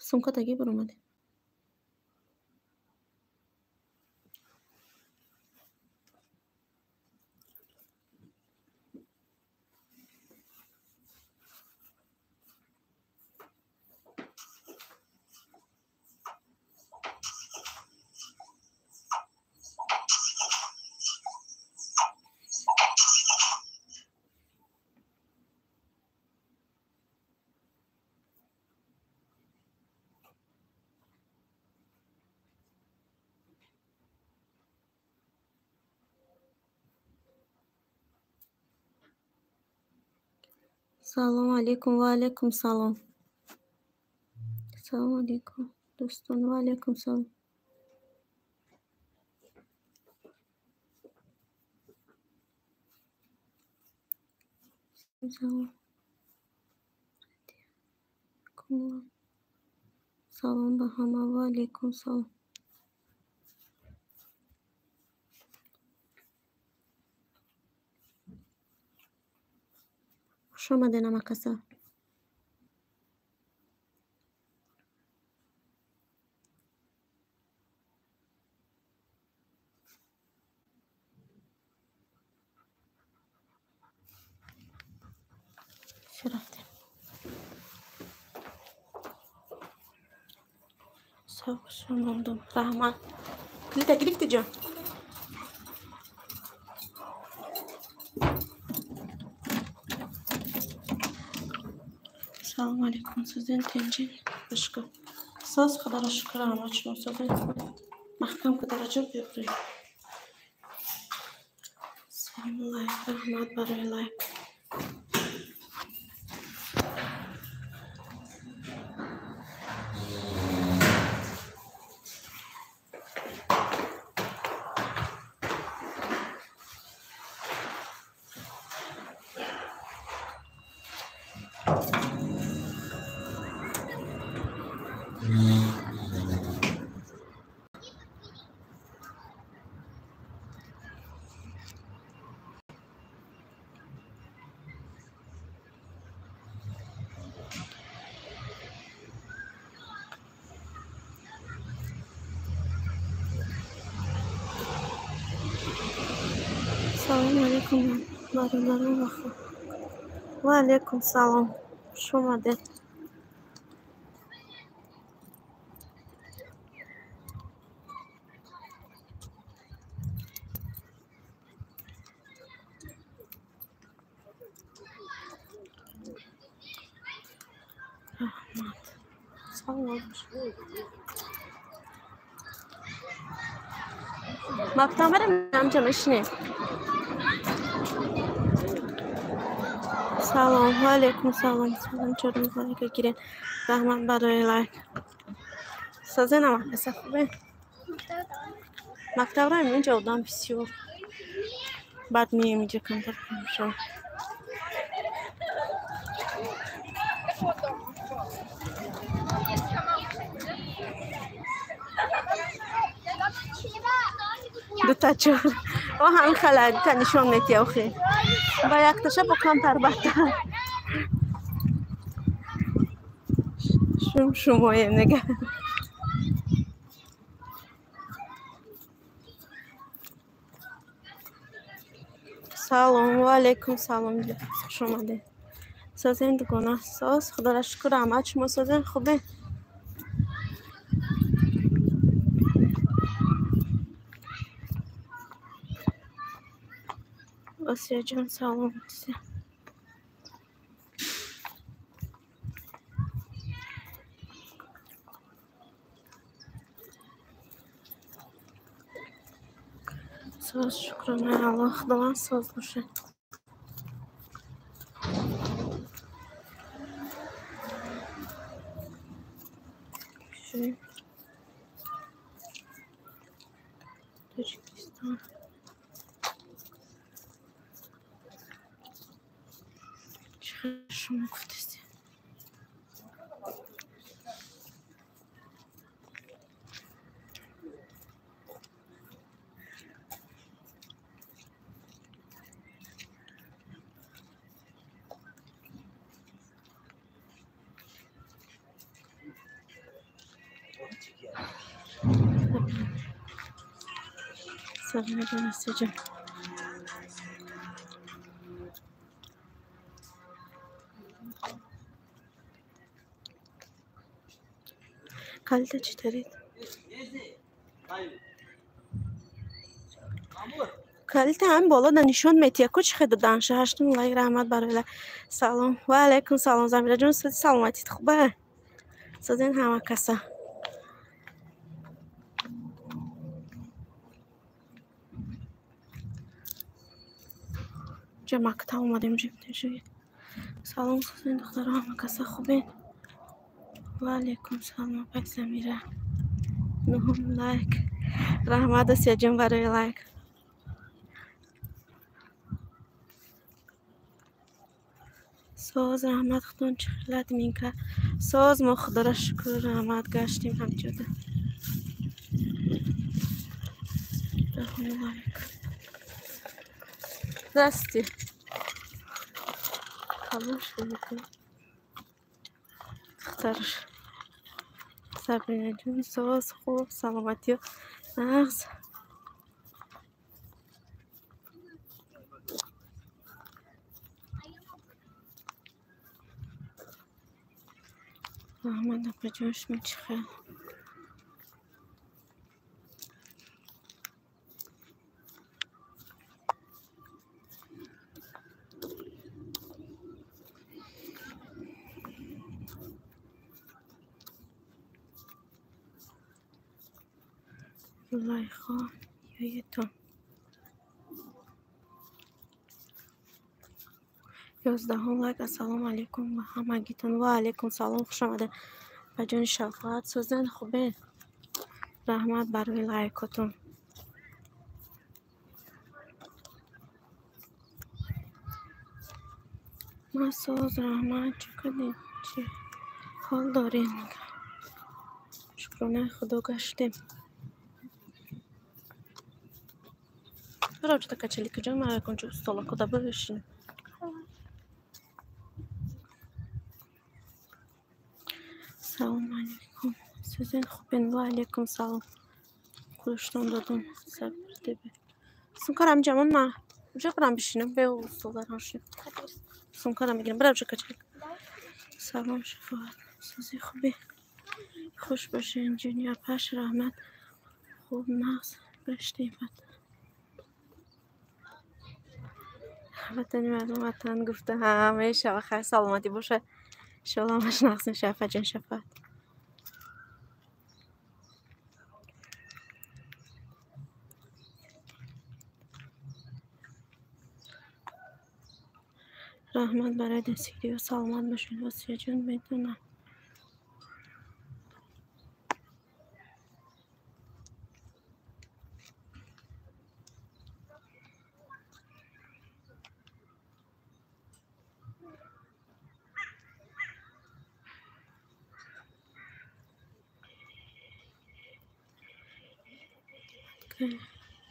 Сумка таги баромадем. Салом алейкум, ва алейкум салом. Салом алейкум, дӯстон, ва алейкум салом. Салом. Салом ба ҳама, ва алейкум салом. Хуш омадед ҳамакаса. Чӣ рафтем? Мондум. Раҳмат. Калита гирифтӣ ҷон? Салом алейкум, созен тенҷин бишкӯ. Соз худоро шукр, раҳмат шумо созен. Маҳкам ку дараҷа биёбрем. Салом лайк, раҳмат барои лайк. Салом алейкум, бародарон ва хоҳарон. Ва алейкум салом. Хуш омадед. Раҳмат. Салом. Мактаб барем, амҷа мешинем. Салом, ва алейкум салом. Салом, чорум лайка гирен. Раҳмат барои лайк. Созен ҳамакаса хубе? Мактаб раем, инҷа одам бисёр. Баъд меем инҷа камтар шо. Дута чор. О ҳамин хала дута нишон метия охи. Ба якташа бо камтар бадтар. Шум шумоем нега. Салом, ва алейкум салом. Хуш омадед. Созен дугона соз, худоро шукр, раҳмат шумо созен хубе? Осия ҷон салом. Соз, шукрона Аллоҳ, Худованд соз бошад. Тоҷикистон. Шумо гуфтест. Сабина ҷон, Асиҷон. Калита чӣ тарид? Калита ҳам боло да нишон метия. Ку чӣ хел доданша? Ҳаштум лайк, раҳмат барои лайк. Салом. Ва алайкум салом, Замира ҷон, саломатит хуба? Созен ҳама каса. Ҷа мактаб омадем ҷиб. Салом, созен духтаро, ҳама каса хубен? Ва алайкум салом, апай Замира. Нуҳум лайк. Раҳмат, Осияҷон, барои лайк. Соз, раҳмат, худон чӣ хелат минка? Соз, мо худоро шукр, раҳмат, гаштем ҳамҷода. Даҳум лайк. Здрасте. Калон шудед. Духтар Сабринаҷон, соз, хуб, саломатиё нағз. Раҳмат, апаҷон, шумо чӣ хел? Зулайхо ёетон. 11-ум лайк. Ассалому алайкум ба ҳамагитон. Ва алайкум салом, хуш омадед. Апаҷони Шафоат, созен, хубед? Раҳмат барои лайкотон. Ма соз, раҳмат, чӣ кардем? Чӣ ҳол дорем? Шукронаи Худо гаштем. Бирав ҷуда качалика ҷон, ман яконҷо столакода бишинам. Салом алейкум. Созен, хубен? Ва алейкум салом. Кулуштон додум. Сабр тебе. Сумкарам ҷамон ма. Уҷа бирам бишинам, бе столдарам шинам. Сумкарам мегирам. Бирав ҷа качалика. Салом, Шафоат. Сози, хубе? Хуш бошен, ҷони апаш, раҳмат. Хуб, нағз гаштем. Ватани мардум ватан гуфта ҳамешава хайр саломатӣ бошад. Иншоалло ҳамаш нағз мешавад, апаҷон Шафоат. Раҳмат барои дастгириҳо, саломат бошед, Осияҷон, медонам.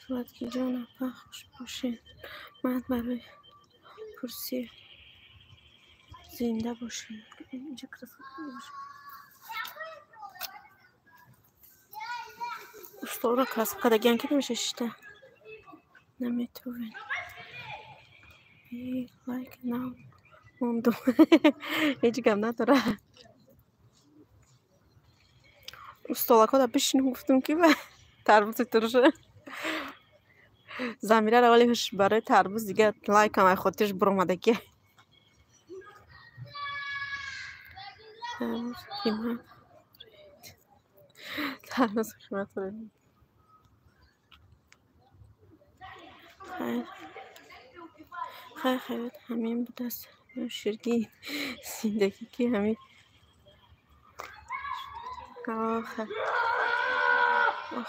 Сладкиҷон апа, хуш бошед. Ман барои пурсӣ зинда бошед. Инҷа красота бошед. Устолро красиво кардагиан ки намеша шишта. Наметовен. Лайк нав мондум. Ҳеҷ гап надора. Устолакода бишинам гуфтум ки ба тарбузи турша. Замираро вале ҳуш барои тарбуз дига лайкам ай хотирш буромадаки. Тарбуз қимат. Тарбуз қимат. Хайр. Хайр, ҳаёт ҳамин будааст. Ширкии зиндагӣ ки ҳамин. Охе.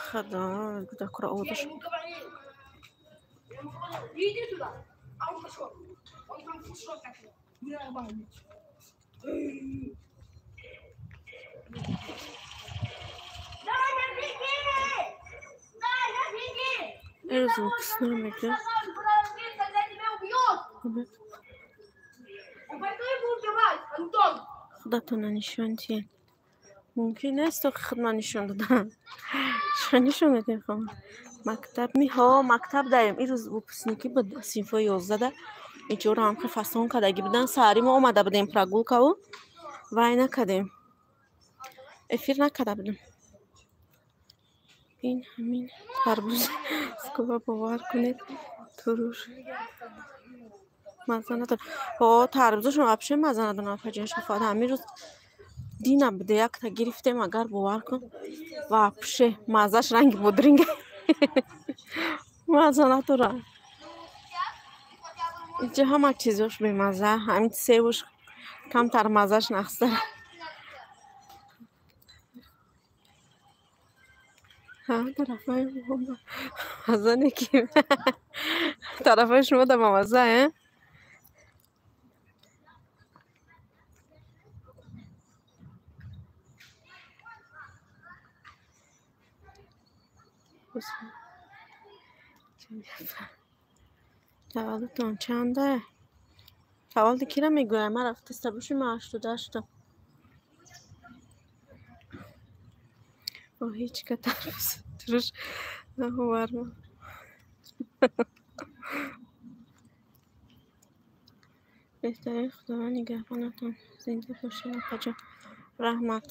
Худо, кӯдакро овода шуд. Эрӯз выпускной мегӯяд. Худатонро нишон диҳед. Мумкин нест, охи худман нишон додам. Чӣ нишон медем хом? Мактаб ми ҳо, мактаб даем. Ирӯз выпускники буд синфҳои 11-да. Иҷора ҳам хе фасон кардагӣ будан. Саҳари мо омада будем прогулкаву вай накардем. Эфир накарда будем. Ин ҳамин тарбуз скоба бовар кунед туруш маза надорад. Ҳо, тарбузашон вообще маза надорад, апаҷон Шафоат. Ҳамин рӯз дина буде якта гирифтем, агар бовар кун, вообще маззаш ранги бодринга. Маза надорад. Инҷа ҳама чизош бемаза, ҳамин севуш камтар маззаш нақстар. Ҳа, тарафҳои маза неки. Тарафҳои шумо да бамаза, э? Таваллудтон чанда? Таваллуди кира мегӯям? Ман рафтаста боши, ман 88-та. О, ҳеҷ ка тарбуз туруш наоварма. Беҳтарин, Худованд нигаҳбонатон. Зинда бошед, апаҷон. Раҳмат.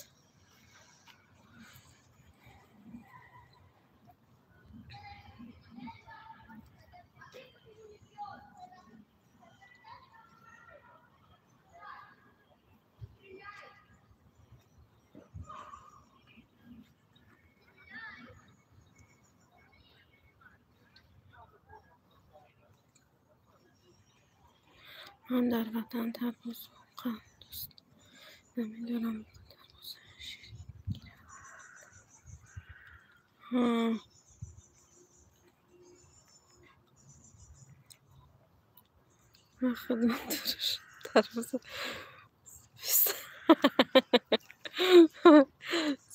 Ман дар ватан тарбуз воқеан дӯст намедорам. Тарбуз ширин. Ман худам туруш тарбуз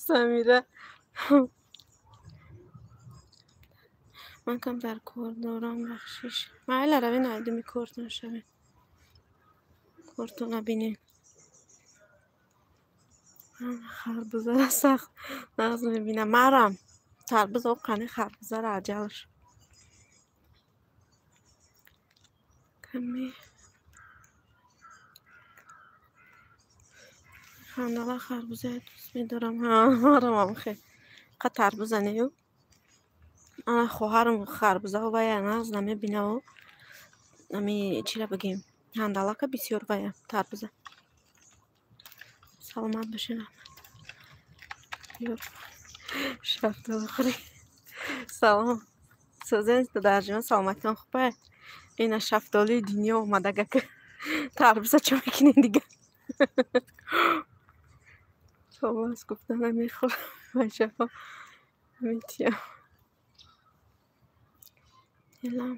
Самира. Ман камтар кор дорам, бахшиш. Майла равен айдуми кортон шавем. Кортона бинем. Харбузара сахт нағз мебинам. Марам тарбуз оқани харбузара аҷалш. Ками хандала харбузая дӯст медорам. Ҳа, марам амхе. Қа тарбуза нею. Ана хоҳарам харбуза вая нағз намебинаву. Ами чира бигем? Ҳандалака бисёр вая тарбуза. Саломат бошед, раҳмат. Шафтолу хӯрӣ. Салом. Сӯзен дарҷиён, саломатитон хуб ай? Ина шафтолуи дунё омадагака. Тарбуза чо мекунем дига? Хобас гуфта намехӯрам. Бачаҳо метиям. Дилам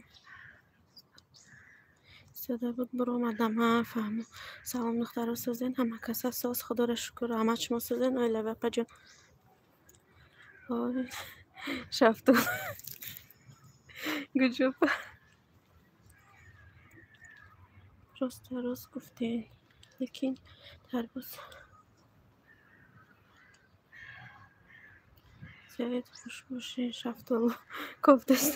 истода буд, буромадам. Ҳа, фаҳмо. Салом, духтаро, сӯзен ҳама каса соз, худоро шукр. Раҳмат, шумо сӯзен, оилави апаҷон. Ой, шафтолу гуҷупа. Роста рост гуфтед, лекин тарбуз зиёд хуш бошед. Шафтолу кофтаст.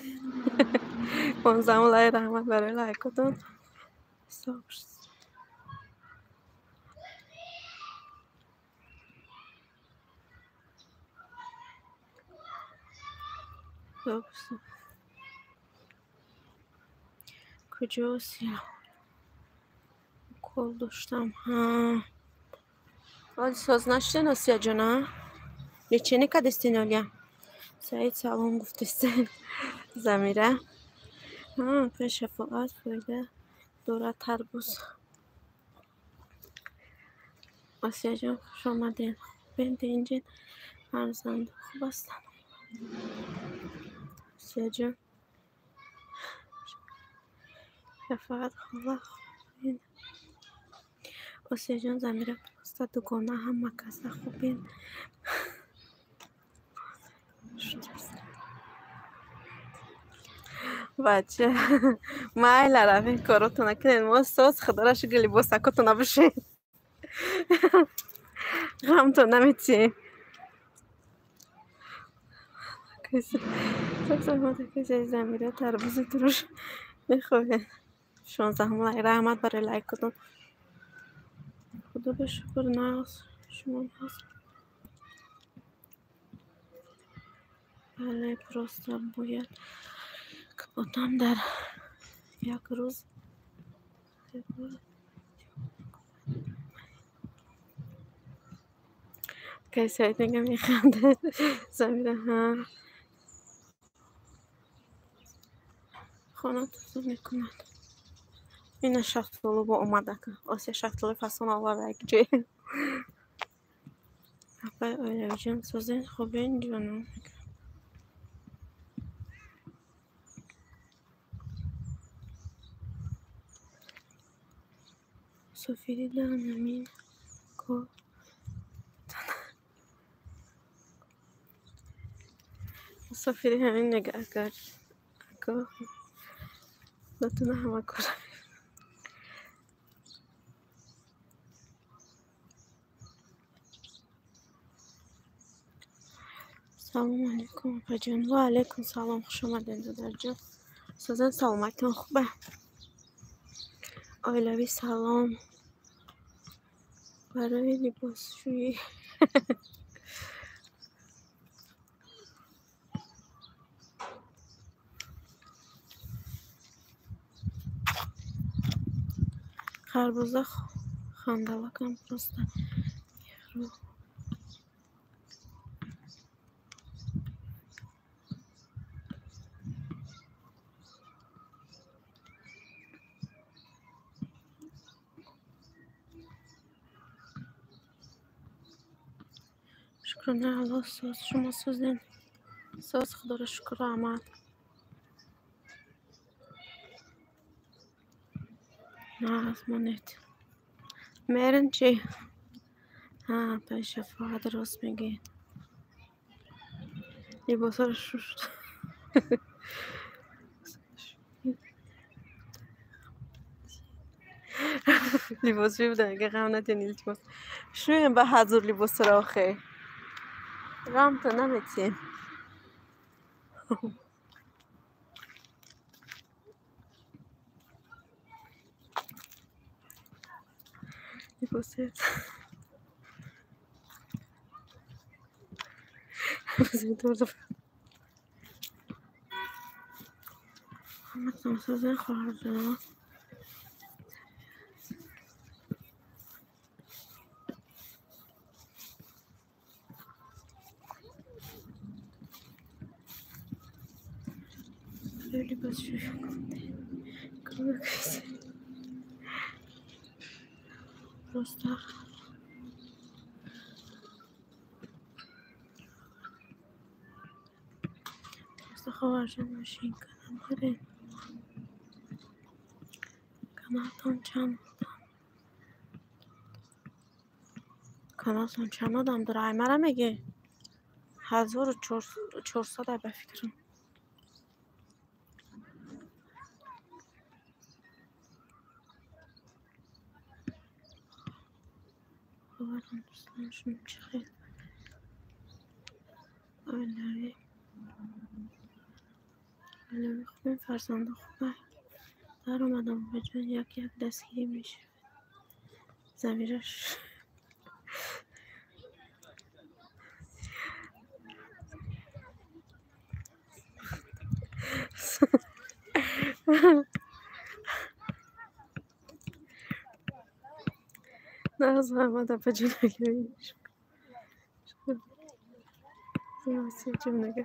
15 лай, раҳмат барои лайкотон. Куҷост? Укол доштам. Ҳа, ҳоли соз нашуден, Осияҷон, а? Лечение кардестен олия? Саид салом гуфтестен. Замира. Ҳа, пешафоат фоида дорад тарбуз. Осияҷон, хуш омадед. Хубен, тинҷен, фарзанд хуб ҳастанд. Осияҷон, шафоат хола хубен. Осияҷон, Замира просто дугона ҳама каса хубен. Бача, майла равен коротона кунед. Мо соз, худоро шукр, либосакотона бишед. Ғамтон наметиҳем. Замира тарбузи туруш мехоҳед. 16 лайк. Раҳмат барои лайкотон. Худо ба шукр, нағз. Шумо нағз. Бале, просто бояд одам дар як рӯз кай Саид мега механдад. Замира ҳа хона тоза мекунад. Ина шафтолу бо омадака. Осия шафтолуи фасон оварда як ҷой. Апай оилавиҷон, созен, хубен, ҷонам. Мусофирӣ намин ко мусофирӣ ҳамин мега, агар ако натуна ҳама кора. Салому алейкум, апаҷон. Ва алейкум салом, хуш омадед, додарҷон. Созен, саломатитон хуба? Оилавӣ салом. Барои либосшӯӣ. Харбуза хандалакам просто шукрона Аллоҳ, соз. Шумо созен? Соз, худоро шукр, раҳмат. Нағз монед. Мерин чӣ? Ҳа, апай Шафоат, рост мегӯед. Либосҳоро шушт. Либосшӯӣ буда, мега ғам надиҳен, илтимос. Шӯем ба ҳазур либосҳоро охе. Ғамто наметиҳем. Ҳаматон созен, хоҳарҷонон. Либосшӯӣ просто хоҳарҷон, мошин кадам доред? Каналтон чанд каналтон чанд одам дора? Ай мара мегӣ? 1400 ай ба фикрам. Хоҳарам Руслан, шумо чӣ хел? Оилавӣ оилавӣ хубем, фарзандо хуба? Даромадам, бобаҷон, як як дастгирӣ мешавед. Замира нағз раҳмат, апаҷон. Мега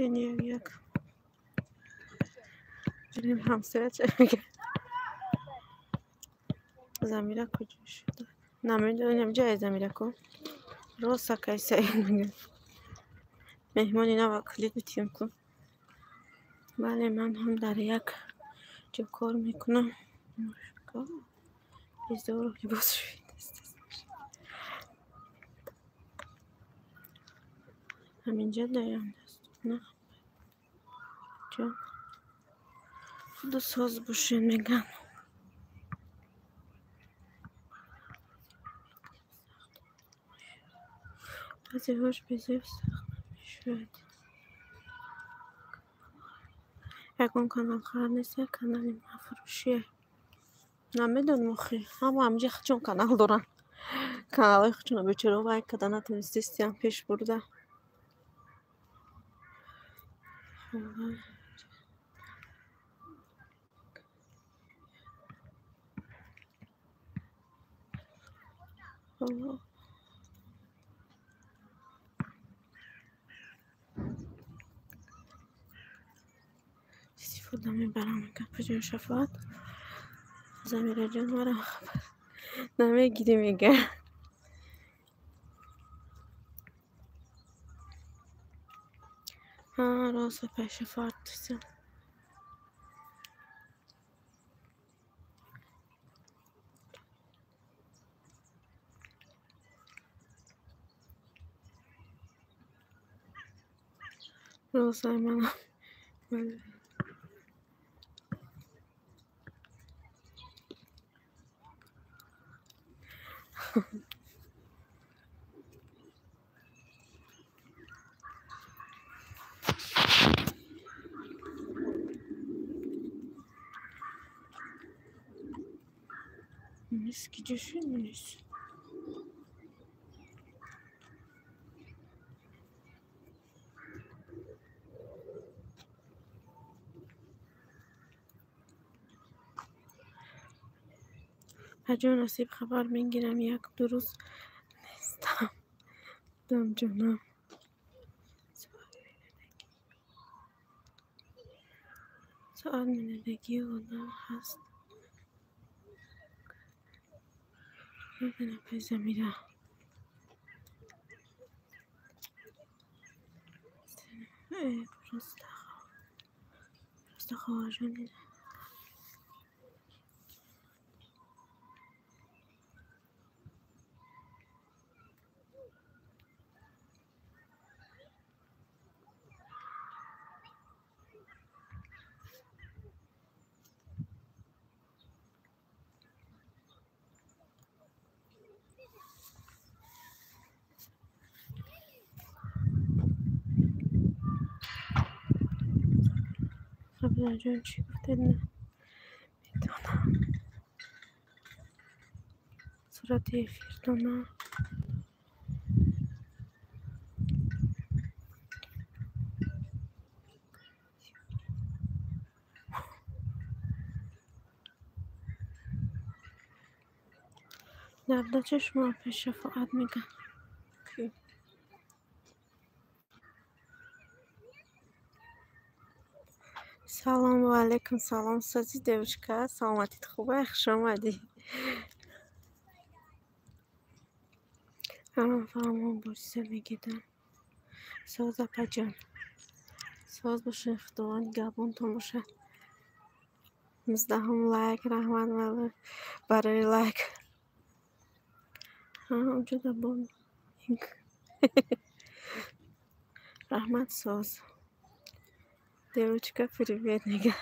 як як бирем ҳамсоя ча мега. Замира куҷо шуда? Намедонам ҷае Замира ку. Рост акай Саид мега. Меҳмони нава калид битиём ку. Бале, ман ҳам дар як ҷо кор мекунам. Безору либосшӯӣ ҳаминҷа даём дастона. Ҷон, худу соз бошед, меган. Баъзеҳош безеб сахт мешавад. Ягон каналхар нест, як канали мафурӯшие. Намедонам охи, ҳама ҳамҷа худшон канал доранд. Каналҳои худшонро бечора вай карда натонистистиям пеш бурда. Истифода мебарам капаҷон Шафоат. Замираҷон маро хабар намегирӣ мега. Ҳа, рост апай Шафоат дӯстам. Рост ай манам. Мунис киҷо шуд Мунис? Ҳаҷо насиб хабар мегирам, як-ду рӯз нестам. Будам ҷонам. Соат медодагии одам ҳаст. Апай Замира. Просто хоҳарҷони Абдуллоҷон чӣ гуфтед? Намедонам. Сурати эфиртона. Дарда шумо пеш Шафоат мегӯяд. Салом ва алайкум салом, сози девушка, саломатит хуба, хуш омадӣ. Ҳама фаҳмо бурса мегидан. Соз апаҷон. Соз бошед, Худованд нигаҳбонтон бошад. 19-ум лайк, раҳмат барои лайк. Ҳа, онҷо бо раҳмат соз. Девочка, привет, мега.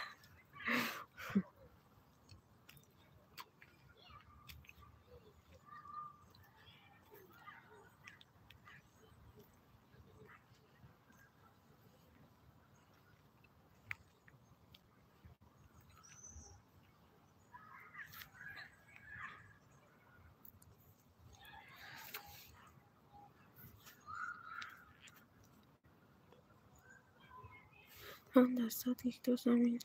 Ман дар 100 гектор замин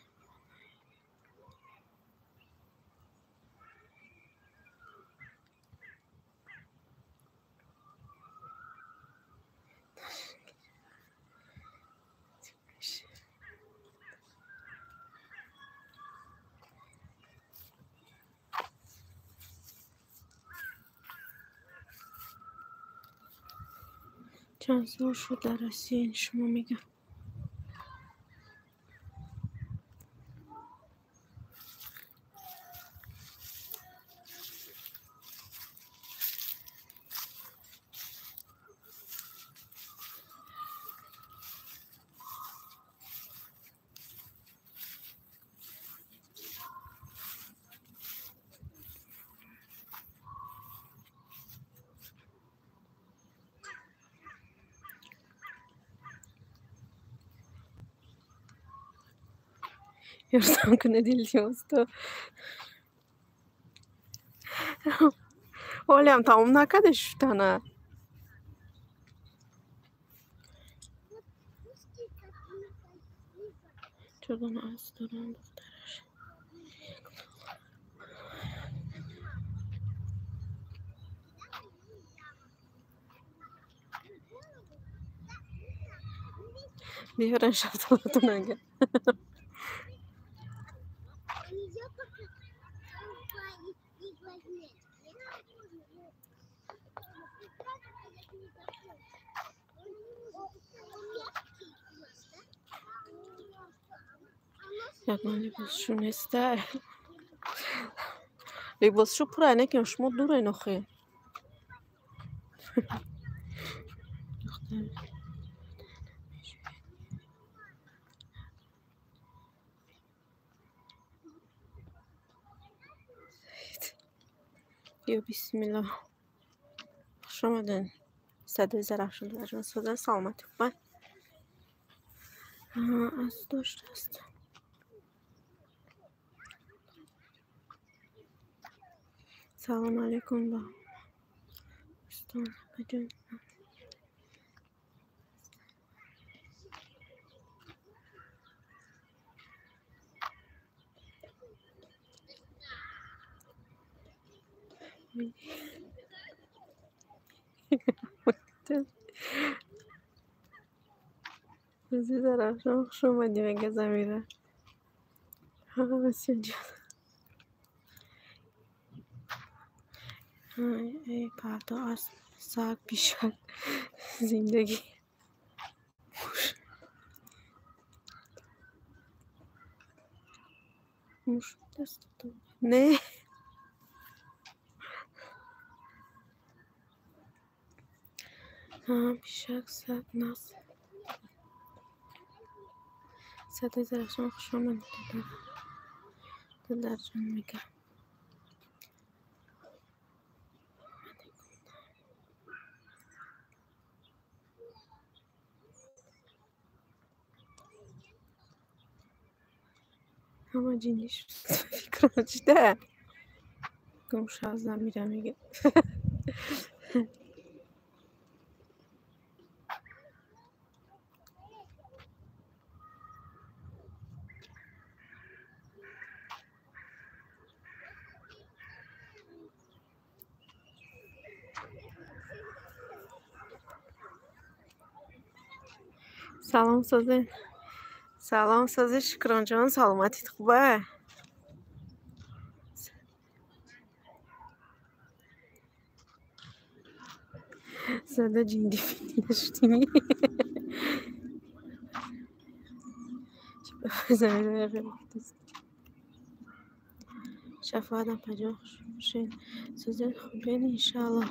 чанд сол шуд дар Россия шумо мегӯям. Ёрдам кунед, илтимос, то ҳолиам тамом накарде шуфтана. Чордона аз дорам духтараш. Биёрен шафтолатон ага. Ягон либосшу неста. Либосшу пурай, не ки шумо дурен охи. Ё бисмиллоҳ. Хуш омаден. Садои Зарафшон ҷон соза саломатӣ хуб. Аз доштааст. Салом алейкум ба дӯстон апаҷон. Азиз Зарафшон, хуш омадӣ, мега Замира. Ҷон. Эй парто аз саг пишак зиндагӣ. Муш даст не. Пишак саг нас. Садои Зарафшон, хуш омадӣ, додарҷон мега. Ҳама ҷиннӣ шуд фикрам чида? Гумша Замира мега. Салом созен. Салом сози Шукронҷон, саломатит хуба? Сада ҷинди нашудими. Шафоат апаҷон, хуш бошед. Созен хубен иншааллоҳ.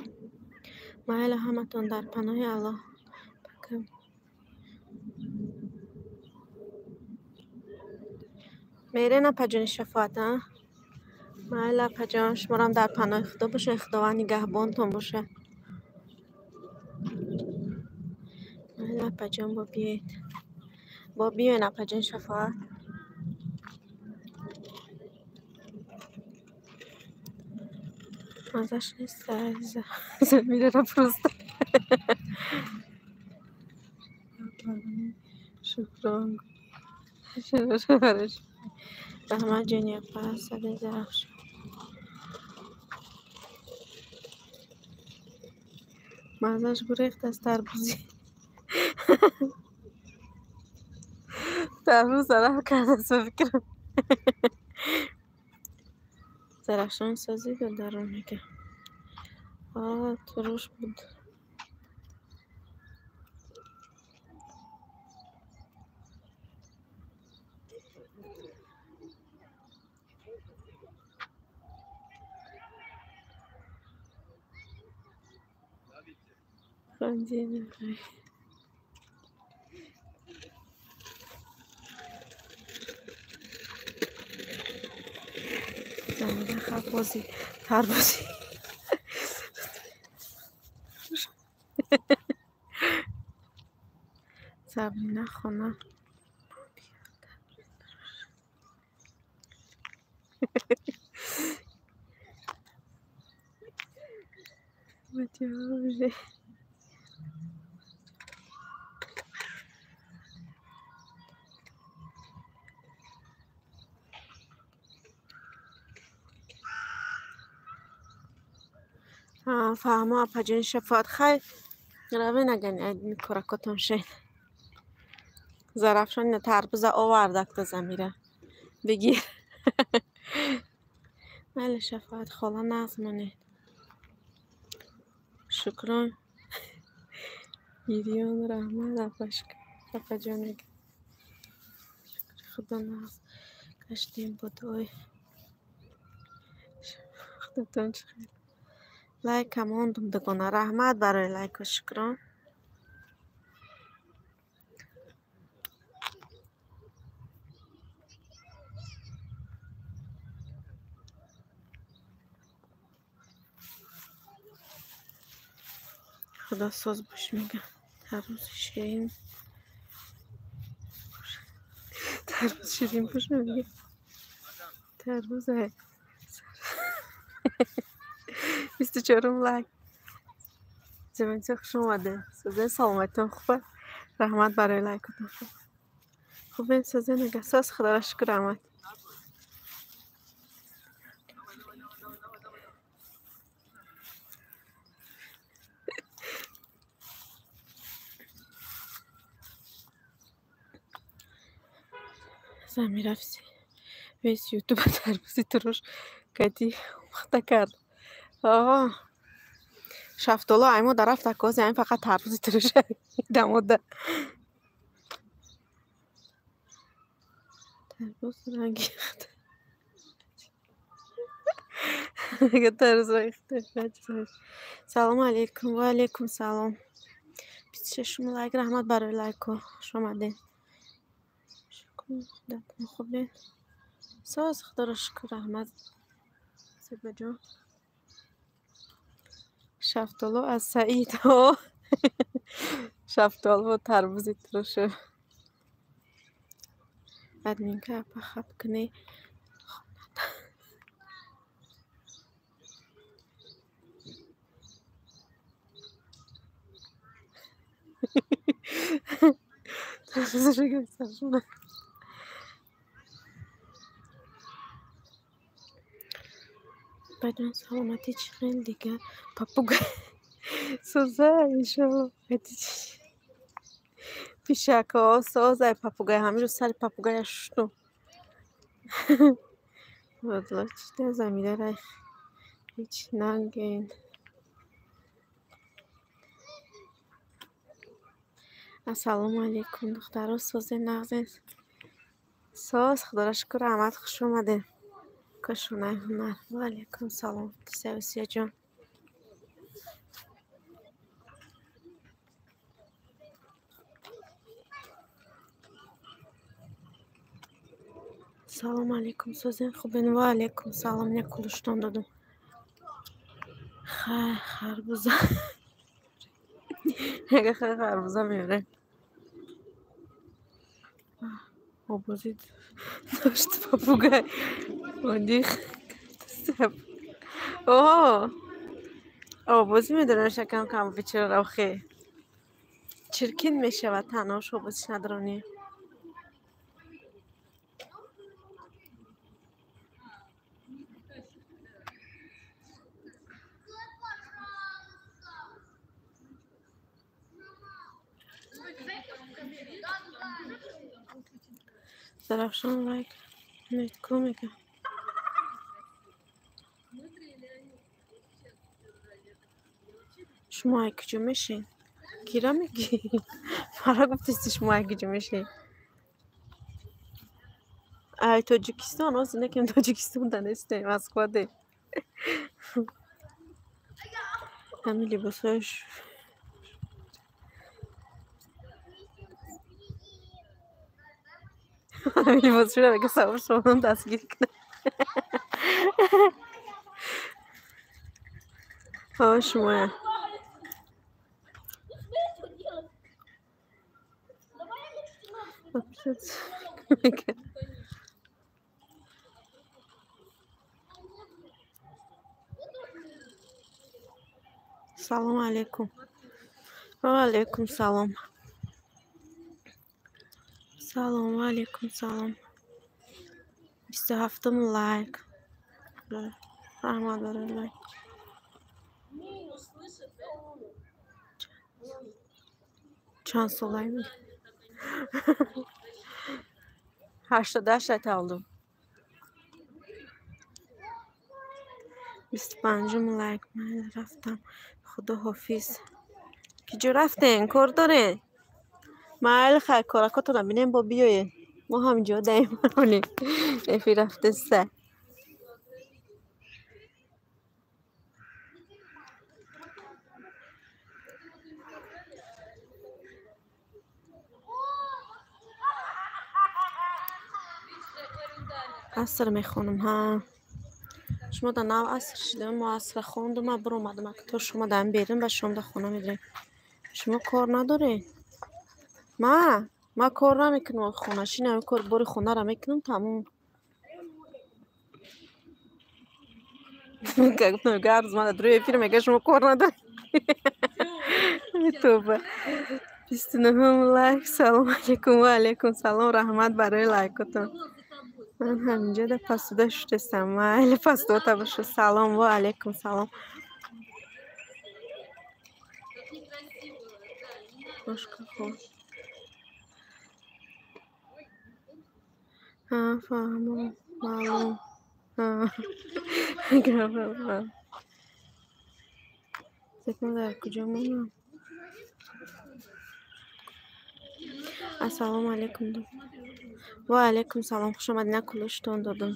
Майла ҳаматон дар паноҳи Аллоҳ. Пока. Мерен апаҷони Шафоат, а? Майла апаҷон, шуморам дар паноҳи Худо бошед, Худованд нигаҳбонтон бошад. Майла апаҷон, бо биёед. Бо биёен апаҷони Шафоат. Мазаш нест, азиза. Замира просто. Шукрон. Раҳмат ҷони апа, садои Зарафшон. Мазаш гурехт аз тарбузӣ. Тарбуз зарар кардааст ба фикрам. Зарафшон созӣ додарон мега. Туруш буд. Хандина. Замира хабози тарбузи. Сабрина хона. Фаҳмо, апаҷони Шафоат, хайр равен, агар коракотон шен. Зарафшон тарбуза овардакта Замира. Бигир. Майли, Шафоат хола, нағз монед. Шукрон. Гирён раҳмат, апаҷони. Шукри Худо, нағз гаштем бо дуои худатон чӣ хел. Лайкам мондум, дугона. Раҳмат барои лайку, шукрон. Худо соз бош мегӯям. Тарбузи ширин. Тарбуз ширин бош мегӯям. Тарбуз 24-ум лайк. Ҷамилҷон, хуш омадед. Созен, саломатитон хуба? Раҳмат барои лайкотон. Хубен, созен, ага соз, Худоро шукр, раҳмат. Замира весь ютуба тарбузи туруш кати омӯхта кард. Оҳо, шафтоло аймо дарафта кози айн фақат тарбузи туруш дамода. Тарбуз ранги тарбуз ранги. Салому алейкум. Ва алейкум салом. 26-ум лайк. Раҳмат барои лайко. Хуш омадед. Худатон хубед? Соз, Худоро шукр, раҳмат. Зебаҷон. Шафтоло аз Саид. Шафтоло тарбузи турушу. Админка апа хаб кунӣ. Тарбузашо. Баҷон, саломатӣ чӣ хел дигар папуга соза иншоалло. Пишакҳо созай папугай, ҳамин рӯз сари папугая шуштум. Чита Замира рай ҳеҷ нагӯен. Ассалому алейкум, духтаро, созен, нағзен? Соз, Худоро шукр, раҳмат, хуш омадед. Кошонаи ҳунар. Ва алейкум салом, Савсияҷон. Салому алейкум, созен, хубен? Ва алейкум салом, не кулуштон додум. Хай, харбуза. Ага, хай, харбуза меорем. Обозӣ дошт папугай. Одих. Оҳо. Обозӣ медонам шакам кам бичора охе. Чиркин мешавад танош обозиш надронӣ. Зарафшон лайк нетку мега. Шумо ай куҷо мешин? Кира мегӣ? Фара гуфтисти шумо ай куҷо мешин? Ай Тоҷикистон, ози некем Тоҷикистон да нестем, Москва де. Ҳамин либосҳояш либосшӯра мега савор шавам дастгирӣ кунам. Ҳо, шумоя. Салом алейкум. Ва алейкум салом. Салом ва алейкум салом. 27-м лайк. Раҳмат барои лайк. Чанд солаем? 88 таваллуд. 25-м лайк. Ман рафтам. Худо ҳофиз. Ки ҷо рафтен? Кор дорен? Майли хай, коракотона бинем, бо биёен. Мо ҳам ҷо даем. Эфир рафтеса. Аср мехонам, ҳа. Шумо да нав аср шидам, мо асра хондум, ма биромадам, то шумо дам берин, ба шом да хона медирем. Шумо кор надоред? Ма кор намекунам хона, шинам кор бори хонара мекунам, тамом. Гуфтам, гарз мана друи эфир мега шумо кор надоред. Тоба. 29-м лайк. Салом алейкум, ва алейкум салом. Раҳмат барои лайкотон. Ман ҳаминҷо да пасуда шудастам. Майли пасудота боша. Салом ва алейкум салом. Бошка хоб. Ҳа, фаҳмом, маълум. Ҳа. Зекма дар куҷо монам? Ассалому алейкум. Ва алейкум салом. Хуш омадед. На кулуштон додам.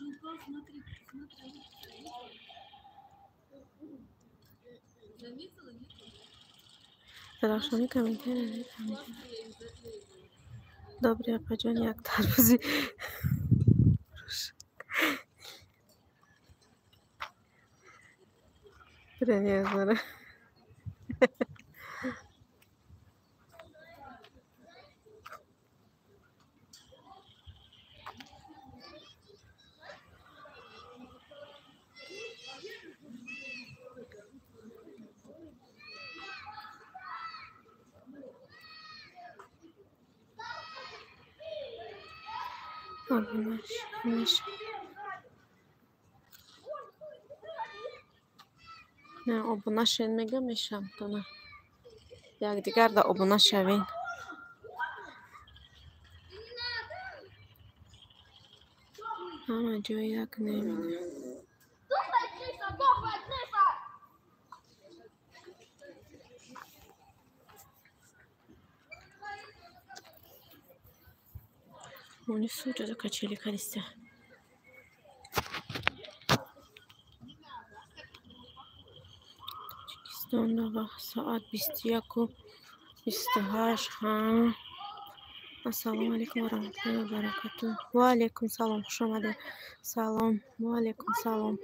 Дарахшонӣ комментария. Добрый апаҷон, як тарбузи. Премьера. Не, обуна шен мега мешам тона. Якдигар да обуна шавен. Ҳама ҷой як намебинам. Унесу ҷоза качели кадиста. Тоҷикистон вақт соат 21:28. Ҳа. Ассалому алайкум ва раҳматуллоҳи ва баракатуҳ. Ва алайкум салом. Хуш омадед. Салом. Ва алайкум салом.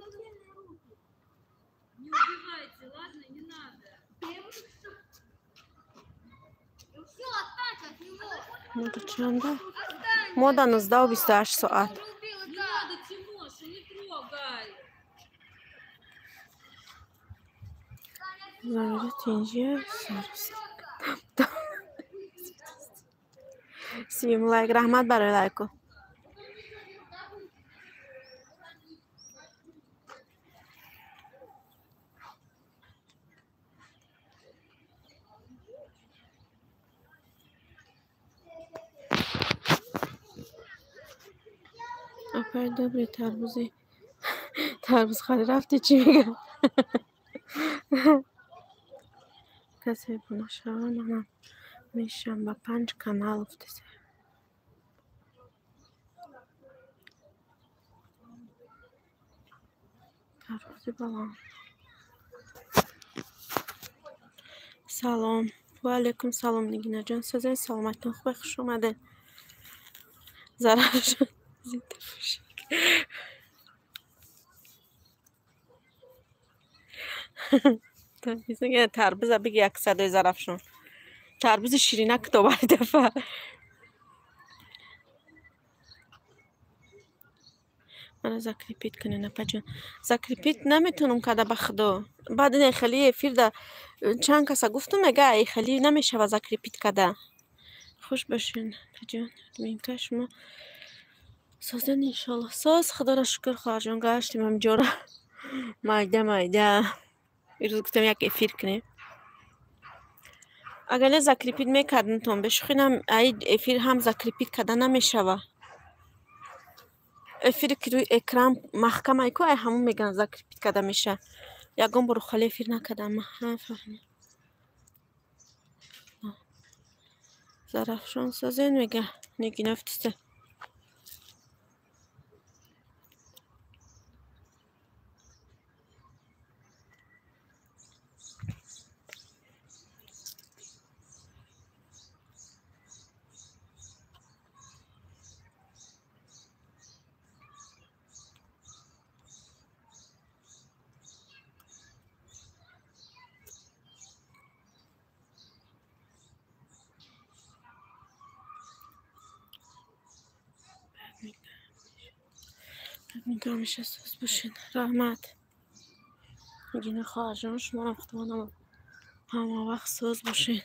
Мода чанда? Мода 19:28 соат. Сим лайк. Раҳмат барои лайку. Апай добри тарбузи. Тарбуз хари рафти чӣ мегӯям? Касе обуна шава, манам мешам ба 5 канал уфтеса. Тарбузи баланд. Салом. Ва алейкум салом, Нигинаҷон. Созен саломатон хубе, хуш омадед. Зараршон зинда бошед. Тарбуза биги як садои Зарафшон. Тарбузи ширина китобари дафа. Мана закрепить кунед, апаҷон. Закрепить наметавонам карда ба худо. Баъд ин хеле эфирда чанд каса гуфтум, мега хеле намешава закрепить карда. Хуш бошед, апаҷон. Админка шумо созен иншоалло. Соз, худоро шукр, хоҳарҷон, гаштем ҳамҷора. Майда майда. Ирӯз гуфтам як эфир кунем. Агар не закрепить мекардамтон, бешӯхӣ ай эфир ҳам закрепить карда намешава. Эфире ки рӯи экран маҳкам ай ку, ай ҳамон мегӯянд закрепить карда меша. Ягон бор хали эфир накардам. Фаҳмидам. Зарафшон созен мега. Нигина фтиста. Ҳамеша соз бошед. Раҳмат. Нигина хоҳарҷон, шуморам худовандам ҳама вақт соз бошед.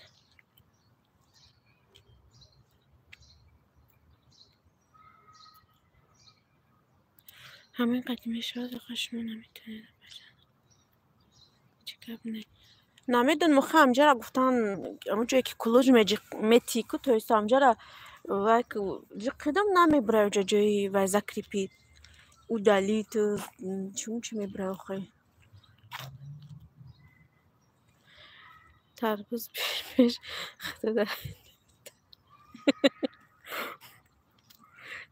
Ҳамин қадр мешавад, охир шумо наметавонед апаҷон. Чӣ гап не. Намедонам, охир ҳамҷара гуфтан, ҳамон ҷое ки кулуҷ метӣ ку, то есть ҳамҷара вай ҷиқидам намебурад оҷа ҷои вай закрепить. Удалить, чун чӣ мебурад охир. Тарбуз пеш худо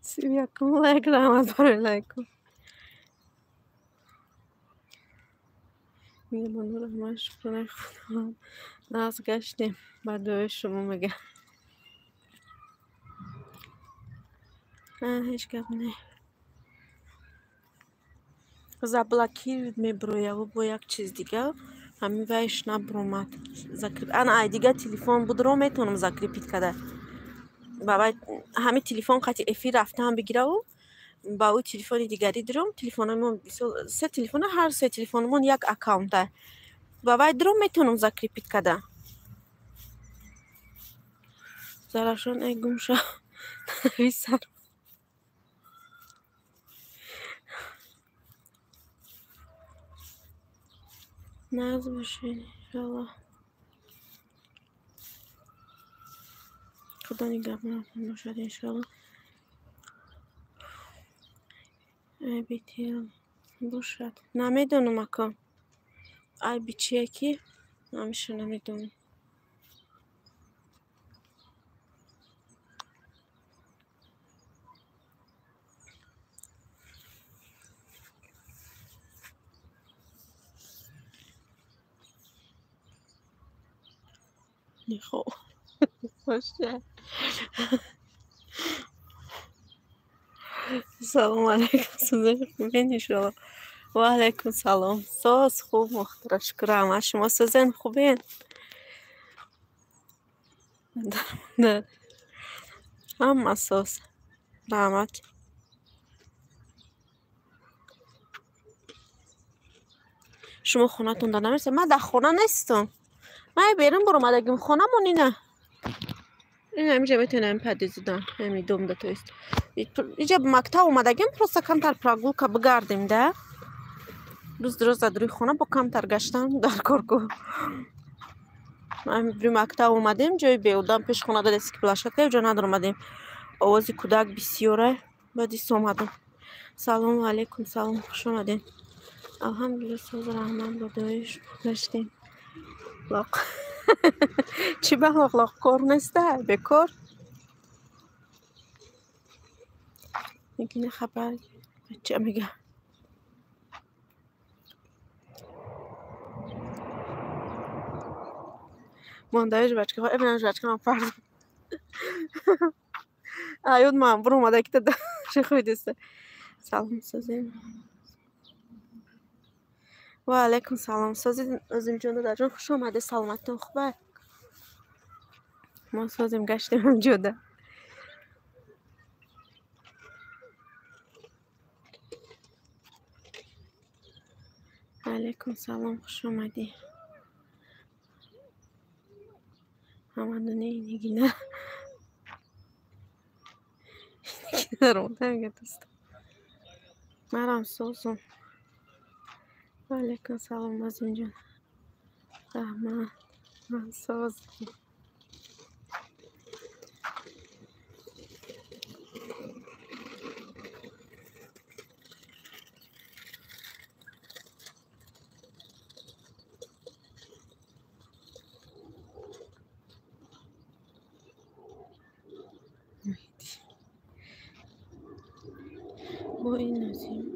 31-ум лайк, раҳмат барои лайку. Меҳрубону раҳмат, шукронаи Худованд. Нағз гаштем. Ба дуои шумо мега. Ҳеҷ гап не. Заблокировать мебурояву бо як чиз дига. Ҳамин вайш набуромад. Ана ай дига телефон будро метавонам закрепить карда. Ба вай ҳамин телефон қати эфир рафтаам бигираву ба ӯ телефони дигарӣ дуром. Телефономон се телефона, ҳар се телефономон як аккаунта. Ба вай дуром метавонам закрепить карда. Зарафшон эй гум шав. Нависар. Нағз бошед, иншоалло. Худо нигаҳбонатон бошад, иншоалло. Айби бошад. Намедонам ака. Айби чие ки ҳамеша намедонам. Хоб боша. Салом алейкум, сузан хубен иншоалло. Ва алейкум салом. Соз хуб, мухтара, шукр раҳмат. Шумо созен хубен? Ҳама соз. Раҳмат. Шумо хонатон дар намерасед? Ман дар хона нестам. Ман берун баромадагим, хонамон ина. Ин ҳаминҷа метавонам падизудан, ҳамин домда, то есть. Иҷа мактаб омадагим, просто камтар прогулка бигардем да. Рӯз рӯз дар рӯи хона бо камтар гаштан дар кор ку. Ҳамин рӯи мактаб омадем, ҷои беодам пеш хона дадест ки площадка, ҷо надоромадем. Овози кӯдак бисёра, баъд ис омадам. Салому алейкум, салом, хуш омадед. Алҳамдулилла, соз, раҳмат, ба дуои шумо гаштем. Лоқ. Чӣ ба лоқ лоқ кор неста, бекор. Нигина хабар чӣ мега? Мондаи жвачка, эбинам жвачка ман фарз. Аюд ман буромада ки та шихӯйдиста. Салом созем. Ва алейкум салом. Созед Азимҷон дадаҷон, хуш омадед, саломатитон хуб аст? Мо созем гаштем ҳамҷода. Алейкум салом, хуш омадӣ. Ҳамадуни Нигина. Нигина ромада мега дӯст. Марам созум. Ва алейкум салом, Назимҷон. Раҳмат. Ман созум. Бо ин Назим.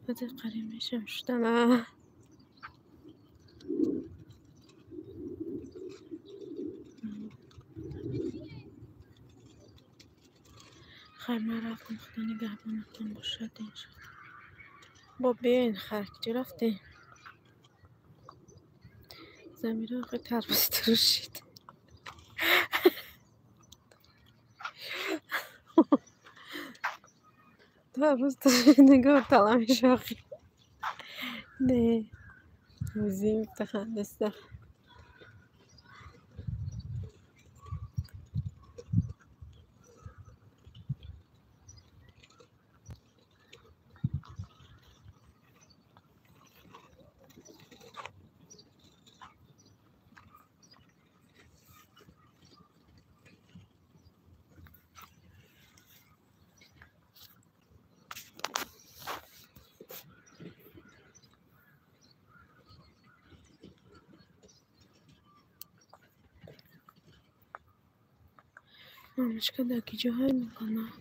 Ҳозир қариб мешам шудана. Хайр, ман рафтам. Худо нигаҳбонатон бошад, иншоалло. Бо биёин, хайр, куҷо рафтем? Замира охи тарбузи турушид. Тарбуз турушид, нигоҳ тала мешохи. Не, музим тахандеста. Мамочка дар ки ҷоҳое мекунад?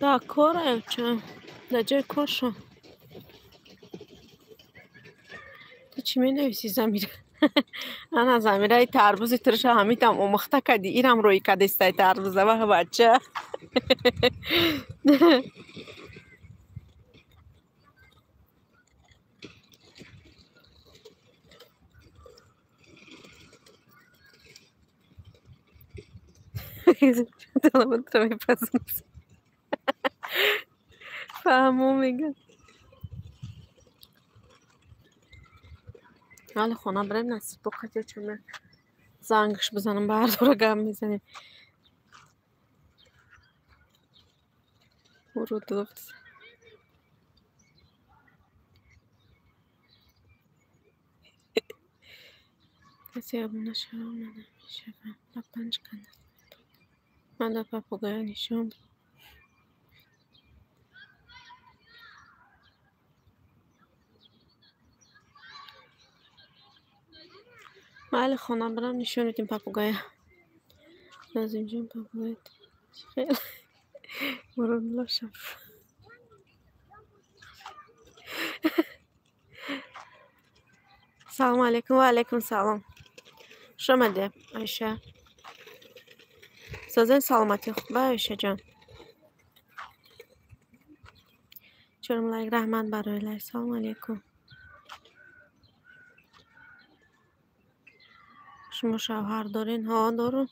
Дар кора ча? Дар ҷои коршон. Ту чӣ менависӣ, Замира? Ана Замираи тарбузи турша ҳамитам омӯхта кардӣ, ирам рӯй кардестай тарбуза, вах бача. Талаботро мепазм. Фаҳмо мега. Ҳали хона бирем, насиб боқат ё чама зангш бизанам, бардора гап мезанем. Урудуфт. Касе обуна шава, ман намешавам. Ба панҷ канал. Ман дар папугая нишон. Майли, хона бирам, нишон медем папугая. Назимҷон, папугая хеле муродулло шаб. Салому алейкум, ва алейкум салом. Хуш омадед, Оиша. Созен, саломатӣ хуба, Оишаҷон. Чорум лайк, раҳмат барои лайк. Салому алейкум. Шумо шавҳар дорен? Ҳо, дорум.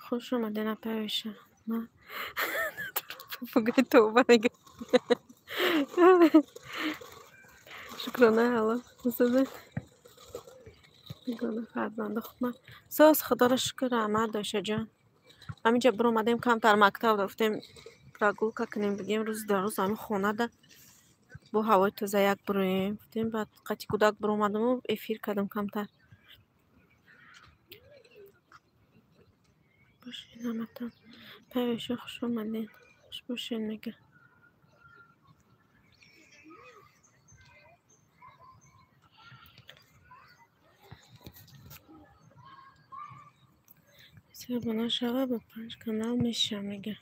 Хуш омадед, апай Оиша. Ман папугай тавба мега. Шукрона Алло. Созен. Гуна фарзанду худма. Соз, худоро шукр, раҳмат, Оишаҷон. Ҳаминҷа биромадем, камтар мактаб рафтем, прогулка кунем, бигем рӯз дар рӯз ҳамин хонада бо ҳавои тоза як бироем. Гуфтем, баъд қати кӯдак биромадаму эфир кардам камтар. Бошед ҳаматон. Пай Оиша, хуш омадед. Хуш бошед мега. Обуна шава, ба панҷ канал мешавам мега.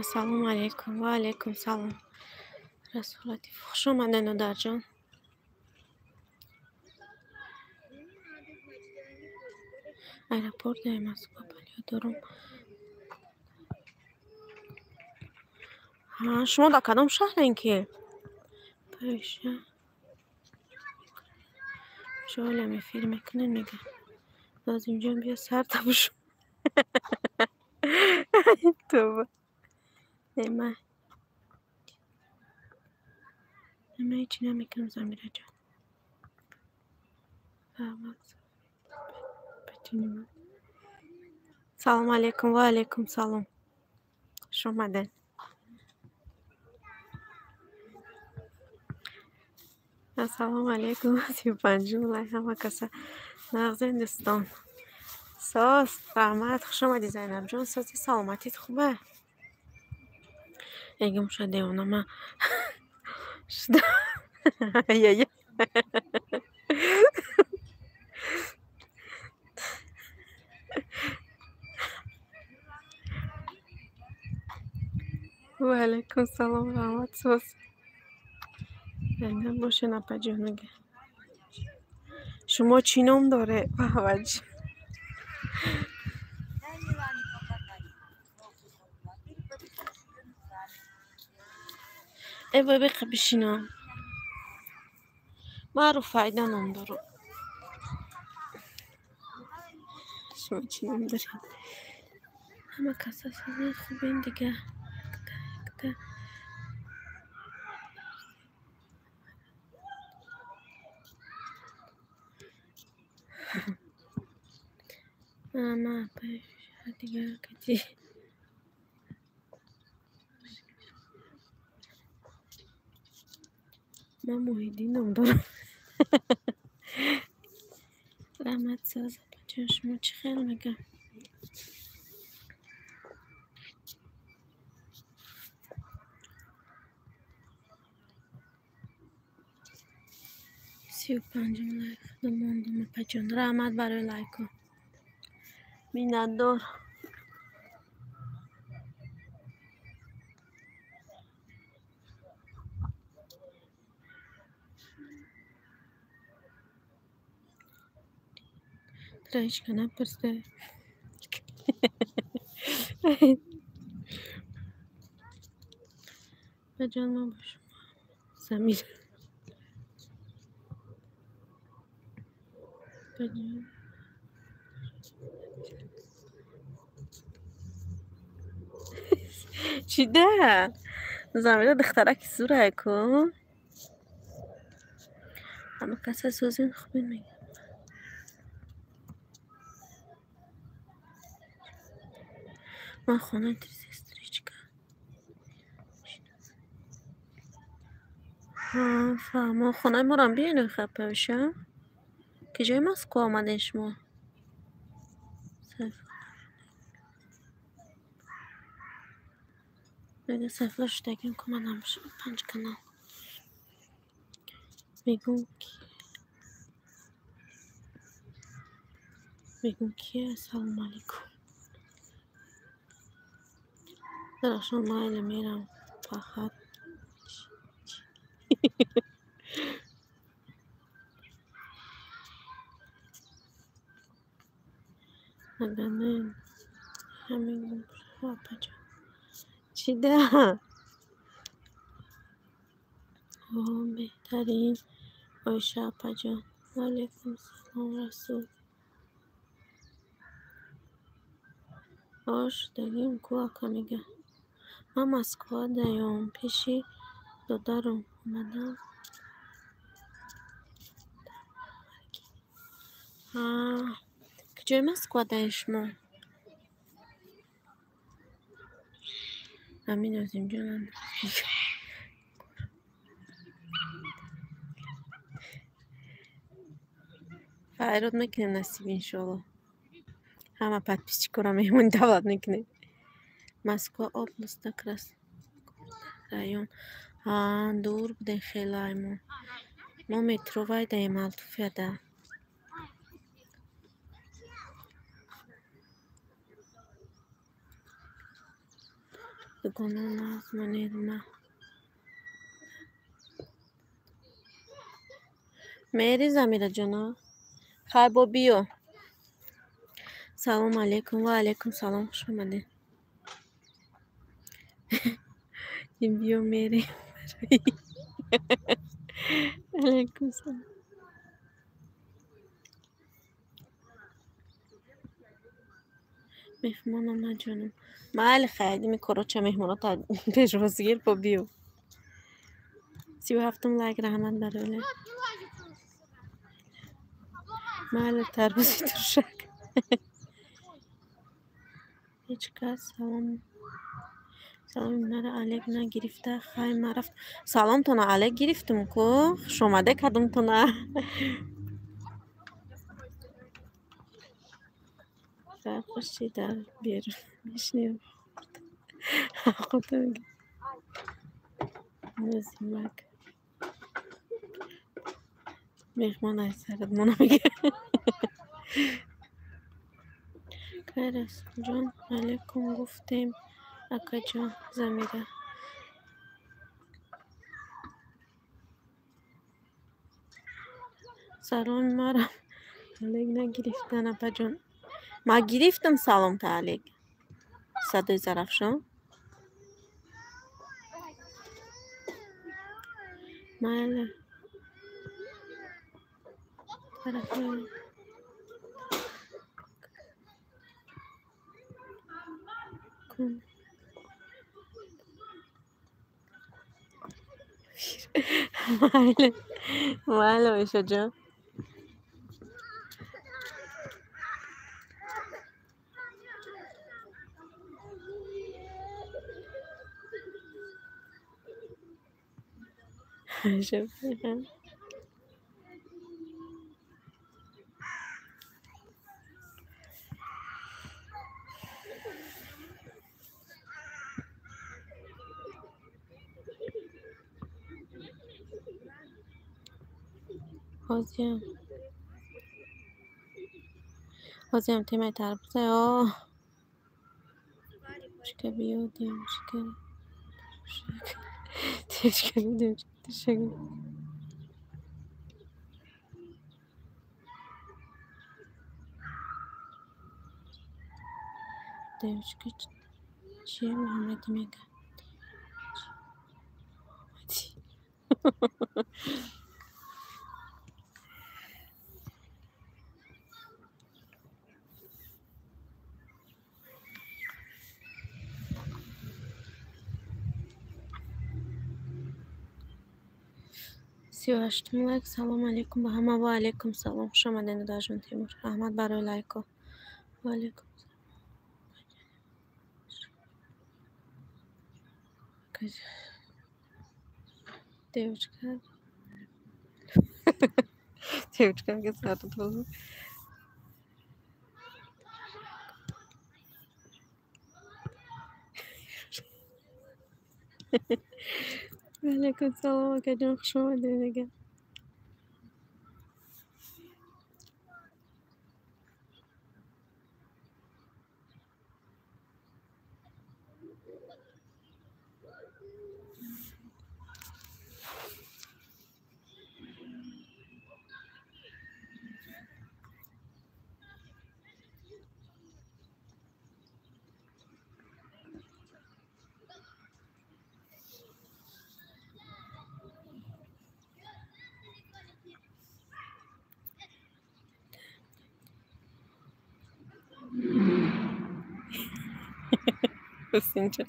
Ассалому алейкум, ва алейкум салом. Расул Латиф, хуш омадед, нодарҷон. Аэропорт дар Москва балё дорум. Шумо дар кадом шаҳрен ки? Паша. Шолам эфир мекунем мега. Назимҷон биё сар табуш. Тоба. Нема. Нема ҳеҷ намекунам Замираҷон. Салом алейкум ва алейкум салом. Хуш омадед. Ассалому алейкум. 35-ум лай ҳама каса. Нағзен дӯстон. Соз, раҳмат, хуш омадӣ Зайнабҷон. Сози саломатит хубе? Эгим ша девонама. Шуда. Я. Ва алейкум салом, раҳмат, соз. Зайнаб бошен апаҷон мега. Шумо чӣ ном доре? Баҳваҷ. Э вой беқа бишинам. Ман Руфайда ном дорам. Шумо чӣ ном доред? Ҳама каса созед хубен дига. Якта. Ама апаша дига кати. Ман Муҳиддин ном дорам. Раҳмат соз апаҷон, шумо чӣ хел мега? 35-ум лайк мондум апаҷон. Раҳмат барои лайкҳо. Миннатдор. Тура ҳеҷ ка напурсида. Апаҷон ман бо шумо Замира. Апаҷон. Чида? Замира духтараки зурае ку? Ҳама каса созен хубен мега. Ман хонаи три сестричка. Фаҳмо, хонаи морам биён хапавиша. Ки ҷои Москва омадем шумо? Мега сайфла шудагим ку манам 5 канал. Мегум ки ассалому алейкум. Дарахшон майли мерам фақат. Агар не ҳамин апаҷон. Чида? О, беҳтарин Оиша апаҷон. Ва алейкум салом Расул. О, шудагим ку ака мега. Ман Москва даём пеши додарам омадам. Куҷои Москва даед шумо? Амин Азимҷонам. Хайрот мекунем насиб иншоалло. Ҳама подписчикора меҳмони давлат мекунем. Москва областа Крас район. Дур будем хеле мо. Мо метро вайдаем Алтуфияда. Дугона нағз монед ма. Мери Замираҷоно? Хай бо биё. Салом алейкум. Ва алейкум салом. Хуш омадед. Биё мерем. Алейкум салом. Меҳмон омад ҷонам. Майли хайдими короча меҳмонота пешвозгир бо биё. 37-ум лайк раҳмат барои лайк. Майли тарбузи туршак. Ҳеҷ кас саломи маро алек нагирифта. Хай ман рафт. Саломтона алек гирифтум ку. Хушомаде кардумтона. Фарқаш чи дар берун мешинем. Худо нозимак. Меҳмон аз сарат мона мега. Кай Расулҷон алейкум гуфтем акаҷон Замира. Саломи маро алек нагирифтан апаҷон. Ман гирифтам саломта алек. Садои Зарафшон. Майли. Тарафҳои кун. Майли. Майли Оишаҷон. Ҳозиям темаи тарбуза. О, чика биё девушка. Девушка, девушка, тушак. Девушка, чия Муҳаммадӣ мега? 38-ум лайк. Салом алейкум ба ҳама. Ва алейкум салом. Хуш омадед Додарҷон Темур. Раҳмат барои лайко. Ва алейкум салом. Девочка. Девочка мега сарат боз. Алейкум салом акаҷон, хуш омадед мега. Ҳусинҷон.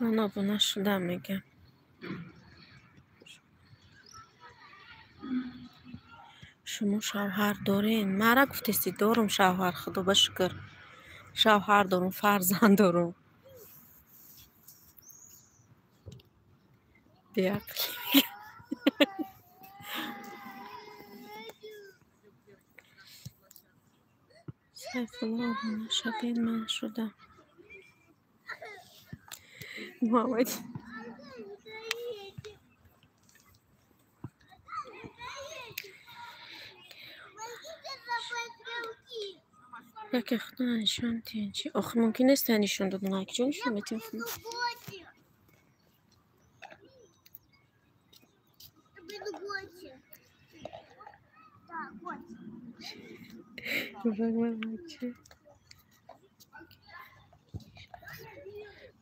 Ман обуна шудам мегам. Шумо шавҳар дорен? Мара гуфтести дорум шавҳар, худо ба шукр. Шавҳар дорум, фарзанд дорум. Беақлӣ. Сайфулло обуна шавед, ман шудам. Муҳаммад. Яке худро нишон диҳед чи? Охир мумкин нест нишон додан. Куҷо нишон метиҳем?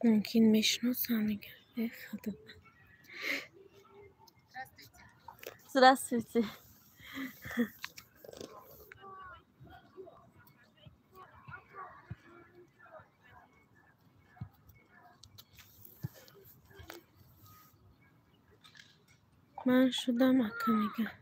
Мумкин мешиносам, мега. Э, худо. Здравствуйте. Ман шудам, ака, мега.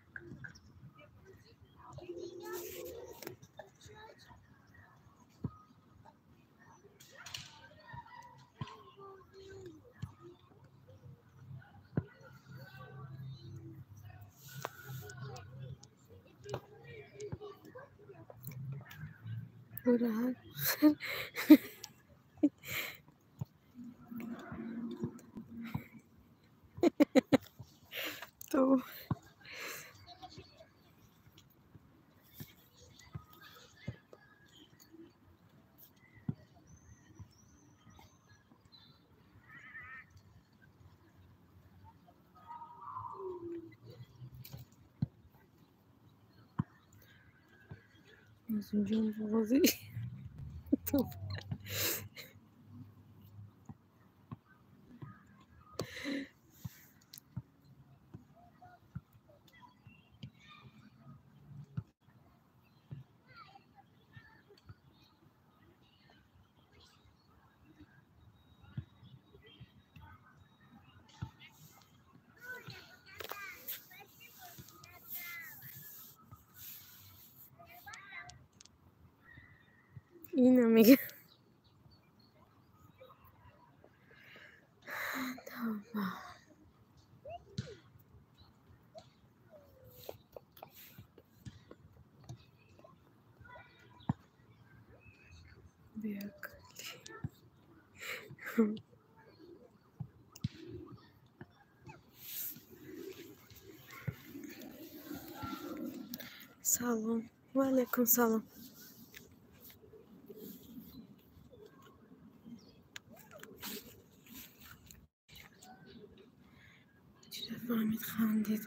То. Озинҷон бозӣ. Ина мега. Тавба. Беақлӣ. Салом. Ва алайкум салом. Чиро фаҳмид, хандид.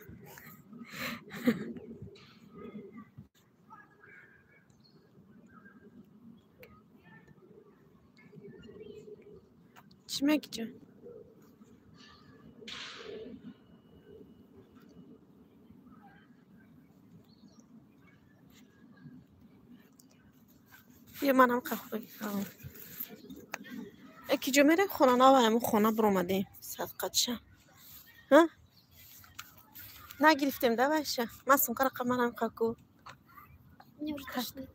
Чӣ мегӣ, ҷон? Бия, манам қаҳва. Ки ҷо мерем? Хона нава, ҳамун хона биромадем. Садқатша. Ҳа? Нагирифтем да вайша. Ман сумкара манам қаку. Мне уже тошнит.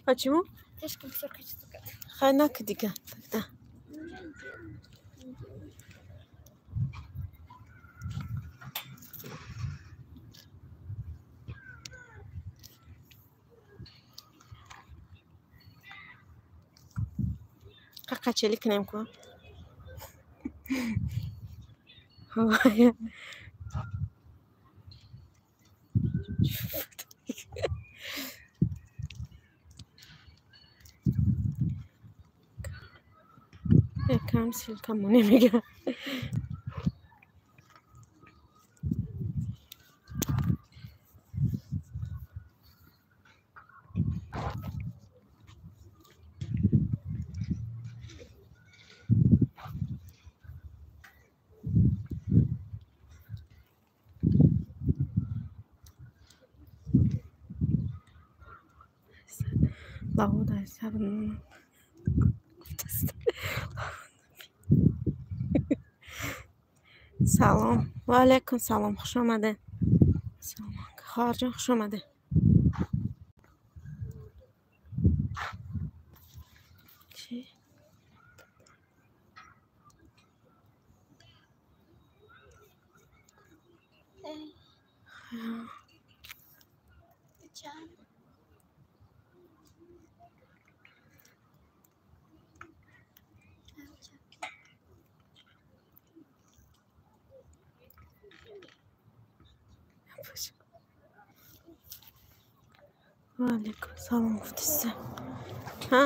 Почему? Слишком все количество. Хай наки дига тогда. Ну, я не делаю. Не делаю. Қақачели кунем ку. Якам ссылка моне, мега. Лавода сар Салом. Ва алайкум салом. Хуш омадед. Салом. Хоҳарҷон, хуш омадед. Чӣ? Эй, Чан. Ва алайкум салом гуфтиса. Ҳа?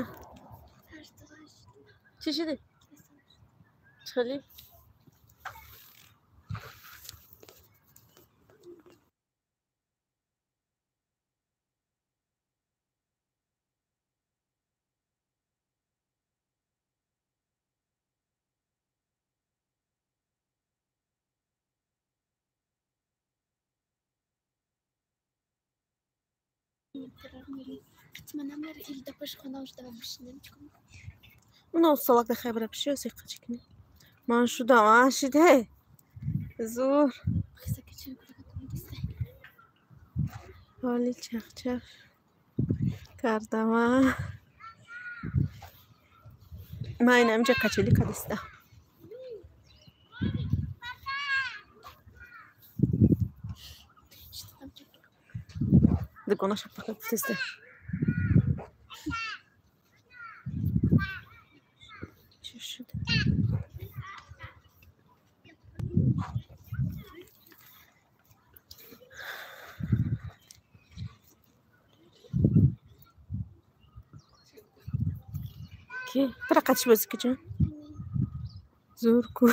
Чӣ шуди? Чӣ хелӣ? Уна усталак да хай бара пиши, оси қачикни. Ман шудам, а шиде. Зур. Ҳоли чахчах кардам, а. Ман ина инҷа качели кадиста. Дугона шапака гуфтесте. Чӣ шуд? Ки? Бара қатиш бозӣ куҷо? Зур ку.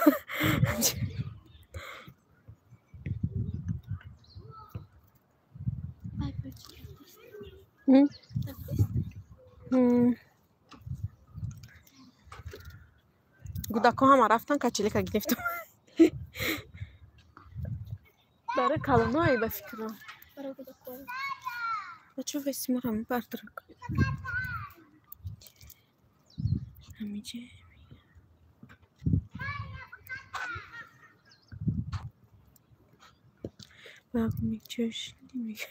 Гудако ҳама рафтан качелика гирифтам. Барои калоное ба фикрам. Бачо весимара мебардрак. Ҳамиҷа мега.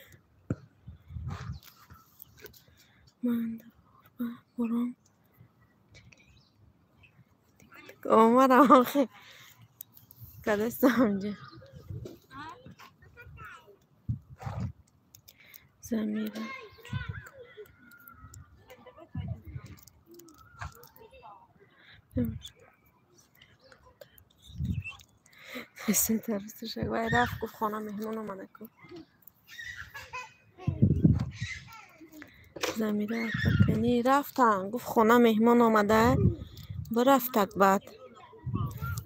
Ман дар борон омадам охи. Кадестам инҷа. Замира. Вай рафт, гуфт хона меҳмон омада ку. Замира апакани рафтан, гуфт хона меҳмон омада, бирафтак баъд.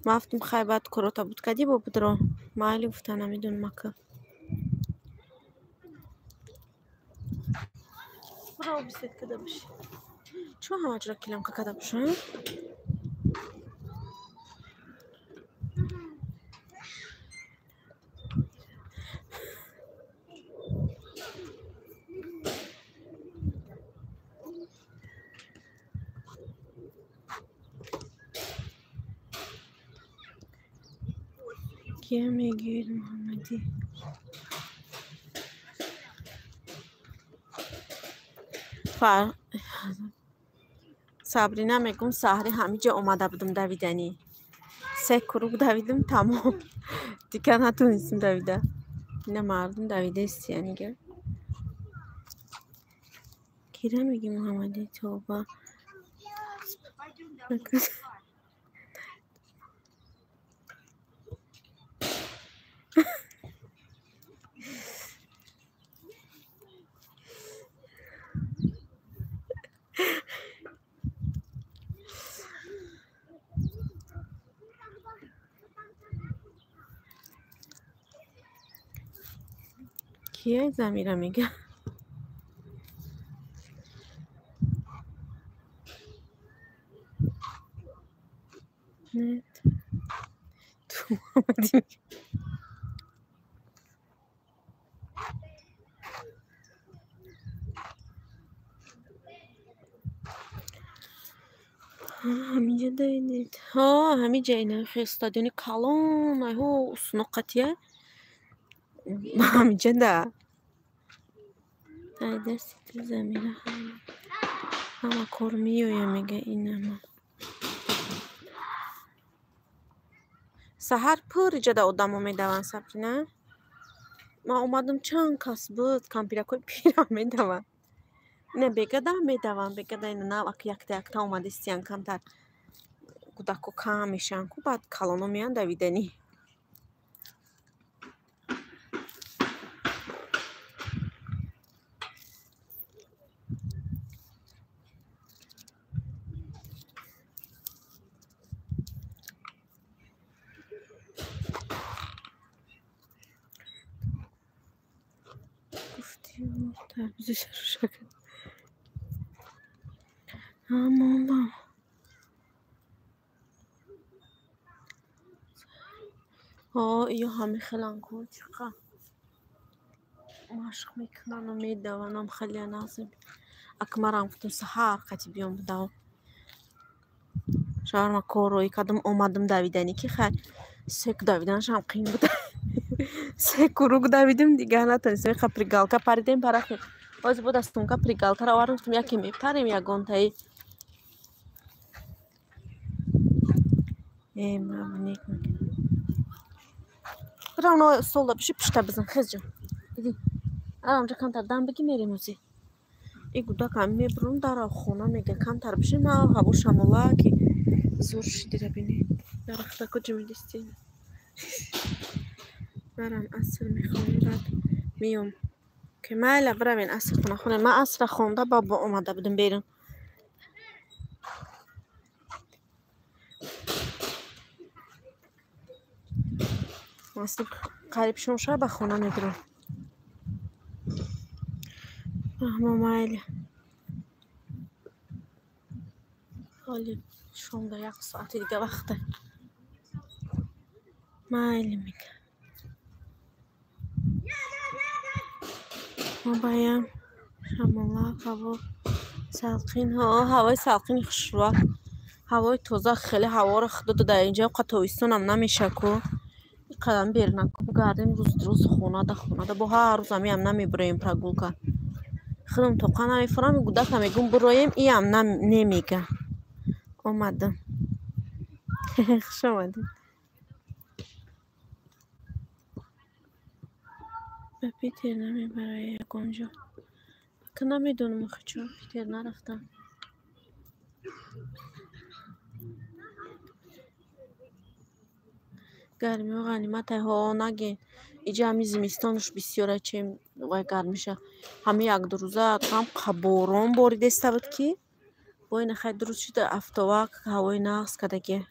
Ман гуфтам хай баъд корота буд кадӣ бо будро. Майли гуфта намедонам ака. Бро бисед када бошӣ. Чун ҳама ҷора килямка када бошам? Кия мегӯед Муҳаммадӣ? Сабрина мегӯм саҳри ҳамиҷа омада будам давиданӣ. Се круг давидам тамом. Дигар натонистем давида. Ина мардум давидаистия нигар. Кира мегӣ Муҳаммадӣ? Тавба. Кия Замира мега? Нет. Ту Муҳаммадӣ мега. Ҳамиҷа давидед. Ҳо, ҳамиҷа ина хел стадиони калон, айҳо усноқатия. Ҳамиҷа да. Ай дасти ту Замира ҳама кор меоя мега инама. Саҳар пур иҷода одамо медаванд Сабрина. Ман омадам чанд кас буд, кампиракҳои пирам медаванд. Ина бегада медаванд, бегада ина нав ак якта якта омадистиян камтар кӯдако кам мешаванд ку баъд калоно меянд давиданӣ. Гуфтию тарбузи шарушака. Мондам. Ҳо, иё ҳами хелан ку чиқа. Машқ мекунану медаванам хеле нағз. Акмарам гуфтам саҳар қати биём будав. Шавҳарма кор роӣ кардам, омадам давиданӣ ки хай сек давиданашам қиин буда. Се круг давидим, дигар натонистем. Ха прыгалка паридем, парахтем. Ҳозир бо дастумка прыгалкаро овардам, гуфтам яке мепарем ягонтаи. Э, мабник. Бирав столда биши, пушта бизан, хез ҷон. Иди. Ара онҷа камтар дам бигӣ, мерем ӯзи. И гудакам мебурам дара хона, мега камтар биши, на ҳаво шамола ки зур шидира бини. Дарахтако ҷимидисти. Марам аср мехонам, баъд меём. Ки майла биравен асртона хонем. Ман асра хонда ба бо омада будам берун. Насиб қариб шом шава ба хона медурам. Раҳмо майли. Ҳоли шомда як соати дига вақта. Майли мега. Мо баям шамолак, ҳаво салқин, ҳавои салқини хушрӯа. Ҳавои тоза, хеле ҳаворо худо дода. Инҷа тобистонам намеша ку. Қадам бернаку гардем рӯз рӯз хонада хонада бо ҳар рӯз амиам намебуроем прогулка. Худам тоқа намефурам, гудака мегум буроем, иам немега. Омадам. Хуш омадед. Ба Питер намебарае ягон ҷо. Ака намедонам охи чаро Питер нарафтам. Гармиҳо ғаниматай, ҳо нагин. Иҷа ҳами зимистонаш бисёра чем вай гармиша. Ҳами якду рӯза там борон боридеста буд ки бо ина хай дуруст шуда афтовак ҳавои нағз кардагия.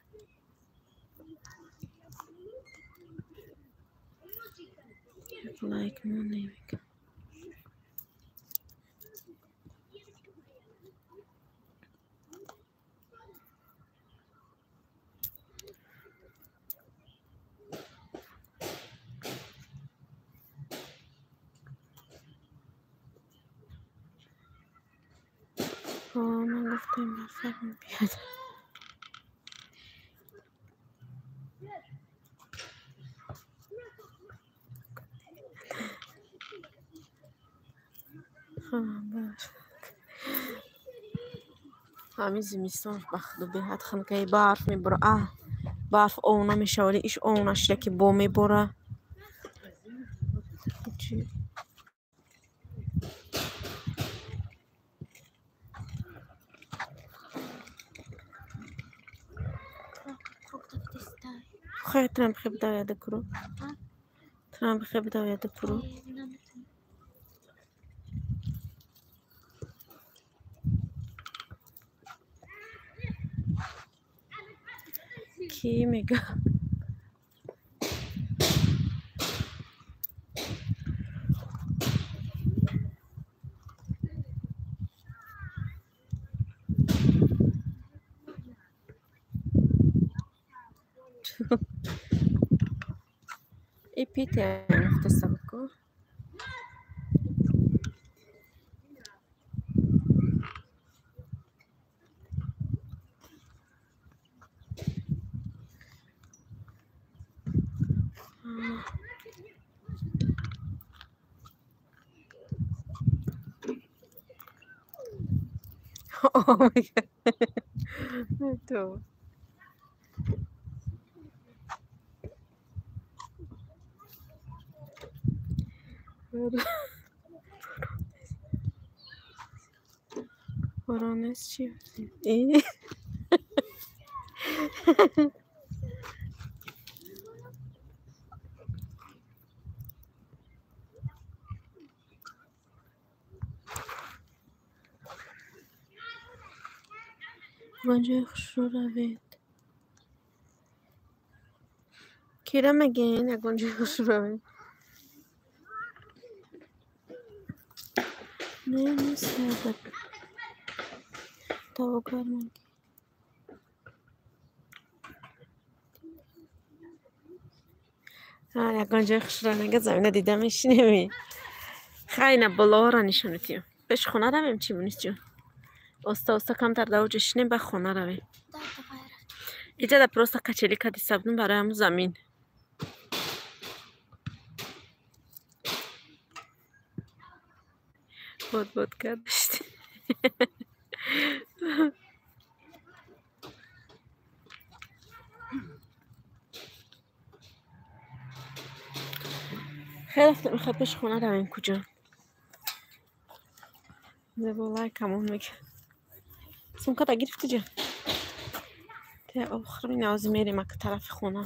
Лайк монем. Ман гуфтем барфак мебиёд. Ҳамин зимистон ба худо беҳад хунукаи барф мебора. Аҳ, барф ов намешава, вале иш ов нашида ки бо мебора. Хай трам бихе бидавяда куру. Трам бихе бидавяда куру. Ки мега? И Питер гуфтеста буд ку. Oh my God. То. Воронеж чӣ? Ягон ҷои хушрӯ равед. Кира мегӯен ягон ҷои хушрӯ равед? Не, нест тавогар мегӣ. Ягон ҷои хушрӯ нега замина дида мешинеми. Хайна болоҳоро нишон медиҳем. Пеши хона равем чӣ, Мунисҷон? Оста оста камтар дар оҷа шинем, ба хона равем. Иҷада просто качели кадиса будем барои ҳамун замин. Бод бод кардашт. Хеле рафтем, мехоҳад пеши хона равем куҷо? Зеболай камон мега. Сумката гирифти ҷа? Те охир навози мерем ака тарафи хона.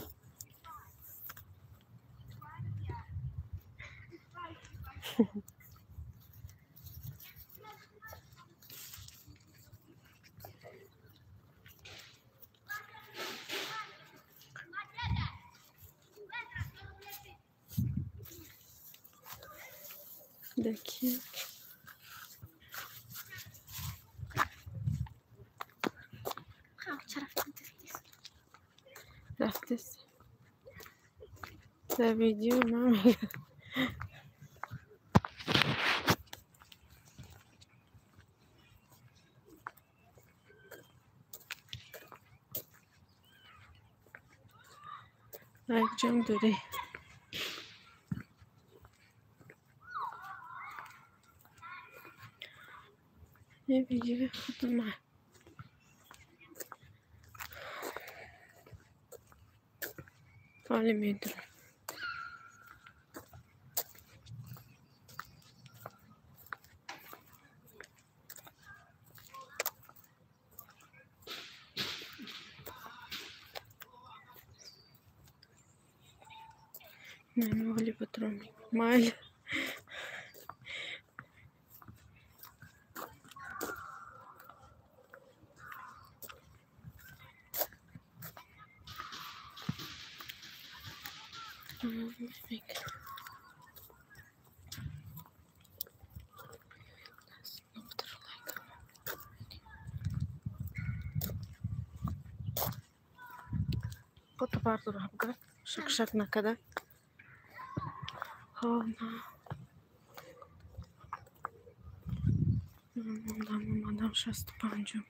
Daqui. Рафтес. Дар видео ман мегӯям. Якҷон дурӣ. یه ویدیو خود من حالی میدونم. نه حالی بطرم مایل. Шак-шак накарда. Омадам 65-ум.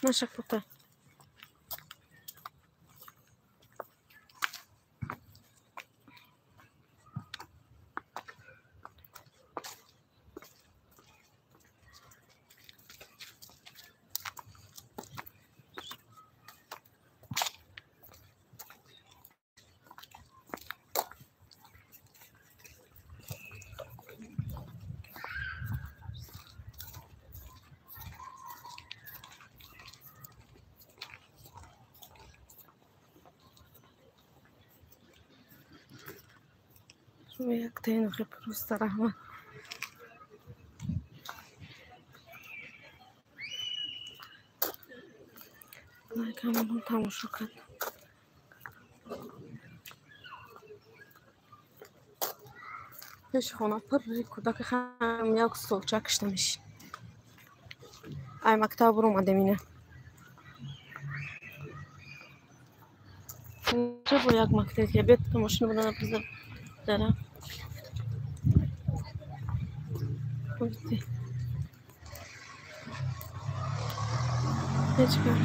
Наша пота. Яктаин просто раҳмат. Лайкамон тамошо кард. Пеши хона пурри кӯдаки хам як столча кишта мешин. Ай мактаб буромадем ина. Ча бо як мактаб ки бет машина будана биза дара. Ҳеҷ гап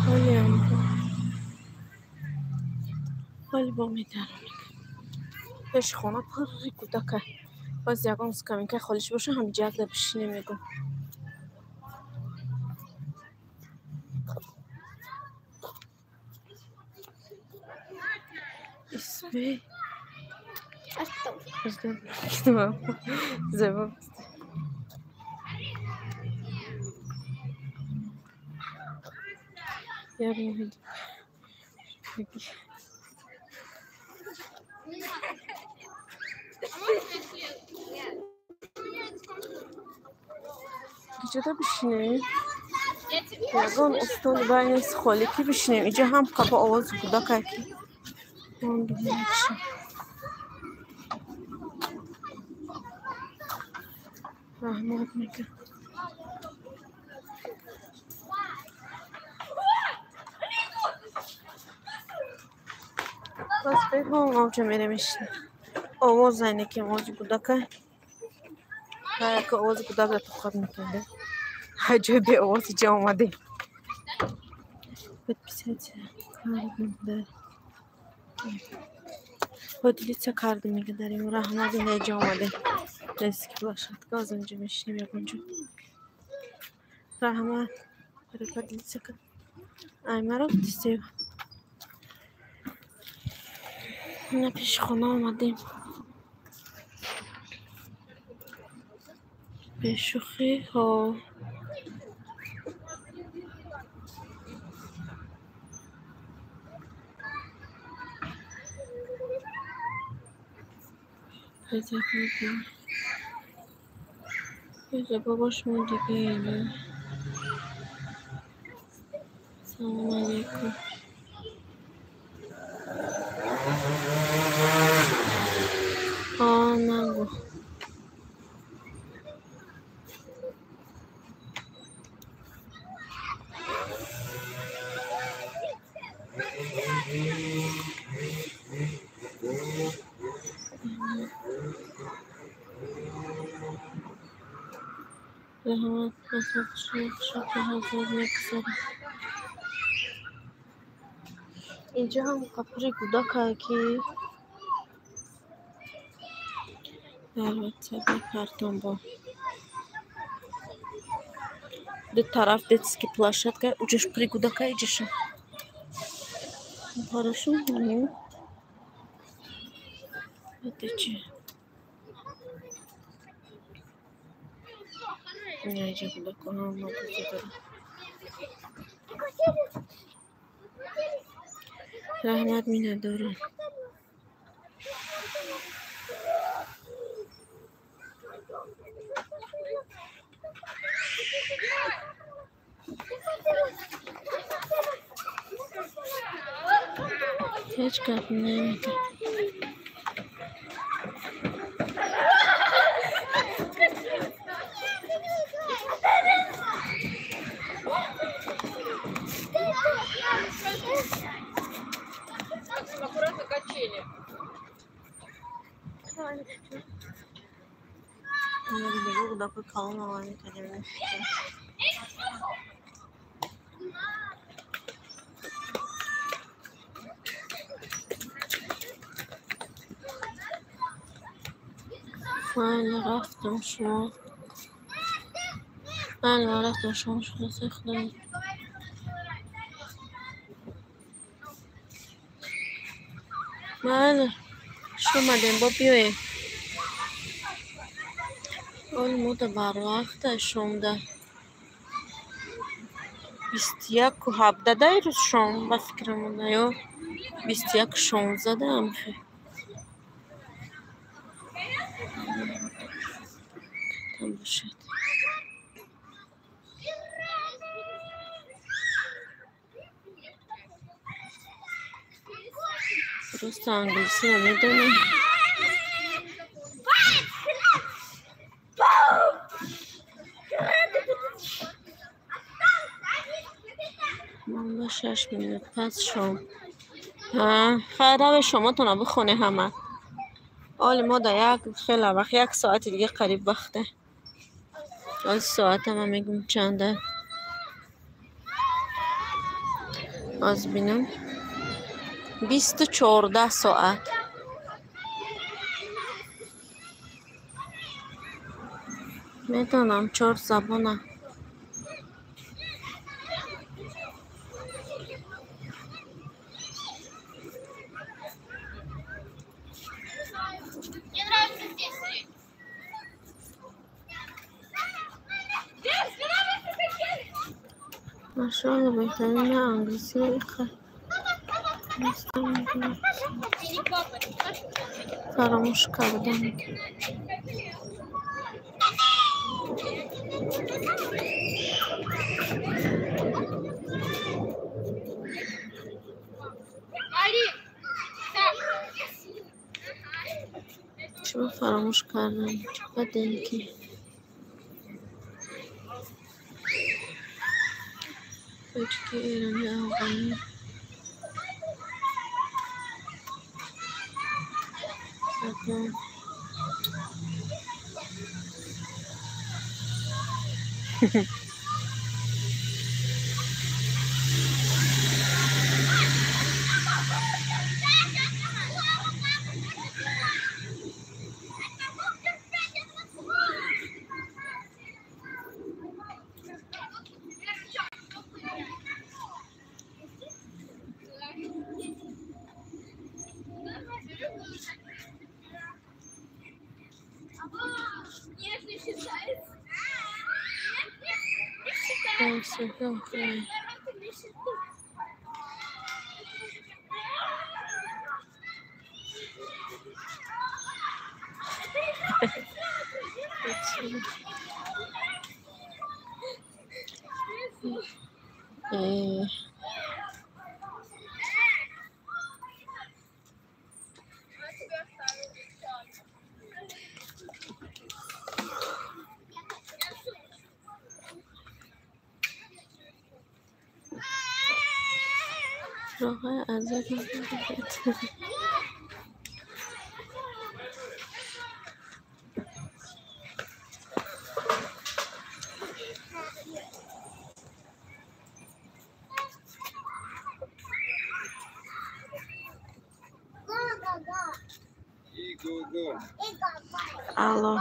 ҳолиам ҳоли бо медарам. Пеши хона пурри кӯдака. Боз ягон скамейкаи холиш боша, ҳамиҷа якда бишинем мегӯм. Исбей. Зебо. Иҷода бишинем. Ягон устони байни холӣ ки бишинем. Иҷа ҳам қабо овози кӯдакае ки раҳмат мекард. Бас бегом овҷа мерем мешинем. Овоз зайне ки овози кӯдака. Ҳар овози кӯдак дар тоқат мекарда. Ҳар ҷои беовоз ҷа омадем. Подписаться кардем дар. Поделиться кардем мега дарем. Раҳмат, ина ҷа омадем. Детский площадка, аз онҷо мешинем ягонҷо. Раҳмат. Поделиться кардем. Ай, маро дистем. Ина пеши хона омадем. Бешӯхӣ ҳо. Бобош мо дига ина. Салом алейкум. Ҳо, нагу. Раҳмат, шукр, ҳазор мегузарад. Инҷо ҳам қапури кӯдакае ки дар ватсап мепартом бо ду тараф детский площадка, уҷаш пури кӯдака, иҷаша. Хорошо, ну. Это чи? Ина иҷа кӯдакҳо ҳама бозӣ доранд. Раҳмат, миннатдорам. Ҳеҷ гап намегӯям. Аккуратно качели. Майли, рафтам шумо. Майли, ман рафтам шумо шиносои худо. Майли, хуш омадем, бо биёем. Оли мода барвақта шомда. 21:17 дай рӯз шом, ба фикрам монда ё 21:16 даам хе. Там бошад. Просто англисиро медонам. Монда 6 минут пас шом. Хайр, раве шомотона бихоне ҳама. Оли мо да як хеле вақт, як соати дига қариб вақте. Оли соата ман мегӯм чанда. Оз бинам. 20:14 соат. Медонам 4 забона. Мне нравится здесь сидеть. Машоалло, беҳтарин англисиро иқа. Фаромӯш кардам. Чиро фаромӯш кардам? Чӣ бадем ки? Тоҷики, эронӣ, афғонӣ. роҳҳои азоб Алло.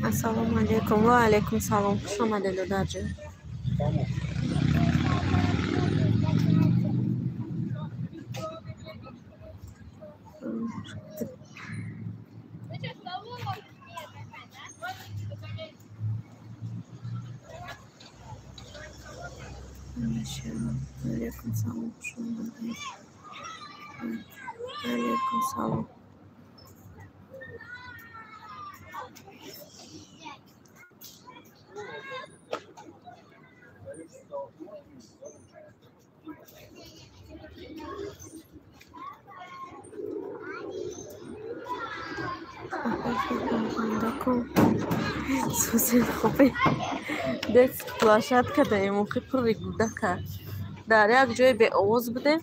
Ассалому алейкум. Ва алейкум салом. Хуш омадед, додарҷон. Алейкум салом. Хуш омадед. Алейкум салом. Сузин хубе. Детский площадка даем, охи пурри гудака. Дар як ҷои беовоз будем.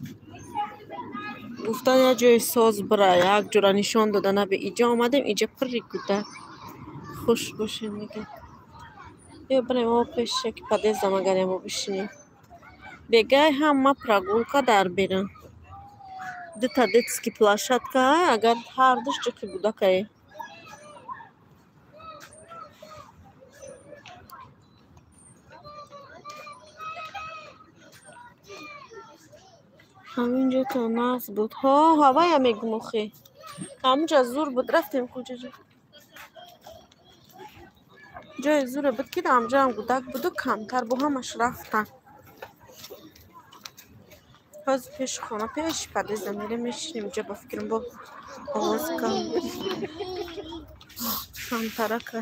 Гуфтан як ҷои соз бира, як ҷора нишон дода наби. Иҷа омадем, иҷа пурри гудак. Хуш бошем мега. Ё бирем о пеш яки подъездам агар ямо бишинем. Бегай ҳама прогулка дар берун. Дута детский площадка, агар ҳардуш ҷоки гудакае. Ҳаминҷо то нағз буд. Ҳо, ҳавая мегум охи. Ҳаминҷа зур буд, рафтем куҷо? Ҷои зуре буд ки ҳамҷоам гудак буду камтар бо ҳамаш рафтан. Ҳозир пеши хона, пеши подъезда мерем, мешинем инҷа ба фикрам бо овоз кам. Камтарака.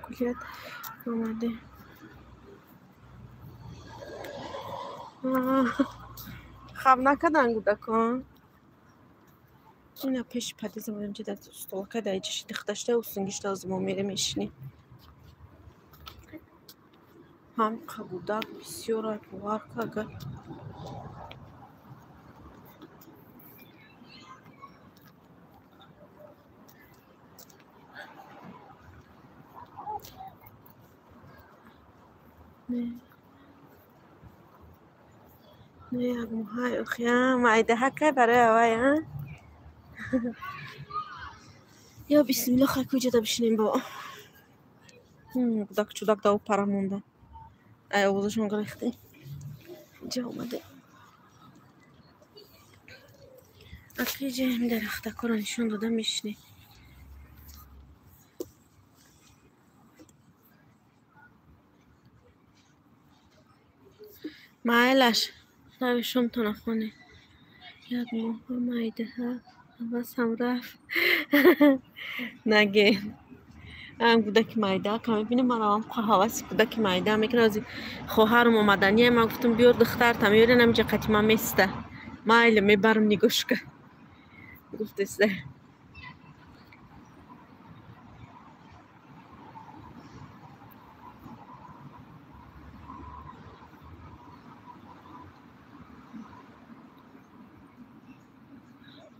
Кулият омаде. Хаб накардан гудакон. Ина пеши подъезд омадем, ҷа дар столака дар иҷа шиди худашта усунгишта ҳозир мо мерем мешинем. Ҳамқа гудак бисёр бовар ка агар. Не, як моҳай охи, майдаҳакай барои авай, а? Ё бисмилло, хай куҷода бишинем бо. Гудак чудак дав пара монда. Ай овозашон гирехтем. Инҷа омадем. Акиҷа ҳам дарахтакоро нишон дода мешинем. Майлаш, рави шомтона хонед. Як моҳа майдаҳа. Ҳавасам рафт. Наге. Ам кӯдаки майда ка мебинам, маравам ҳаваси кӯдаки майда мекунад. Ози хоҳарам омадания, ман гуфтам биёр духтарта меёрен ҳаминҷа қати ман места. Майли мебарам нигошка. Гуфтеста.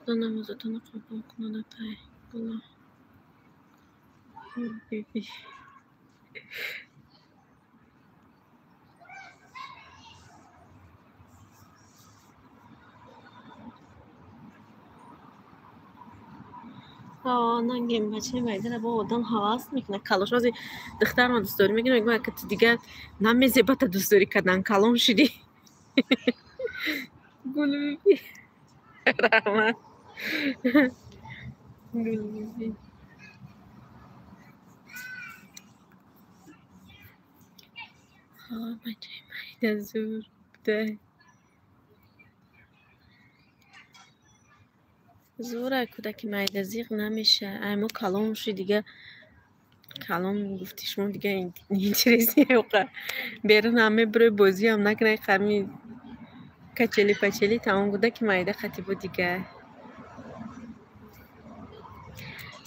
Худо намозатонро қабул кунад, апай. Гуло. Биби. Нагем бачаи майдара бо одам ҳавас мекунад. Калош ози духтарма дӯстдорӣ мекунад, мегӯяд ка ту дигар намезебата дӯстдорӣ кардан, калон шудӣ. Гулбиби. Раҳмат. Гулбиби. Бачаи майда зур буда. Зура кӯдаки майда зиқ намеша. Ай мо калон шуд дига, калон гуфти шумо дига интереси оқа. Берун ҳам мебурӯй, бозиам накунай, қами качели пачели тамом кӯдаки майда қати бо дига.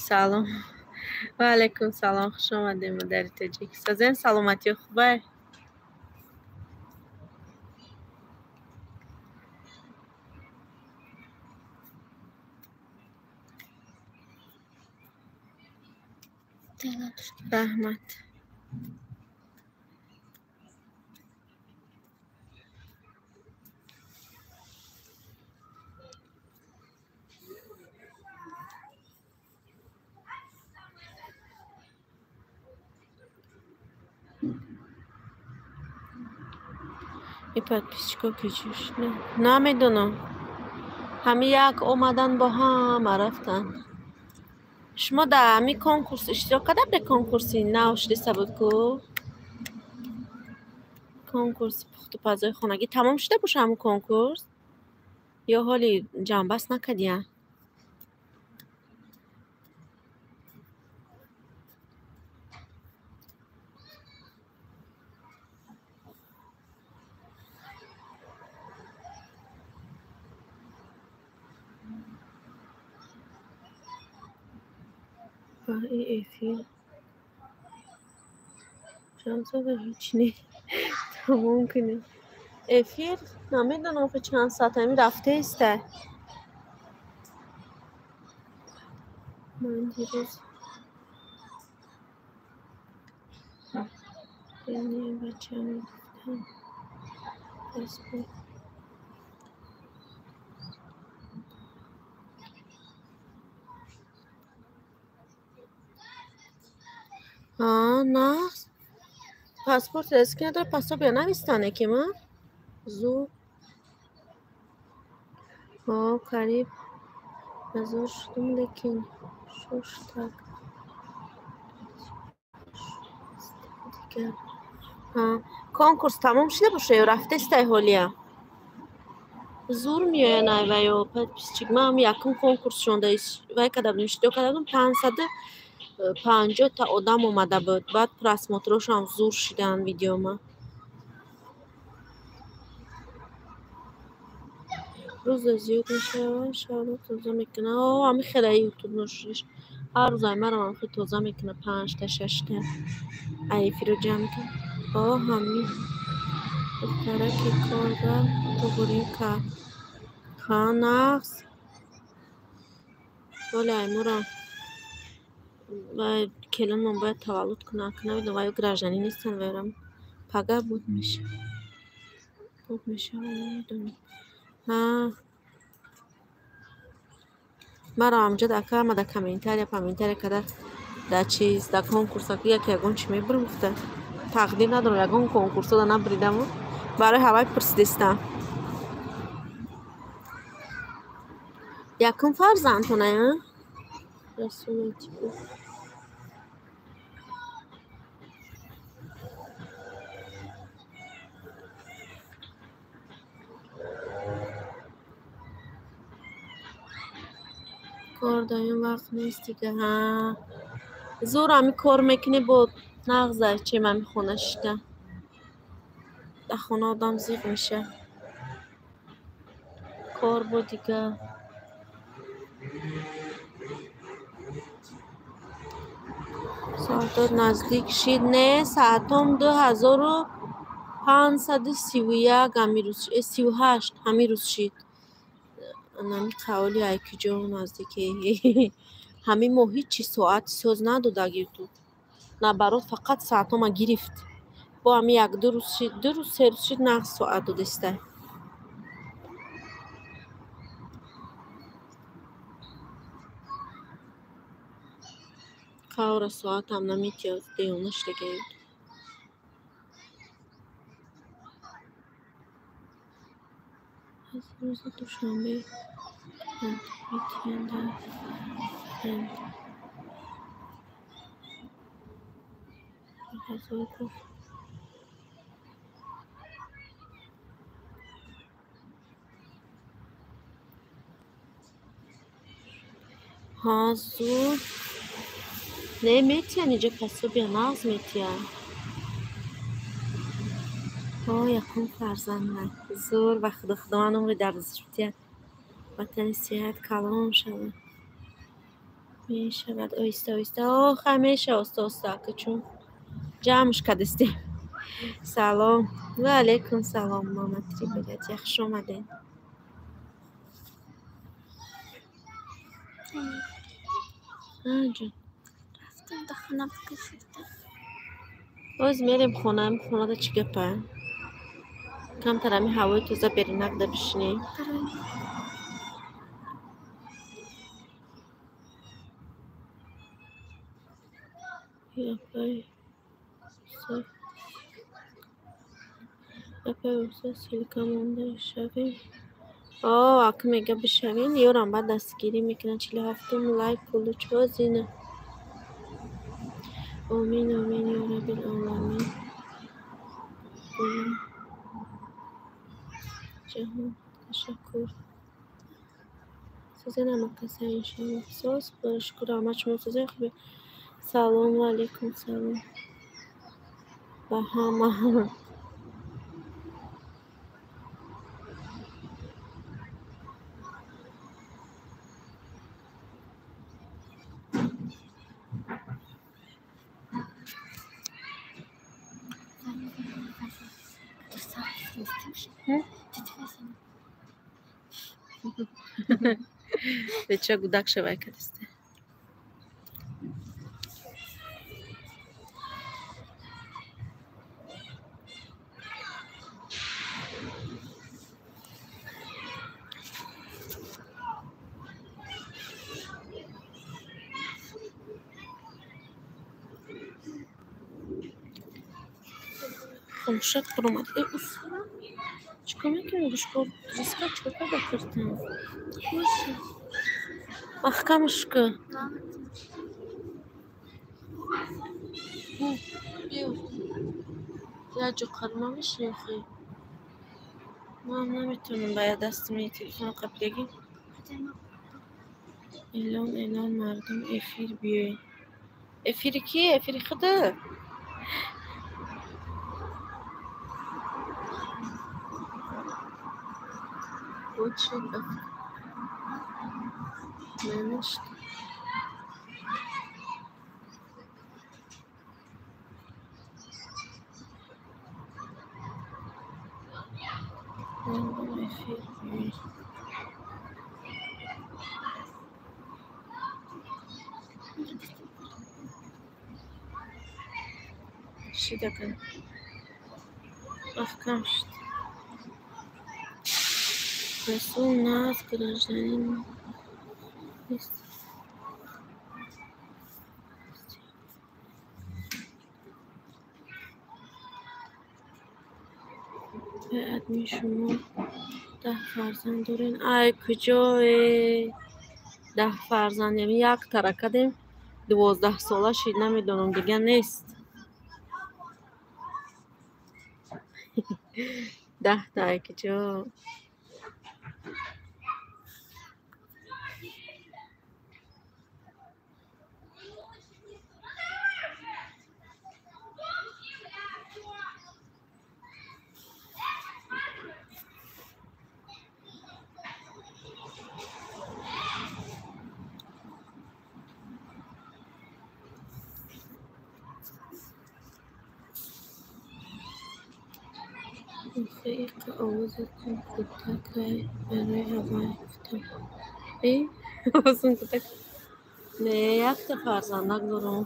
Салом. Ва алайкум салом, хуш омадем модари тоҷик. Сазен саломатиё хубай? Раҳмат. И подписчико кичиш? Намедонам. Ҳами як омадан бо ҳама рафтан. Шумо дар ҳамин конкурс иштирок карда будед? Конкурси нав шудеста буд ку? Конкурси пухтупазои хонагӣ тамом шуда боша ҳамун конкурс? Ё ҳоли ҷамъбаст накардия? Эфир чанд соата ҳеҷ не тамом кунем. Эфир намедонам охи чанд соат ҳамин рафтаеста. Ман дирӯз бачаам гуфтам паспорт нағз. Паспорт резки надорад, паспорт навистане ки ма? Зуд. Қариб ҳазор шудум, лекин шош так. Конкурс тамом шуда боша ё рафтестай ҳолия? Зур меоян ай ва ё подписчик. Ман ҳам якум конкурсшон вай карда будем, иштирок карда будем, 550 та одам омада буд. Баъд просмотрошам зур шидан видеома. Рӯза зиёд мешавад, шабро тоза мекунад. Ҳамин хеле ютуб ношиш. Ҳар рӯз аймарам ҳам хеле тоза мекунад, 5та 6та. Ай эфиро ҷамъ мекунад. Ҳамин духтараки корга туғрӣ кард. Ха, нағз. Вале аймора вай келинмон бояд таваллуд кунад, намедонам вай гражданин нестанд, вайрам пага буд мешавад. Буд мешавад, намедонам. Маро амҷад ака ама дар комментария, комментария карда дар чиз, дар конкурс як ягон чӣ мебурам гуфта. Тақдир надорам, ягон конкурсо да набуридаму. Барои ҳавай пурсидистам. Якум фарзандтона, Расулати Кор доим вақт нест дига. Ҳа, зур ҳами кор мекунӣ, бо нағза чем ҳами хона шита. Дар хона одам зиқ меша. Кор бо дига. Соатот наздик шид. Не, соатом 2531 ҳамин рӯз, 38 ҳамин рӯз шид. Ами қавли ай куҷо наздике. Ҳамин моҳ ҳичи соат соз надодаг ютуб. Наоборот, фақат соатома гирифт. Бо ҳами як ду рӯз шид, 2 рӯз, 3 рӯз шид, нағз соат додеста. Қавра соатам наметиёз, девона шудага ютуб. Аз рӯзи душанбе гуфт. Ҳа, зуд. Не, метиян иҷа пособия нағз метиян. О, якум фарзанда. Зур ба худо, Худованд умри дарозиш бития. Ватани сиҳат калон шавад. Мешавад оҳиста оҳиста. Ох, ҳамеша оста оста акачун. Ҷамъш кардистем. Салом. Ва алайкум салом, Маматри билет. Хуш омадед. Ҷон. Рафтем до хона бикашидем. Боз мерем хона, хонада чӣ гапа? Камтар ҳами ҳавои тоза берунакда бишинем. Апай уса силка монда шавем. О, ак мега бишавем, ёрам баъд дастгирӣ мекунад. 47-ум лайк кулучҳо зина. Омин, омин, ё раббил оламин. Ҷаҳон ташаккур. Сӯзен ҳамакаса иншоаллоҳ. Соз шукр раҳмат шумо сӯзен хубе. Салом ва алайкум салом. Ба ҳама. Беча гудак шавай кадисте. Хомӯшак баромад. Э, усура? Чикор мекунӣ? Гӯшкор риска чикор карда киртан? Маҳкамаш кун. Як ҷо қарма мешинӣ охи? Ман наметавонам ба як дастим телефоно қапидагӣ. Эълон, эълон, мардум эфир биёед. Эфири ки? Эфири худа? Очень managed. Шидакан. Маҳкам шуд. Расул нас гражданин нест. Адми шумо 10 фарзанд дорен. Ай куҷое? 10 фарзанд, яъне як тара кардем, 12 сола шид, намедонам дига нест. 10 та ай куҷо? Охи иқа овозатон кӯтакай барои ҳавай гуфтам. Э, овозам кӯтак? Не, якта фарзандак дорам.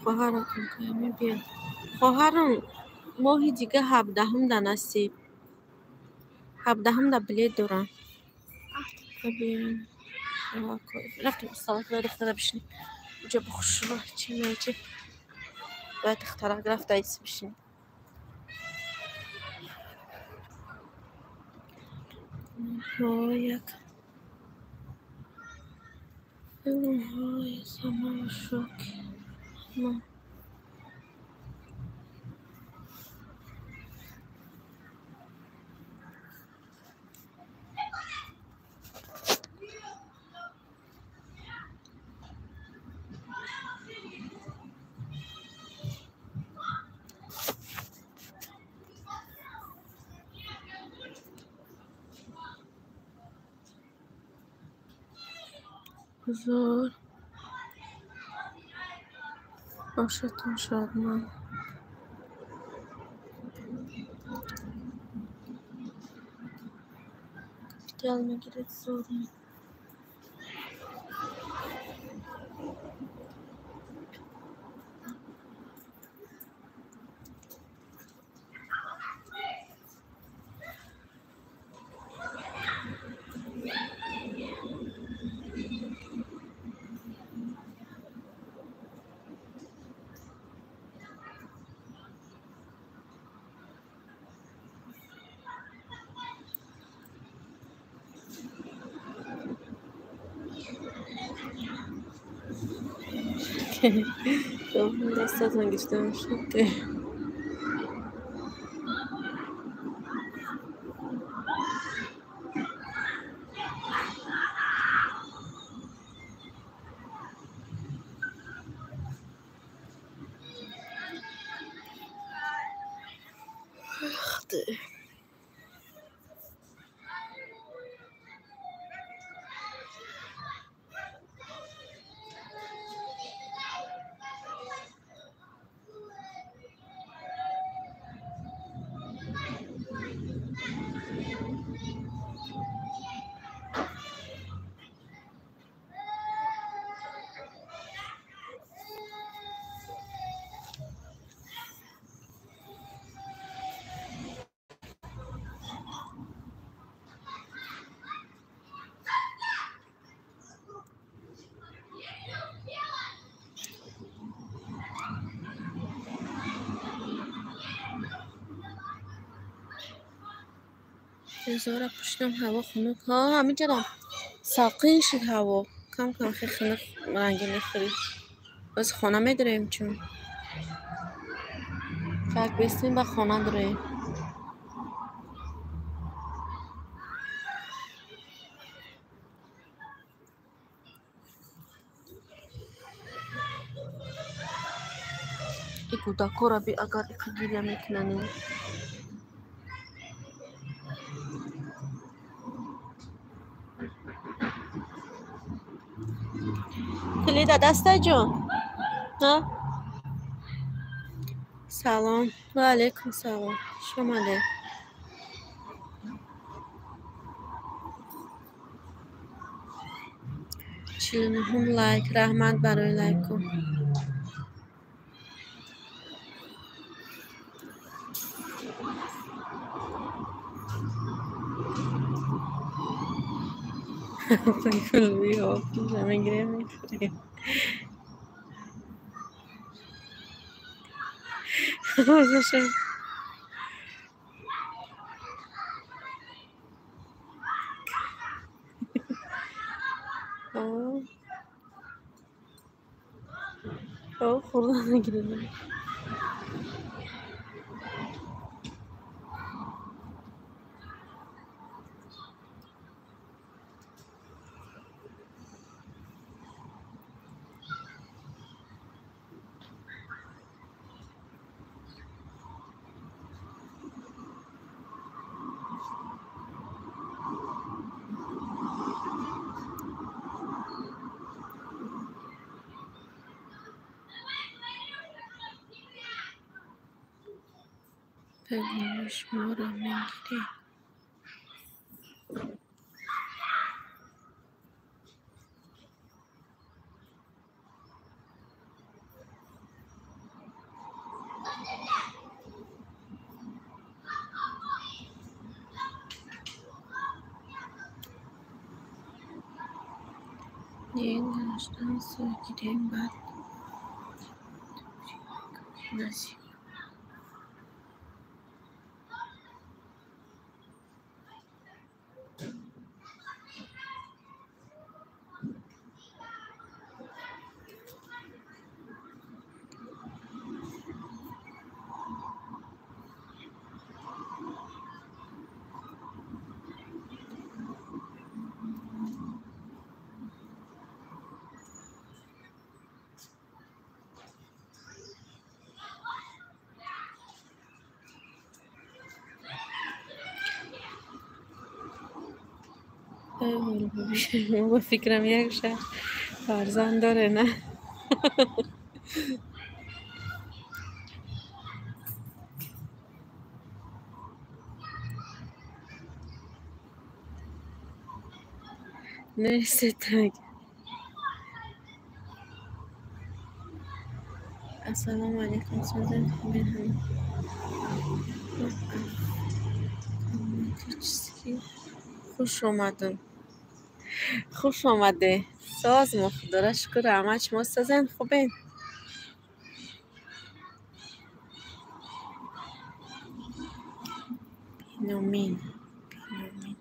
Хоҳаратон кай мебиёд? Хоҳарам моҳи дига 17-ум да насиб. 17-ум да билет дорам. Биён. Рафтем усталак бояд духтара бишинем. Уҷа бухушро чи мечи. Бояд духтарак рафта ис бишинем. Як ҳои самаи шоки. Зор. Бошатон шодмон. Капитал мегирад зор. Дастатон гирифта шуд. Зора пӯшидам, ҳаво хунук. Ҳа, ҳаминҷарам салқин шуд ҳаво. Кам кам хеле хунук ранги мехӯрӣ. Боз хона медароем чун. Как бестем ба хона дароем. И кӯдакҳоро би агар иқа гиря мекунанд. Калида дастаҷон? Ҳа? Салом. Ва алайкум салом. Хуш омадед. 49-ум лайк. Раҳмат барои лайку. Мегирем мехӯрем. Хӯрда нагирем. Апай шуморо мегирӣ? Гражданство гирем, баъд насиб. Ба фикрам, як шахс фарзанд доре, на? Несе так. Ассалому алайкум, созен, хубен ҳама? Автоматически хуш омадум. Хуш омаде. Соз мо, худоро шукр, раҳмат. Шумо созен, хубен? Биномин, биномин.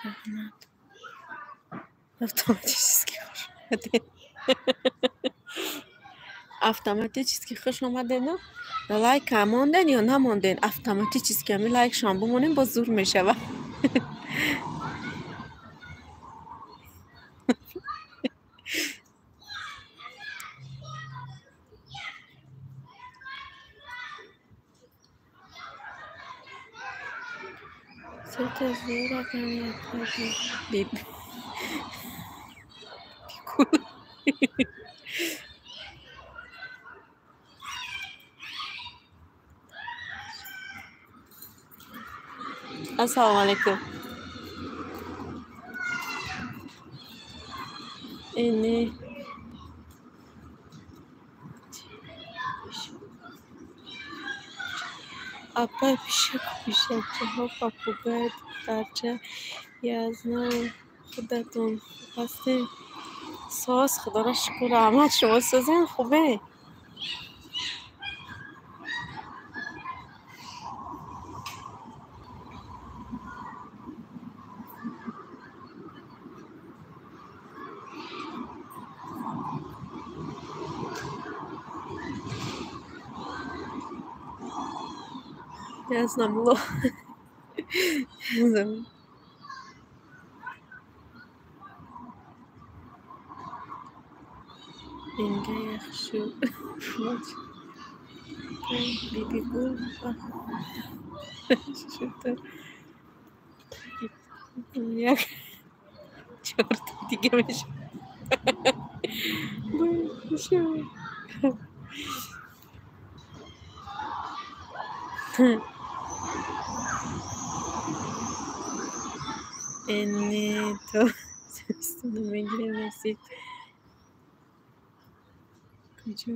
Раҳмат. Автоматически хуш омадед. Автоматически хуш омадед, на? Лайка монден ё намонден? Автоматически ҳами лайкшон бимонем, боз зур мешавад. Сета зура би бикул. Ассалому алайкум. Ини апай пишаку, пишакчаҳо, попугай, духтарча. Я знаю, худатон хуб ҳастем? Соз, худоро шукр, раҳмат. Шумо созен, хубе? Ясно было. Инга яхшу. Бибигул. Что-то. Як чорт дига мешавад. Ини то зимистоно мегирем, насиб. Куҷо?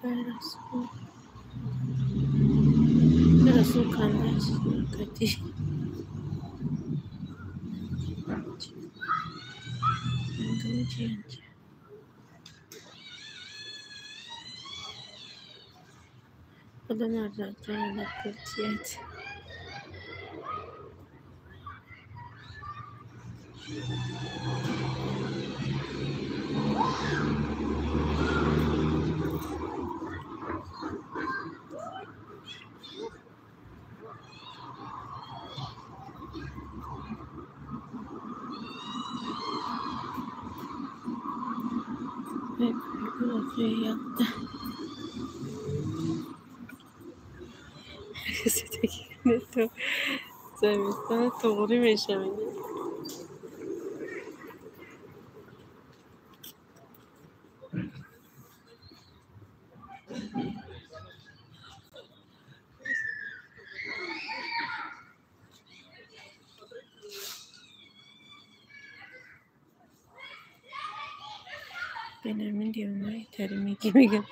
Расул. Расул кандаш кати. Худо нарзад пуртият. Якта. Зиддагӣ зимистон туғрӣ мешавад. Бенамин девонаи тари меги мегам.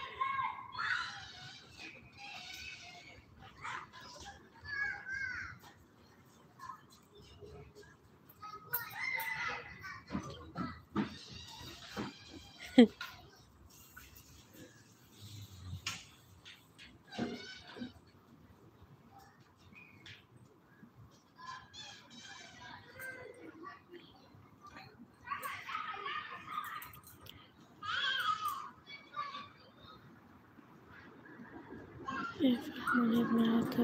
Бифармоед маро то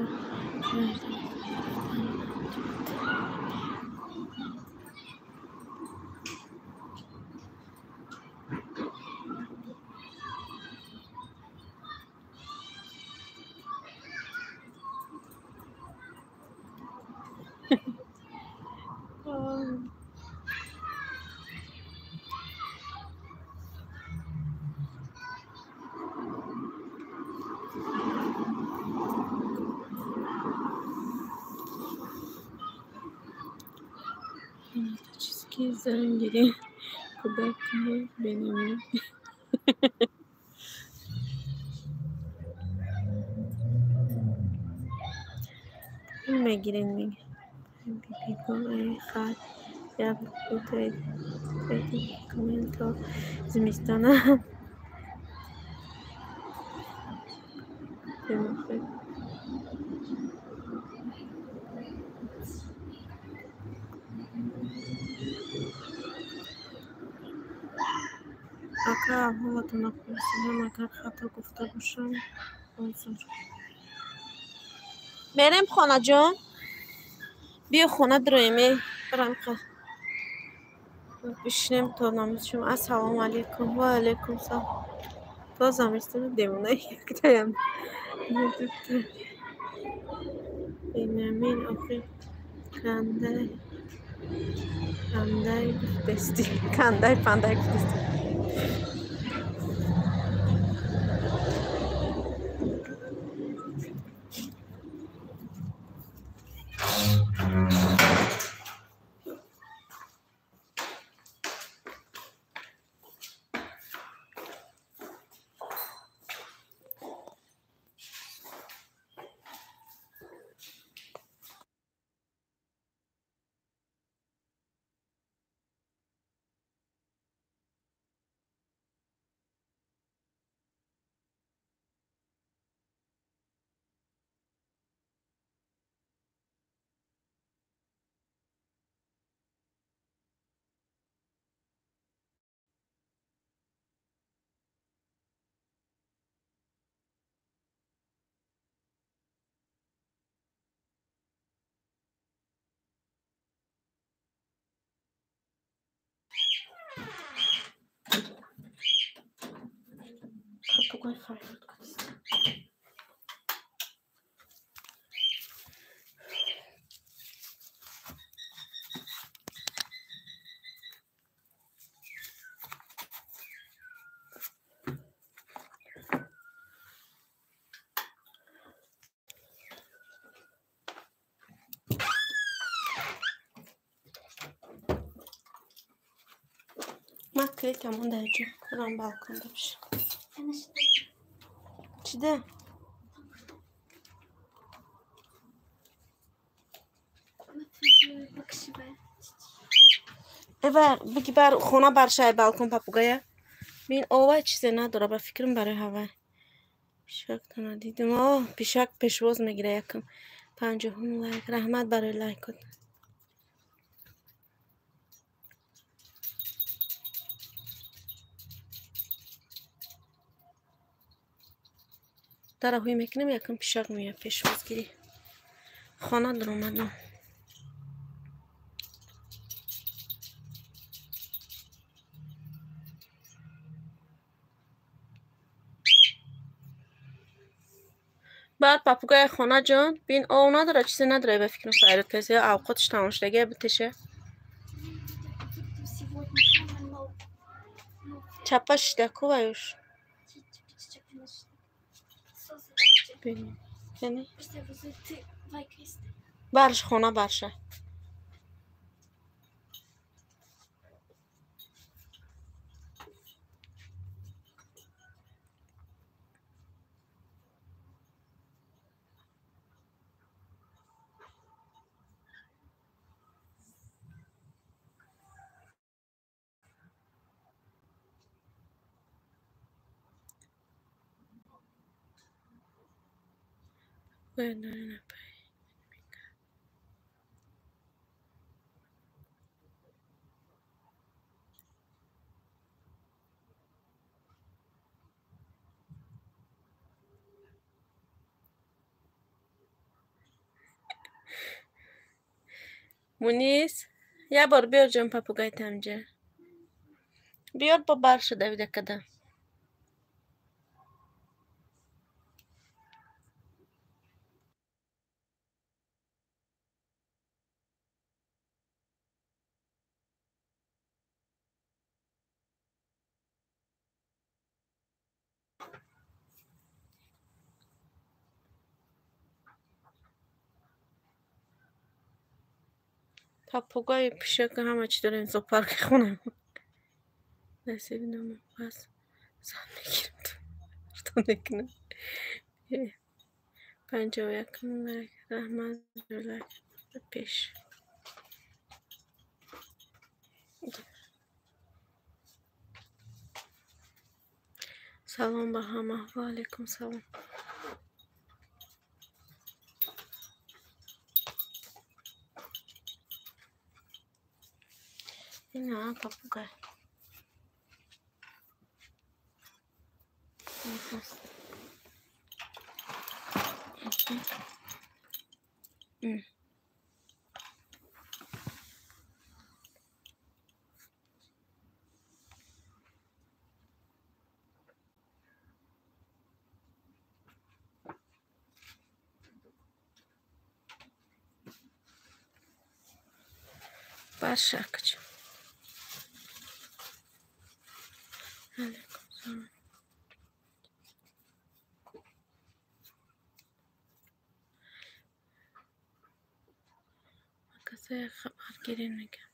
чизки зангири кӯдакро бенамин. Мегирен мега. Бибигул эй хат як кунед то зимистона. Ака аҳволатонро пурсидам, агар хато гуфта бошам, узр. Мерем хонаҷон? Биё хона дуроем, эй. Барам бишинем то намоз шум. Ассалому алайкум. Ва алайкум салом. То замистони девонаи яктаям. Бенамин охи кандай пандай гуфтасти. Кандай пандай гуфтасти. Попугай фарёд каст. Ман клетамон дар ҷо рам балконда бишин. Чида? Эва биги бар хона баршай балкон папугая. Бин ова чизе надора ба фикрам барои ҳавай. Пишактона дидам. О, пишак пешвоз мегира якам. 50 лайк. Раҳмат барои лайкот. Дара ҳуй мекунем, якам пишак меояд пешвозгирӣ. Хона даромадам. Бар папугай хона ҷон, бин ов надора, чизе надора, ба фикрам файрат касе авқотш тамом шудага битеше. Чапа шида ку ваюш. Бин. Яъне? Барш хона барша. Мунис, я бор биёр ҷон папугай тамҷа. Биёр бо бар шуда вида када. Папугай пишака ҳама чӣ дорем зоопарки хонам. Насиб нома пас зан мегирам. Что мекунам? 51 лайк, раҳмат, лайк пеш. Салом ба ҳама. Ва алайкум салом. Ина папугай. Баршакч. Алейкум салом. Касае хабар гирем мегам.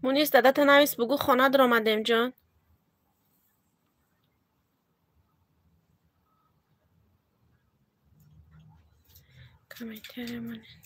Мунис, дадата навис бугу хона даромадем ҷон. Комментария монед.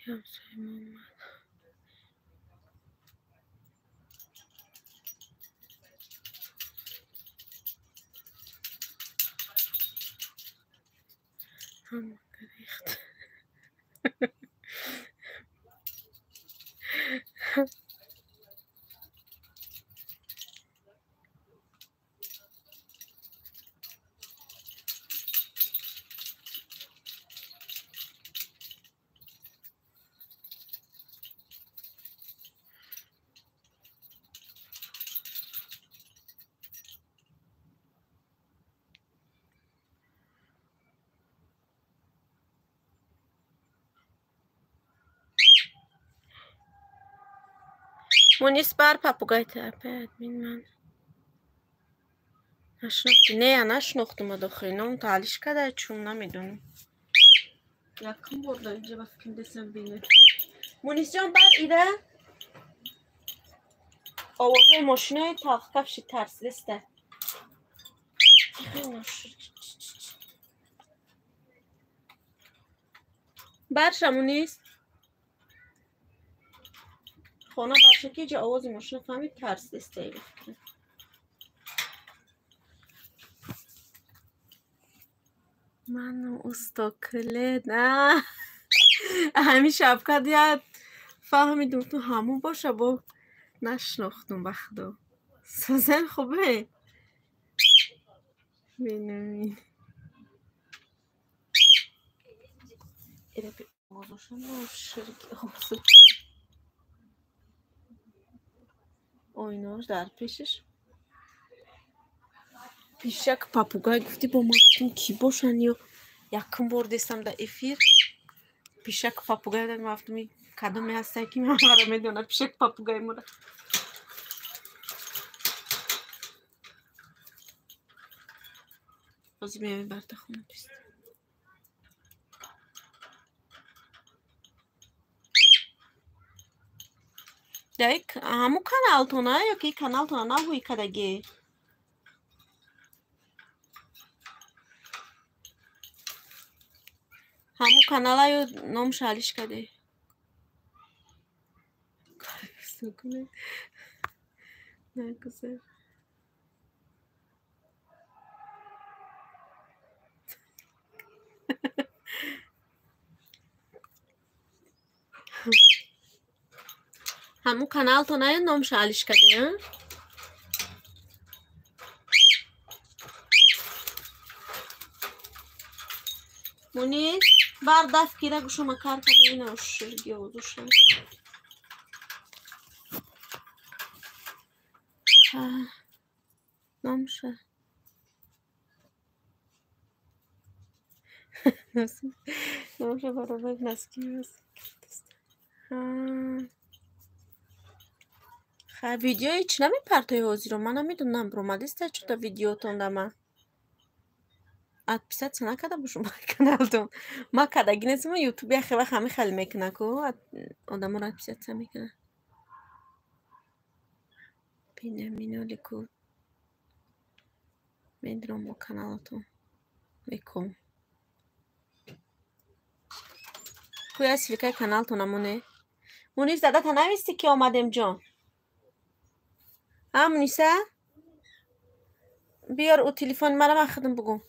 Ҳамсояи мо омад. Ҳама рехт. Мунис бар попугай апа админ ман нашинохти. Не, я нашинохтум адохи. Ном таалиш када чун намедонам. Якум бор дар инҷа ба фикр десам бине. Мунисҷон бар ида овозҳои мошинои талхкафши тарсидаста. Барша Мунис. Хона барша ки ҷа овози мошина фаҳмид тарсидаста. Ману усто килет. Ҳамин шабкат я фаҳмидум ту ҳамун боша бо нашинохтум ба худо. Созен хубе? Бинамин. Оинош дар пешаш пишак попугай гуфти бо ман гуфтум кӣ бошанд ё якум бор дестам дар эфир пишак попугай дад. Ман гуфтум кадоме ҳастае ки маро медонад пишак попугай мора. Ҳозир меоем барта хона бист. Дар ҳамун каналтона ё ки каналтона наҳӯи кадаге? Ҳамун канала ё номша алиш каде? Нагузар. Ҳамун каналтона ё номша алиш каде, а? Мунис бар дафт кира гӯшома кар каде ина ширги озуша. Номша. Номша баробар носки ха видеои чӣ намепартои ҳозиро? Ман намедонам бромадиста чӯта видеотон да ман. Отписаться накарда бошум ба каналтон. Ман кардаги нестам, ютуб яхе вақт ҳамин хел мекунад ку одаморо отписаться мекунад. Бинаминоли ку медурам бо каналатон меком. Куя ссылкаи каналтон амоне. Мунис дадата нависти ки омадем ҷон? А Муниса? Биёр ӯ телефони мара ман худам бугум.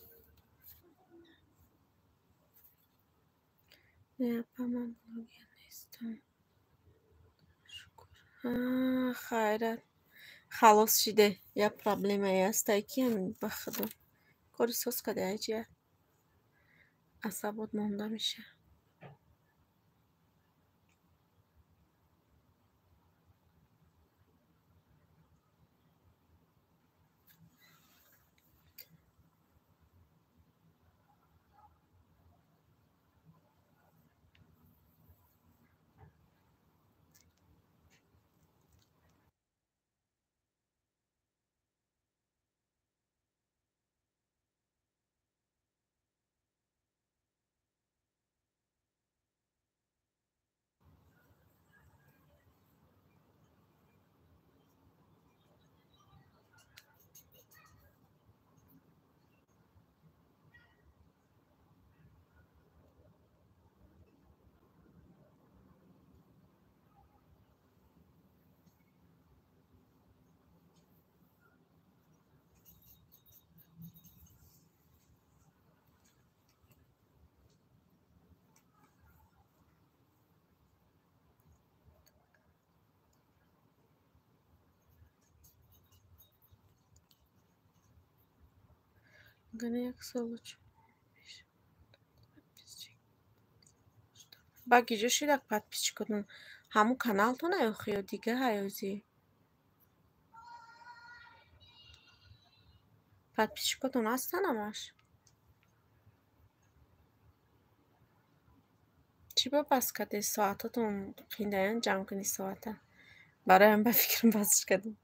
Не, апа ман блогер нестам. Шукр. Хайрат. Халос шиде. Я проблемае ҳастае ки ҳамин ба худо. Кори соз каде аҷия. Асабот монда меша. Гана як солу пеш. Ба гиҷо шидак подписчикотон? Ҳамун каналтона ё ё дига ҳаёзи? Подписчикотон ҳастан ҳамаш? Чӣ ба бас кардед? Соатотон қиндаян ҷамъ кунӣ соата. Бароям ба фикрам басш кардем.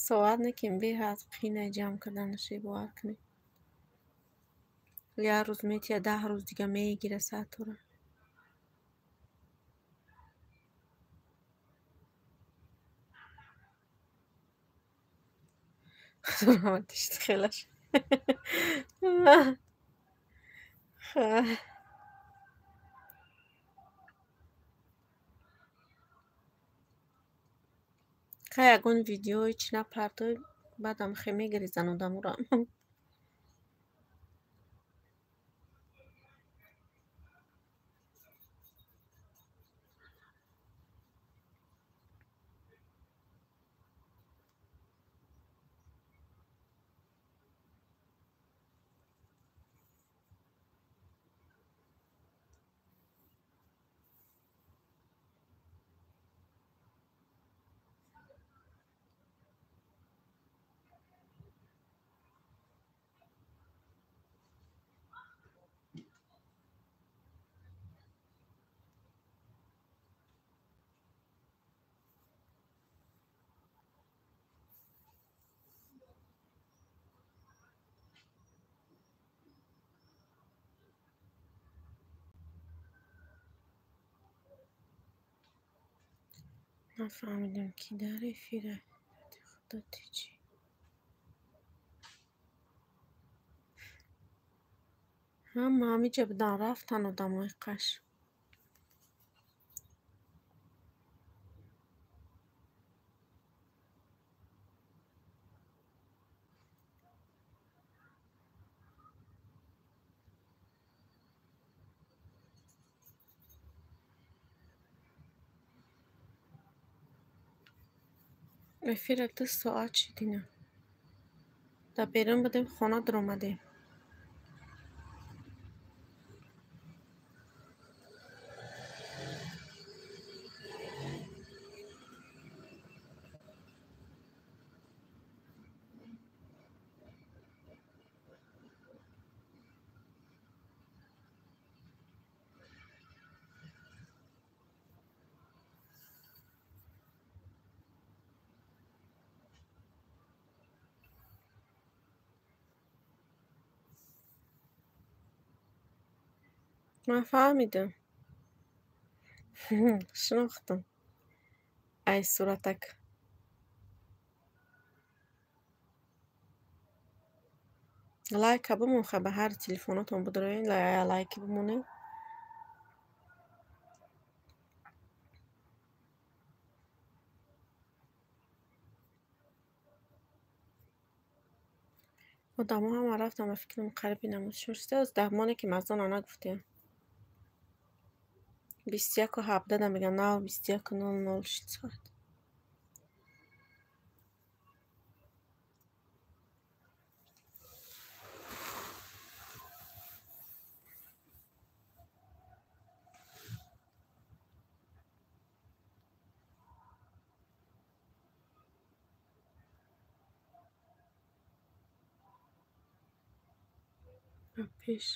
Соат некем беҳад қинай ҷамъ карданаше, бовар кунед. Як рӯз метия, 10 рӯз дига мегира саатора. Худо раҳматиш хелаш. Хай ягон видеои чӣ напартой, баъдам хе мегиризан одаморо. Нафаҳмидам, ки дар эфира. Худо ти чӣ? Ҳама ҳамиҷа будан, рафтан одамои қаш. Эфира 2 соат шидина. Дар берун будем, хона даромадем. Ман фаҳмидам. Шинохтам. Ай суратак. Лайка бимон, ха ба ҳар телефонотон бидроен, лайки бимонед. Одамо ҳама рафтан, ба фикрам қариби намозшон шудааст. Даҳмоне ки мазона нагуфтем. 21:17 да мегам, нав 21:00 шуд соат. Ба пеш.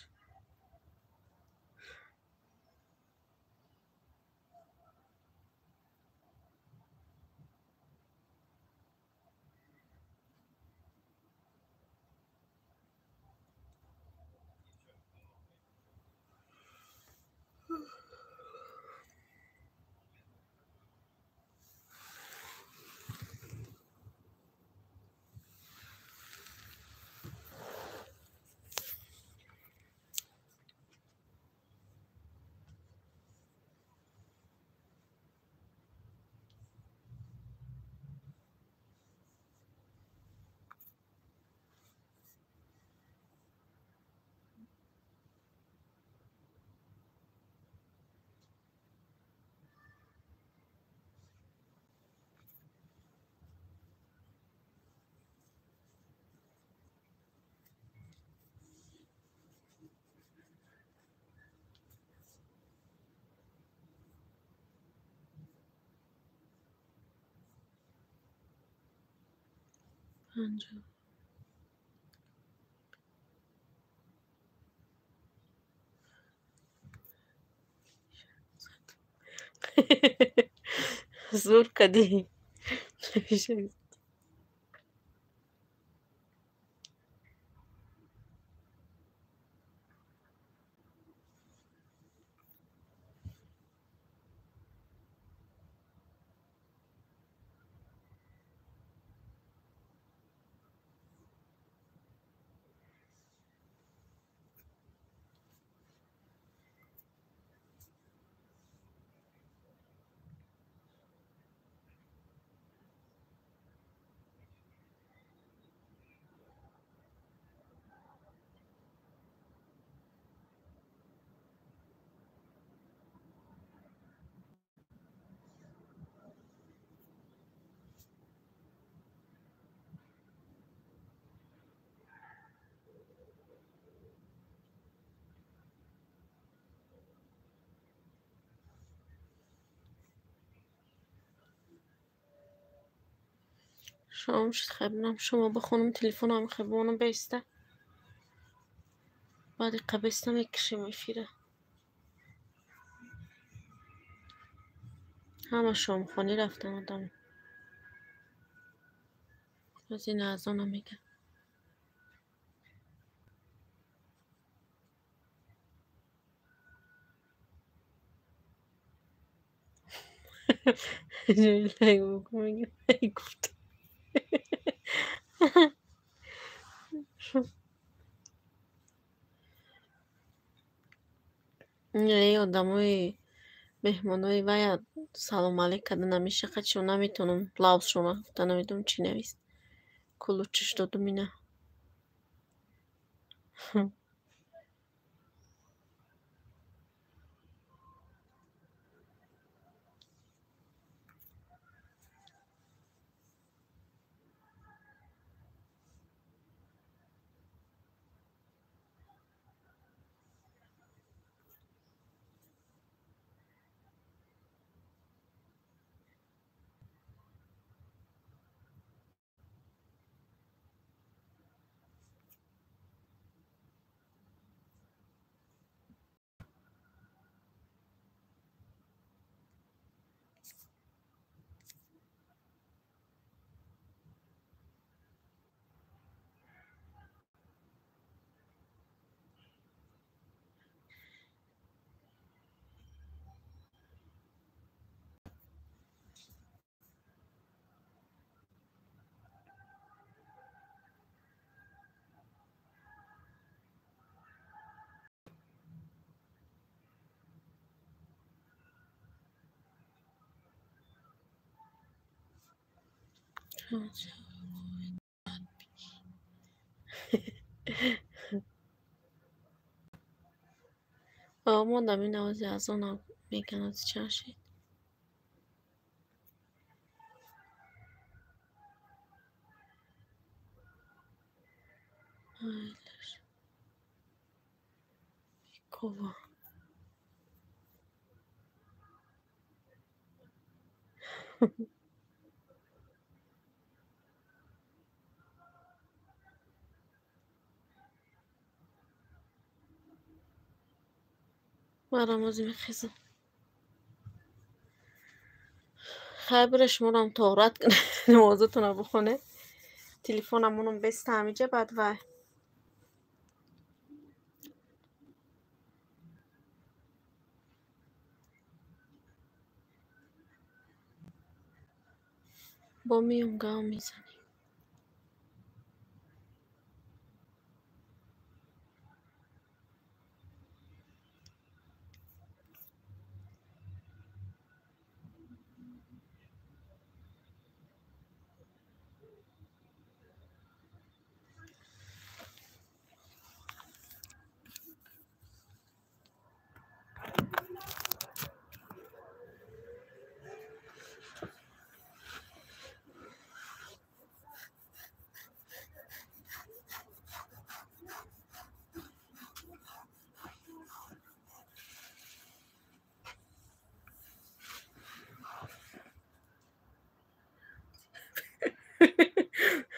50. Зур кадӣ. Шом шуд, хебнам шумо бихонам, телефонам хебонам беста. Баъди қабеста мекушем эфира. Ҳама шомхонӣ рафтан одам. Аз ин азона мегӯям. Гуфт. Не, одамои меҳмонои вая салом алейк карда намеша, қачо наметонам лавзшона гуфта намедонам чӣ навист. Кулучиш додум ина. Модам ин овози азонам мегӯянд, ози чанд шид? Майлаш. Бекова. Марам ози мехезам. Хайр, бире шуморам тоҳурат кунед, намозатонро бихонед. Телефонамонам беста ҳамиҷа, баъд вай. Бо миём гав мезанем.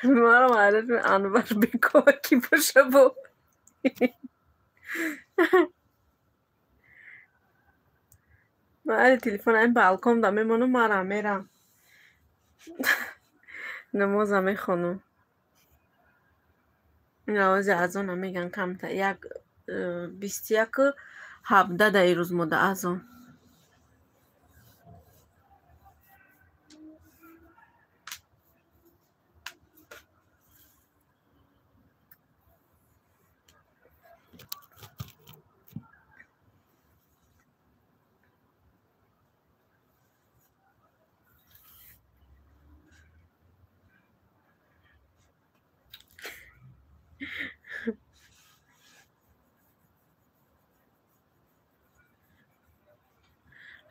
Маро маърифи Анвар Бекова ки боша бо. Ман али телефон ин балкон да мемонам, мара мерам. Намоза мехонам. Ин овози азона меган камта. Як 21:17 да ирӯз мода азон.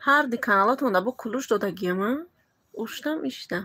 Ҳар ди каналатонда бо кулуш додагиам, а? Уштам ишта.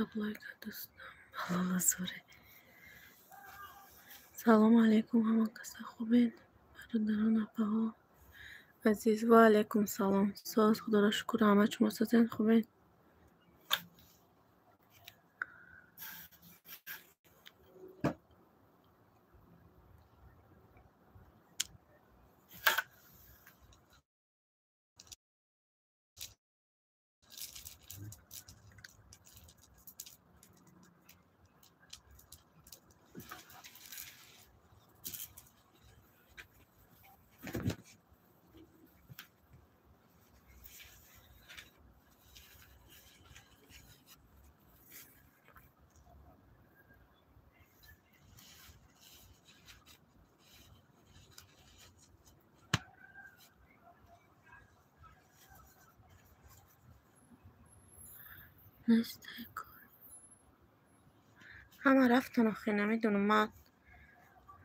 қаблой кардастам. Балола зуре. Салому алейкум, ҳама каса хубен? Бародарон, апаҳо азиз, ва алейкум салом. Соз, худоро шукр, ҳама шумо созен, хубен? Ҳама рафтан охи, намедонам, ман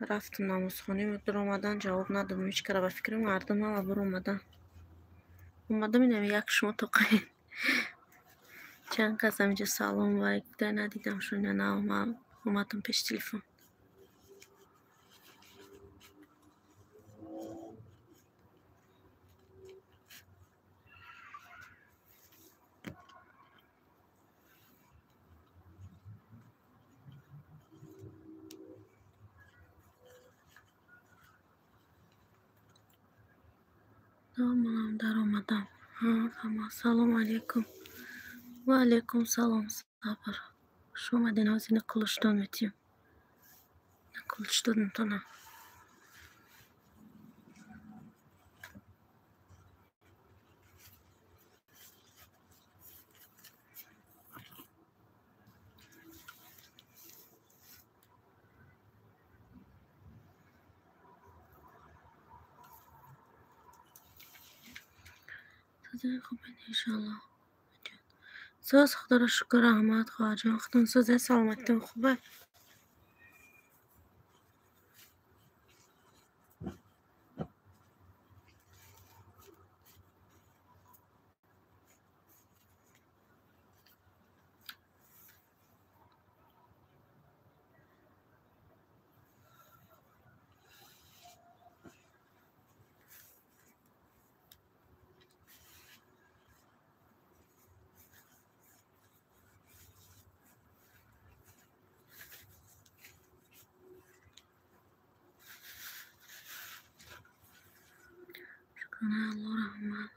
рафтам намозхонӣ, дуромадан ҷавоб надодам ҳеҷ кара, ба фикри мардум ҳама буромадан. Омадам инам як шумо тоқаен. Чанд кас ҳаминҷо салом вай гуфта надидам шуна, на омадам пеши телефон. Манам даромадам. Салому алейкум. Ва алейкум салом, Сабр. Хуш омадед, ҳозир кулуштон метиҳам. Кулуш додамтона. Хубен, иншаллоҳ. Соз, худоро шукр, раҳмат, хоҳарҷон. Худон созе, саломатитон хубе? Алло раҳмат.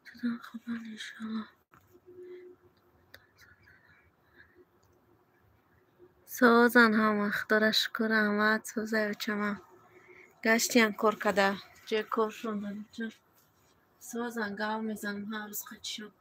Созан хубан, иншаллоҳ. Созан ҳама, худоро шукр, раҳмат. Созай очама. Гаштиян кор када. Ҷои коршон додам. Созан гав мезанам ҳар рӯз қачишон.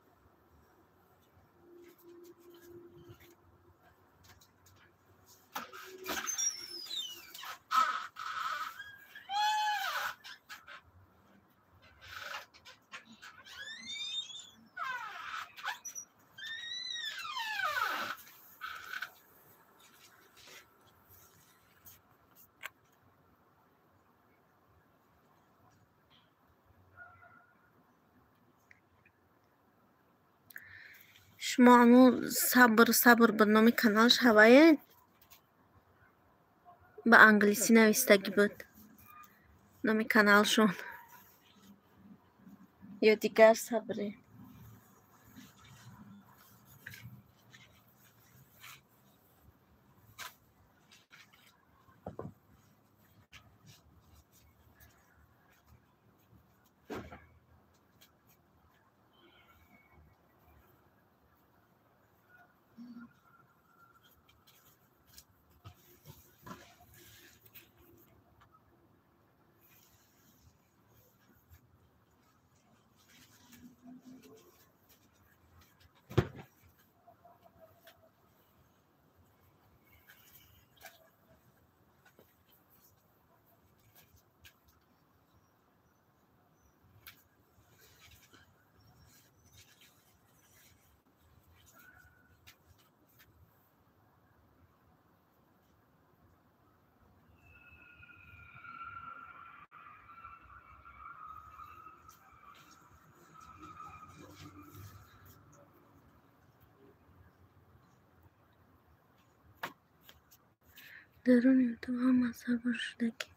Шумо ҳамун Сабр, Сабр буд номи каналаш, ҳавае ба англисӣ навистагӣ буд номи каналшон ё дигар Сабре? Даруни ютуб ҳама сабр шудагӣ.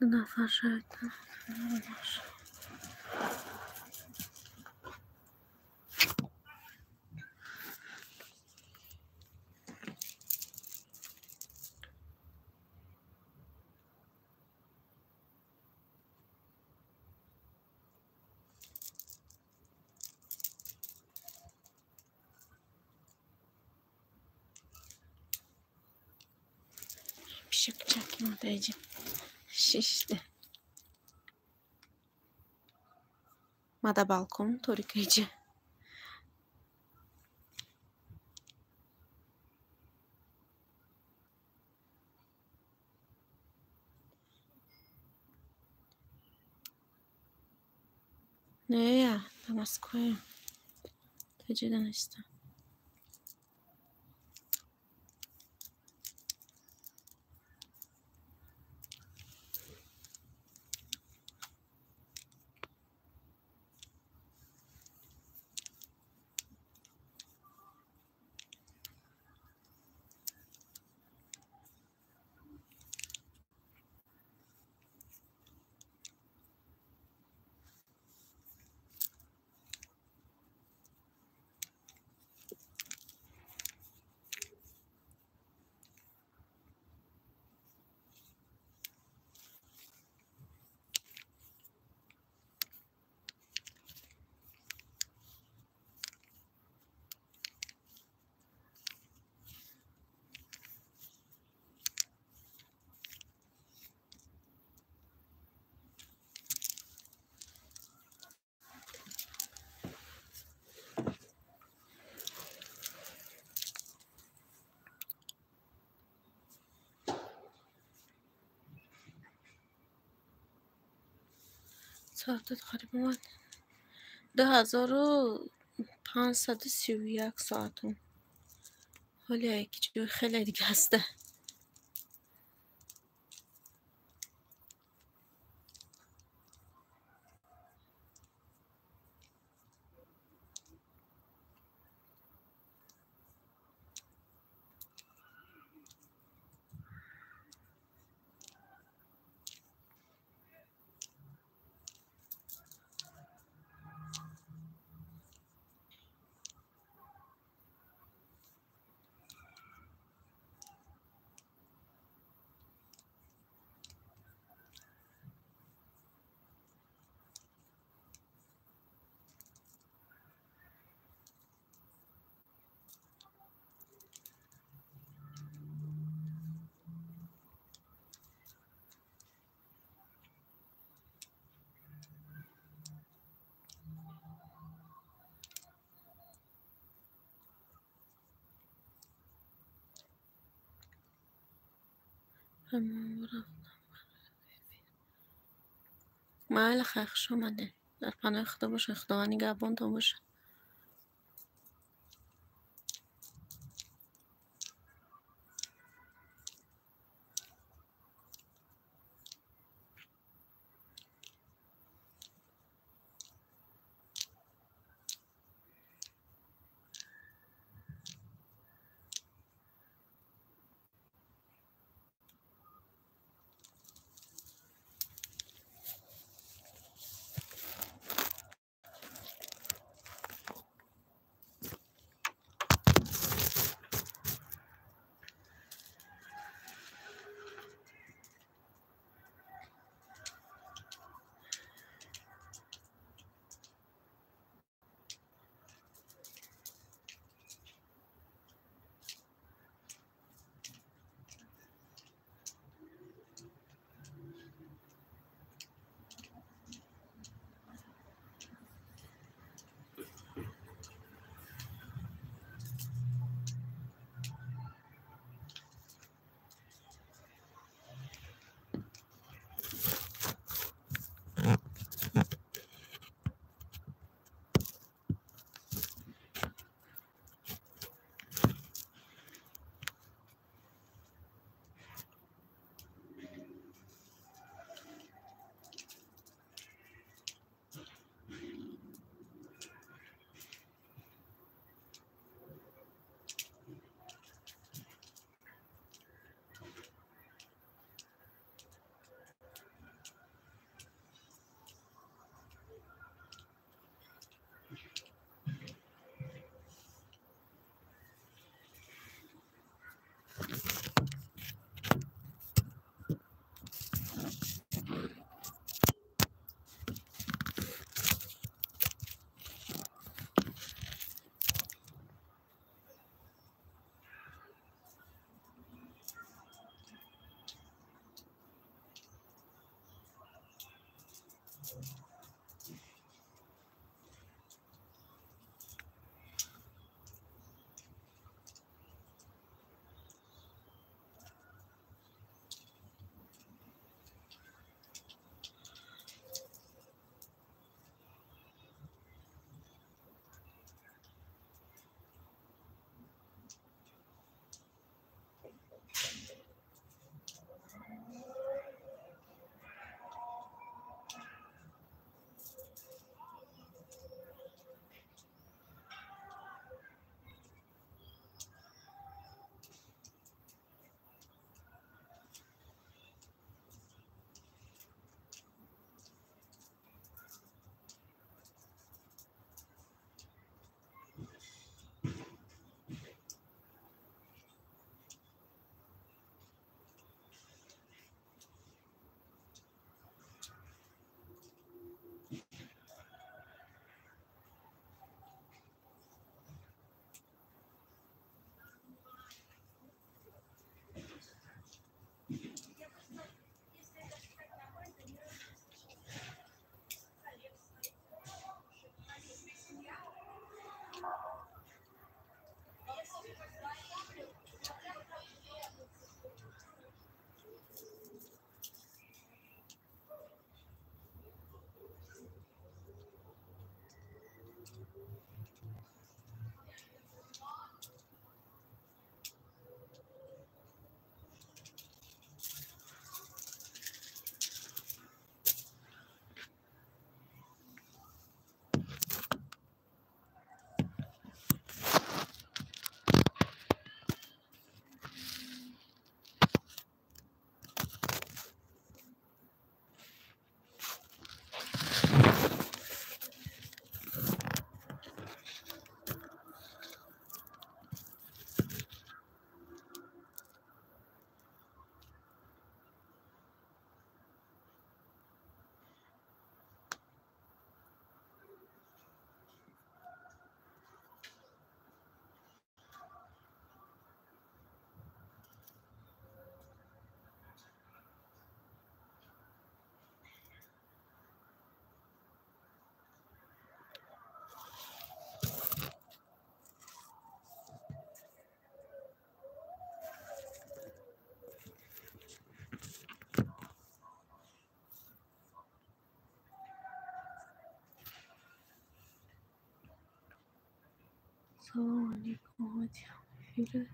Ду нафар шавед. Пишакчаки модаиҷа шишта. Мада балкон торикаиҷа. Не, я дар Москваем. Таҷида нестам. Соатот қариб омад. 2531 соатум. Ҳоле яки ҷои хеле дига ҳаста. Майли, хайр, хуш омадед. Дар паноҳи Худо бошед, Худованд нигаҳбонтон бошад. Алейкум. Эфир.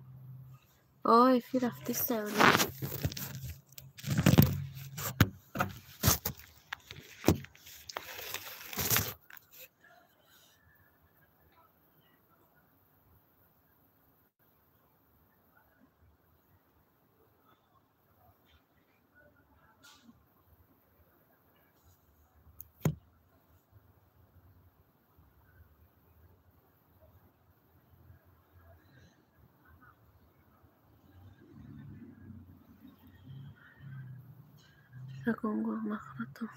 О, эфир рафтиста. Ягон гоҳ махоратон.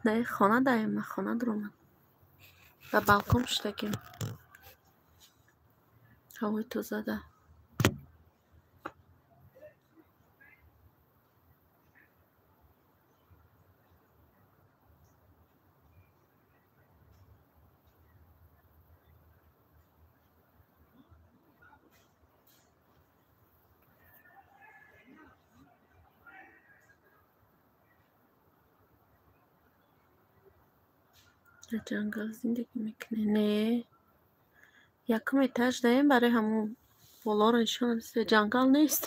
Не, хона даем, на хона дуромад. Ба балкон шудагим. Ҳавои тоза да. Дар ҷангал зиндагӣ мекунед? Не. Якум этаж даем, барои ҳамун болоро нишон додем. Ҷангал нест.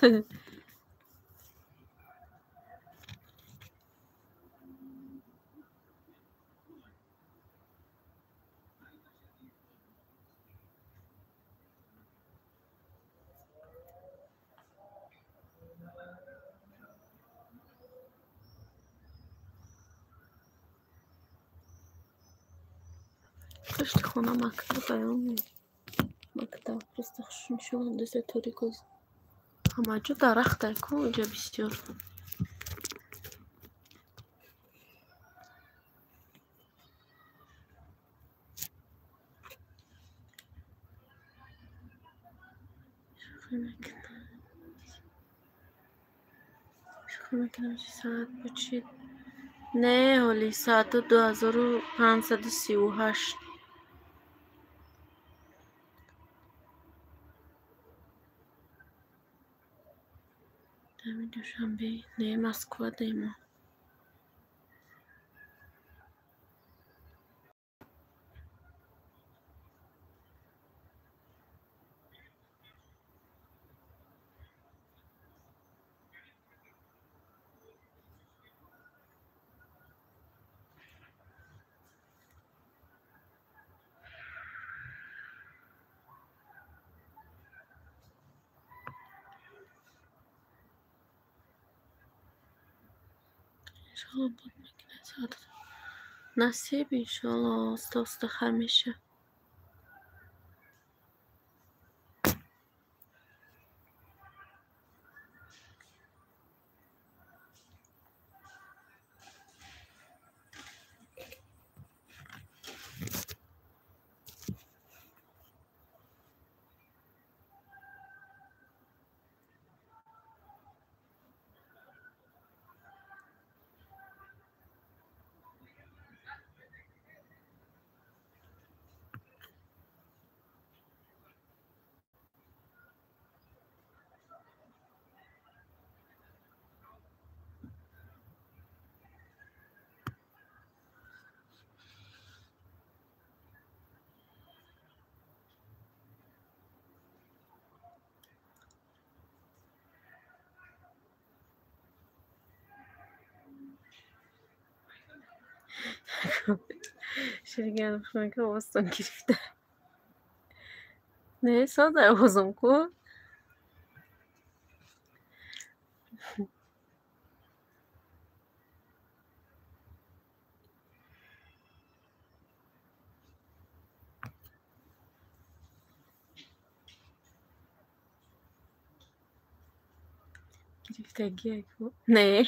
Пушти хона мактаб аён. Мактаб просто нишон дода торикоз. Ҳамаҷо дарахт ку инҷа бисёр. Шӯхӣ мекунам, соат бучид. Не, ҳоли соату 2538. Дами Душанбе, не, Москва демо. Иншалло буд мекунад соат. Насиб иншалло оста оста хар меша. Ширган хунка овозтон гирифта. Не, сода овозом ку. Гирифтагия ку. Не.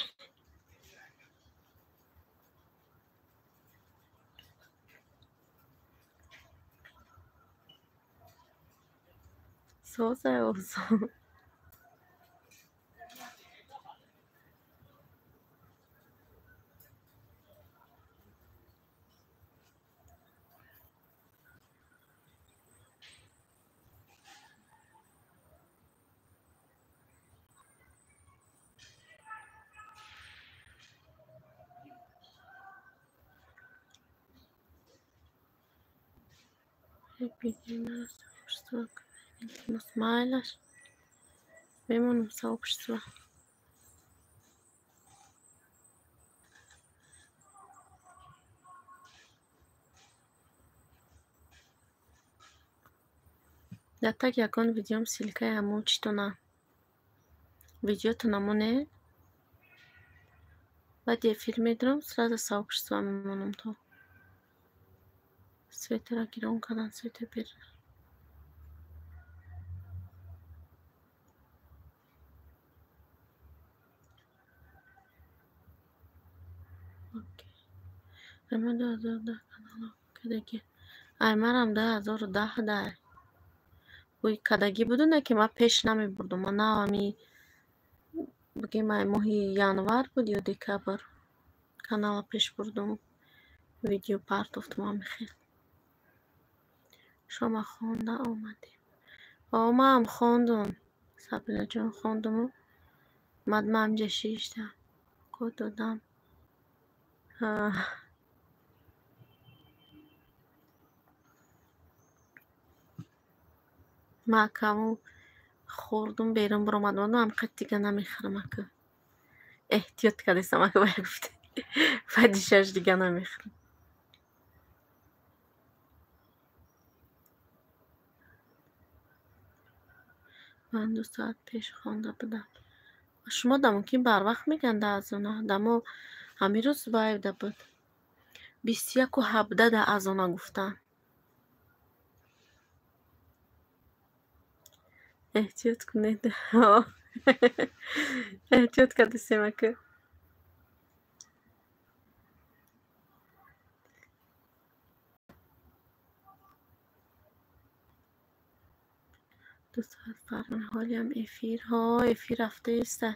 Соза овозом. Илтимос, майлаш. Мемонам сообщество. Дар так ягон видеом ссылкаи ҳамон читона видеото намоне, баъди эфир медурам, сразу сообщество мемонам. То светера гирон кардан, свете бер. Ай, ман 2010 канала кадаги. Ай, манам 2010 дай. Ӯй кадагӣ буду, не ки ман пеш намебурдум. Ман нав ами бигем, ай моҳи январ буд ё декабр канала пеш бурдум. Видео партофтум ҳами хел. Шома хонда омадем. О, маам хондум. Сабринаҷон, хондуму омад, ман ҳамҷа шиштам. Код додам. Ман акаму хӯрдум, берун баромадам, ҳамқад дига намехӯрам ака. Эҳтиёт кардестам ака, бая гуфте. Баъди шаш дига намехӯрам. Ман 2 соат пеш хонда будам. Шумо да мумкин барвақт мегӯянд да азона. Дамо ҳамин рӯз вайда буд. 21:17 да азона гуфтанд. Эҳтиёт кунед. Эҳтиёт кардесем ака. 2 соат фарқ. Ҳолиам эфир. Ҳо, эфир рафтаеста.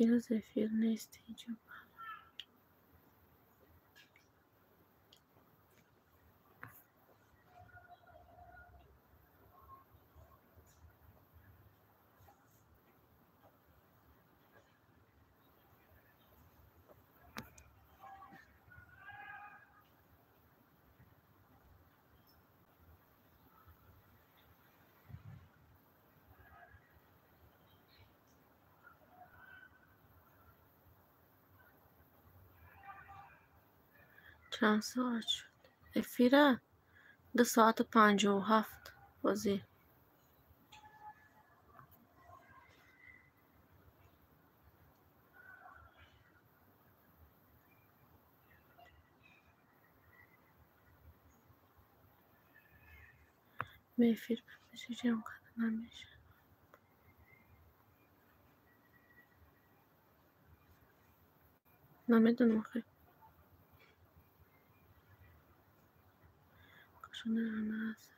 Ирӯз эфир нест ҳеҷо. Чанд соат шуд? Эфира 2 соату 57 бозӣ. Эфир ҷамъ карда намешавад. Намедонам охир. Кошонаи ҳунар аст.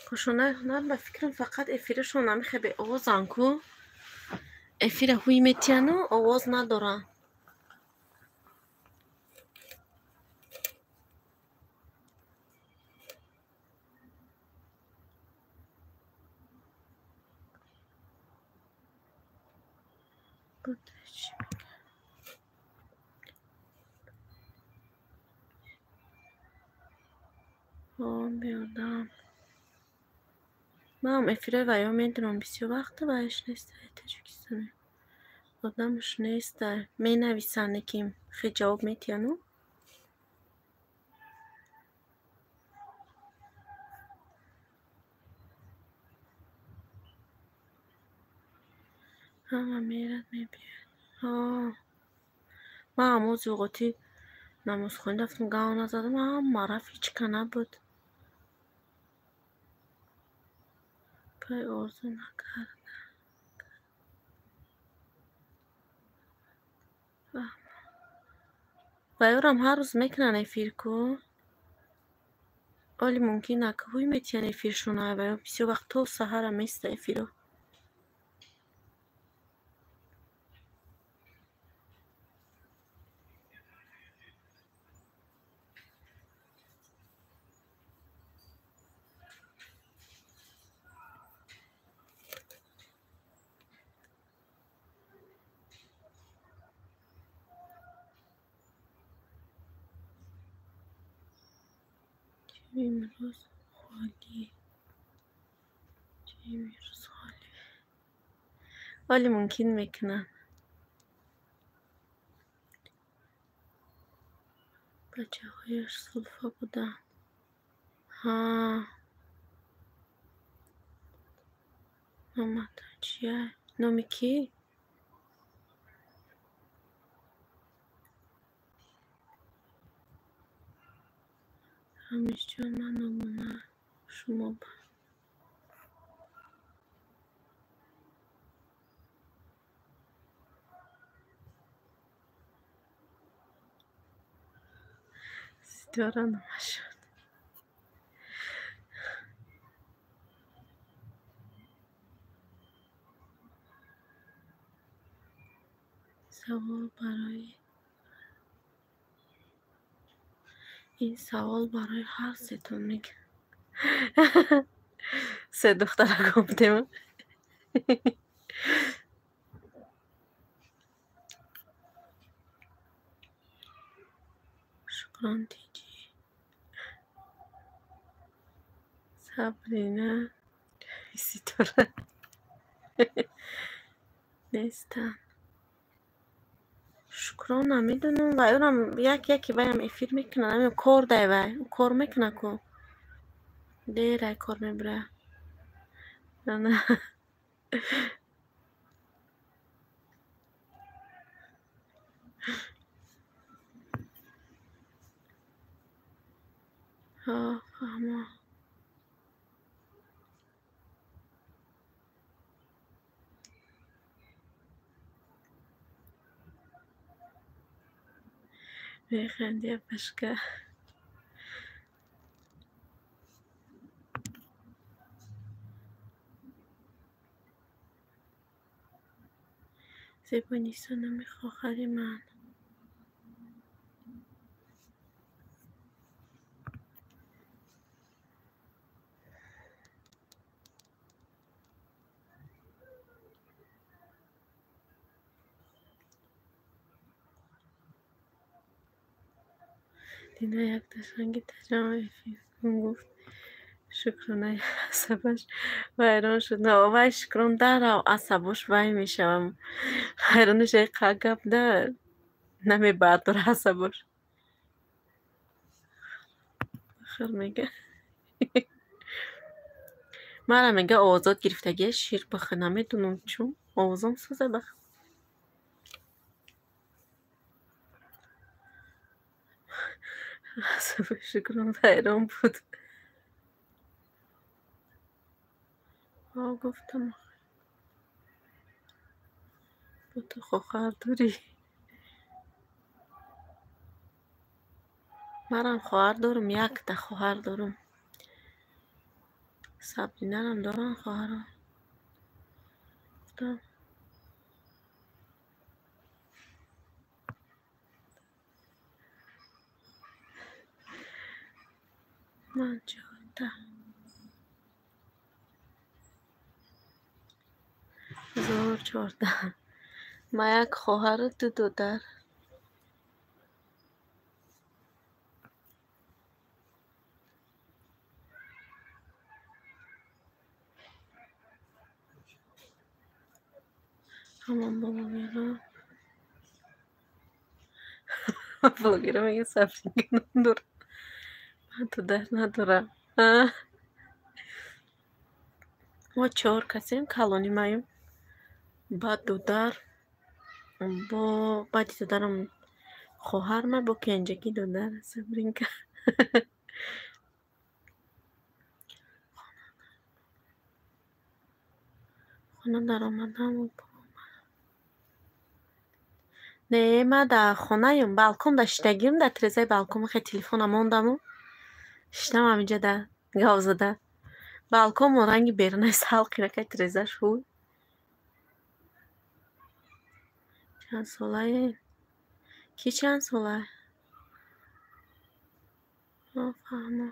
Кошонаи ҳунар, ба фикрам, фақат эфирашон намехе беовозанд ку. Эфира ҳуй метиҳану овоз надоранд. Чӣ мегӯяд? Ҳо, беодам. Манам эфирои ваё медурам, бисёр вақта ваяш нестай Тоҷикистоне. Одамаш нестай. Менависанд, ки хе ҷавоб метиҳану. Ҳама мерад, мебиёяд. Ҳо. Ман ҳамон зуғотӣ намозхонӣ рафтам, гав назадам, ҳама рафт, ҳеҷ ка набуд. Пай орзу накарда. Ваёрам ҳар рӯз мекунанд эфир ку. Оли мумкин ака ҳуй метиҳанд эфиршона, ваё бисёр вақт то саҳара места эфиро. Имрӯз холӣ. Имрӯз холӣ. Вале мумкин мекунанд. Бачаҳояш сулфа буданд. Ҳа. Номатон чия? Номи кӣ? Рамизҷон, ман обуна шумо ба. Ситора номашон. Савол барои ин савол барои ҳар сетон мегӯям. Се духтара гуфтем. Шукрон тиҷӣ. Сабрина Ситора нестанд. Шукрон намедонам, вай урам як яке ваям эфир мекунад, намедонам кор дай вай, кор мекунад ку. Дерай кор мебурад. На. Ҳа, фаҳмо. Механди апашка. Зебонисо номи хохари ман. Дина якташанги таҷама эфир кун гуфт. Шукронаи асабаш вайрон шуд. На, вай Шукрон дарав асабош вай мешавам. Ҳайрониш қа гап да намебардора асабош. Бахир мега. Мара мега овозот гирифтагия шир бахир. Намедонам чун овозом сӯзад бахир. Асаби Шукрон вайрон буд. Ҳо, гуфтам бо ту хохар дорӣ. Манам хоҳар дорам, якта хоҳар дорам. Сабринарам дорам хоҳарам. Гуфтам ман чорта. Зор чорта. Ман як хоҳару ду додар. Ҳамон блогерро блогерро мегӯяд Сабринка ном дорад. Ман додар надорам. Мо чор касем, калони маем. Баъд додар, бо баъди додарам хоҳарма, бо кенҷагӣ додар Сабринка. Хона даромадам. Не, ман дар хонаем, балкон дар шиштагиам, дар тирезаи балкон хе телефона мондаму шиштам ҳаминҷа да гав зада. Балкон мо ранги берунаи салқинакай тирезаш ҳуй. Чанд солае? Ки чанд сола? Фаҳмо.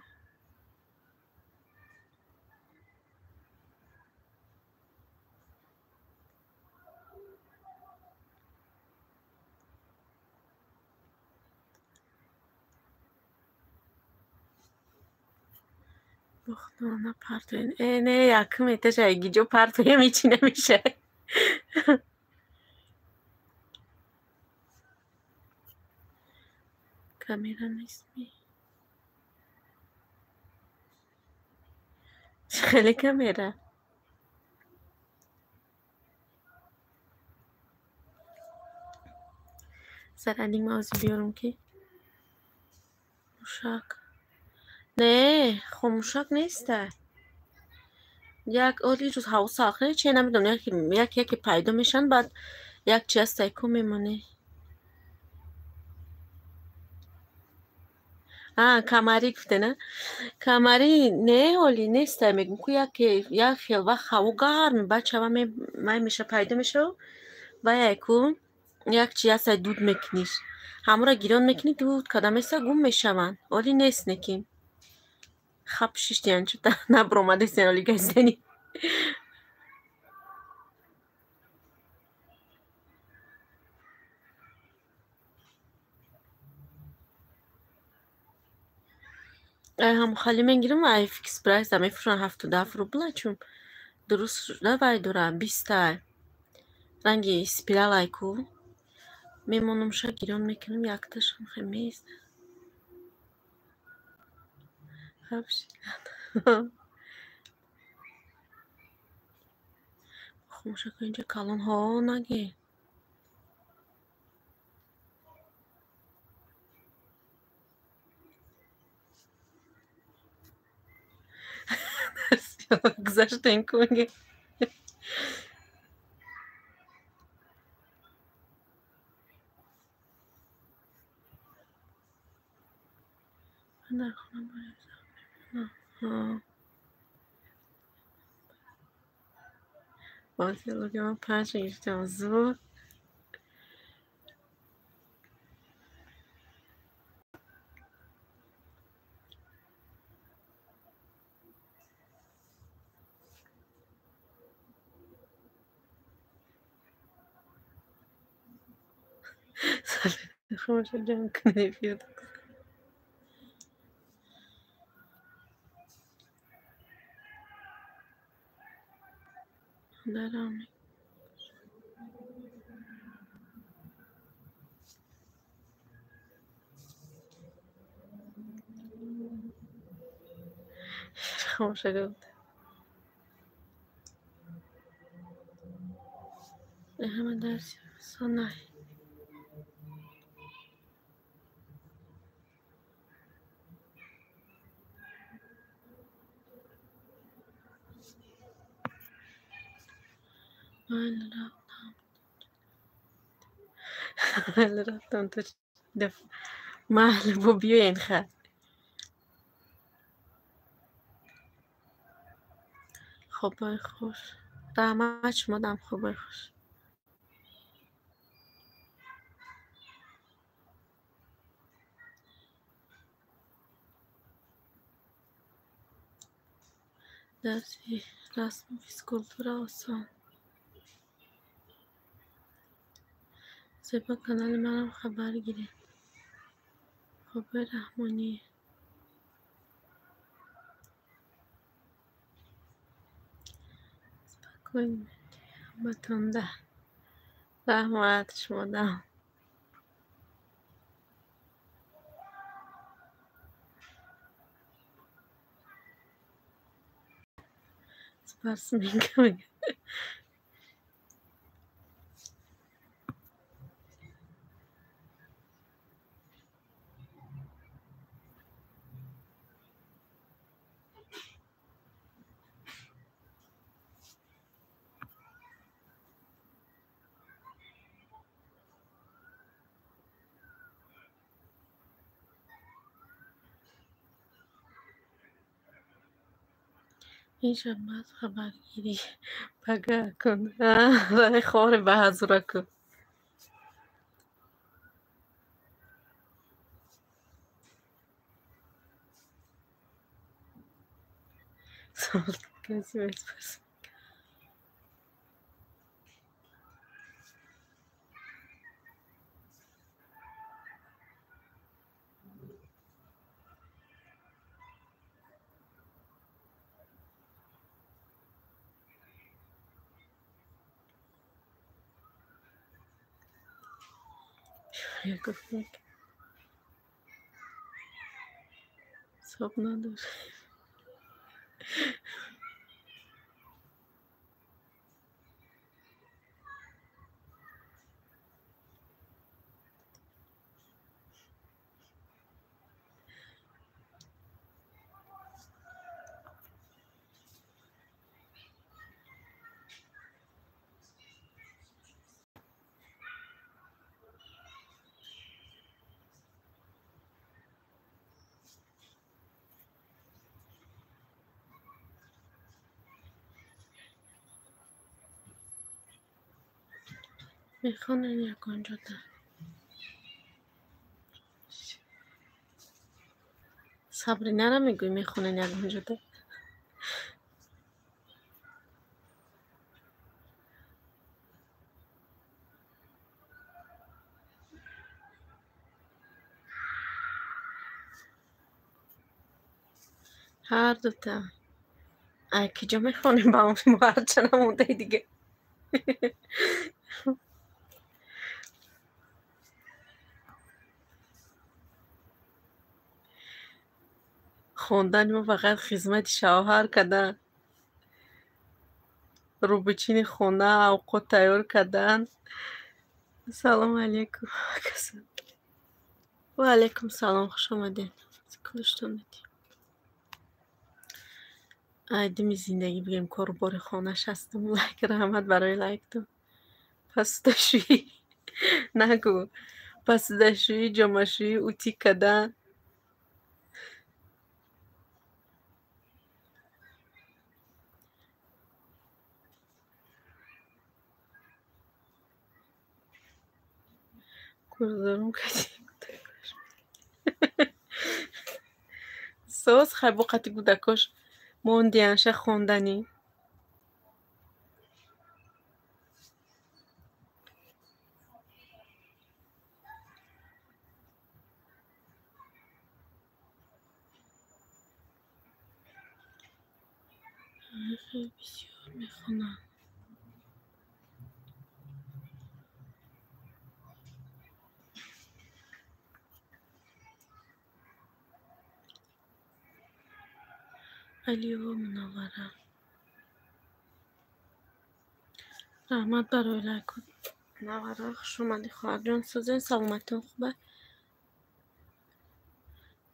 Бохтона партоен. Э, не, якум этажа гиҷо партоем, ҳечи намеша. Камера нестми? Хеле камера. Зараниг ма ози биёрам ки мушак. Не, хомӯшак неста. Як оли рӯз ҳаво салқин, че намедонам, як яке пайдо мешаванд, баъд як чи ҳастай ку мемонӣ. А, камарӣ гуфте, на? Камарӣ не, ҳоли нестай, мегӯм ку яке як хел вақт ҳаво гарми, баъд шава май меша пайдо мешава, ваяй ку як чи ҳастай дуд мекуниш. Ҳамора гирён мекунӣ, дуд када места гум мешаванд. Оли нест неки. Хап шиштиян чута набуромадестиян оли газдани. Ай ҳамхали мегирам, ай фикс прайс да мефурӯшанд 77 рубла, чун дуруст шуда вай дора бистай. Ранги спиралай ку. Мемонумша гирён мекунам, якташам хе меиста. Хап шидан. Хомӯшако инҷа калонҳо наге. Гузаштем ку меге. Ман дар хона бояд мемонам. Боз ман панҷ гирифтам зуд. Хомӯша ҷамъ кунед эфир. Дарам. Хомӯша гуфт. Ҳама дарси сонай. Майли рафтам. Майли рафтам то майли бо биёен ха. Хобои хуш. Раҳмат шумодам хобои хуш. Дарси расму физкултура осон. Зебо канали манам хабар гиред. Хобои раҳмонӣ. Спокойно ҳаматонда. Раҳмат шумодам. Спортсменка мега. Ин шаб баъд хабаргирӣ пага кун. Рай хоре ба ҳазура кун. Красивая спортсменка. Ҳисоб надорем. Мехонем ягон ҷода. Сабринара мегӯй мехонем ягон ҷода. Ҳар дута. Ай киҷо мехонем ба он ҳарча намондаи дига. Хондани мо фақат хизмати шавҳар кардан, рӯбучини хона, авқот тайёр кардан. Салому алейкум. Ва алейкум салом, хуш омадед. Ай дими зиндагӣ бигем кору бори хона шастум. Лайк, раҳмат барои лайктон. Пасудашӯӣ нагӯ, пасудашӯӣ, ҷомашӯӣ, утӣ кардан. Курдорум кати кӯдакош. Соз хай бо қати кӯдакош мондианша хонданӣ. Хеле бисёр мехонам. Алиева Мунаввара. Раҳмат барои лайку. Мунаввара, хуш омадӣ хоҳарҷон. Сӯзен, саломатон хуба?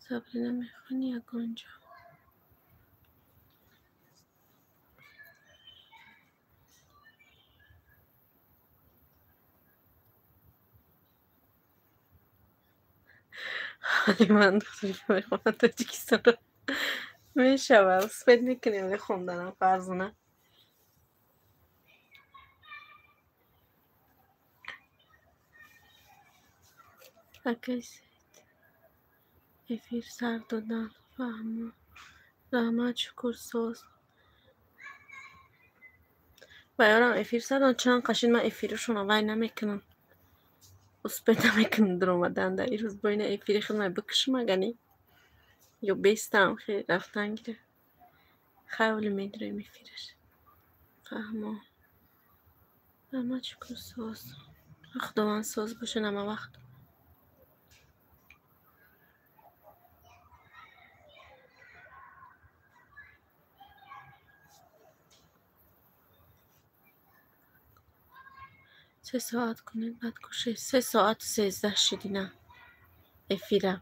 Сабрина мехонӣ ягон ҷо? Ҳоли ман духтаре ки мехонад Тоҷикистонро мешавад. Успед мекунем вале хонданам Фарзона. Акай Саид эфир сар додан фаҳмо. Раҳмат, шукр, соз. Ба ёрам эфир сар додам, чанд қашин ман эфирашонро вай намекунам. Успед намекунам дуромаданда. Ирӯз бо ина эфири худмай бикушам агани. Ё бестам хеле рафтан гира. Хайволи медироем эфираш. Фаҳмо. Раҳмат, шукр, соз. Худованд соз бошад ҳама вақт. Се соат кунед, баъд кушед. 3 соату 13 шидина эфира.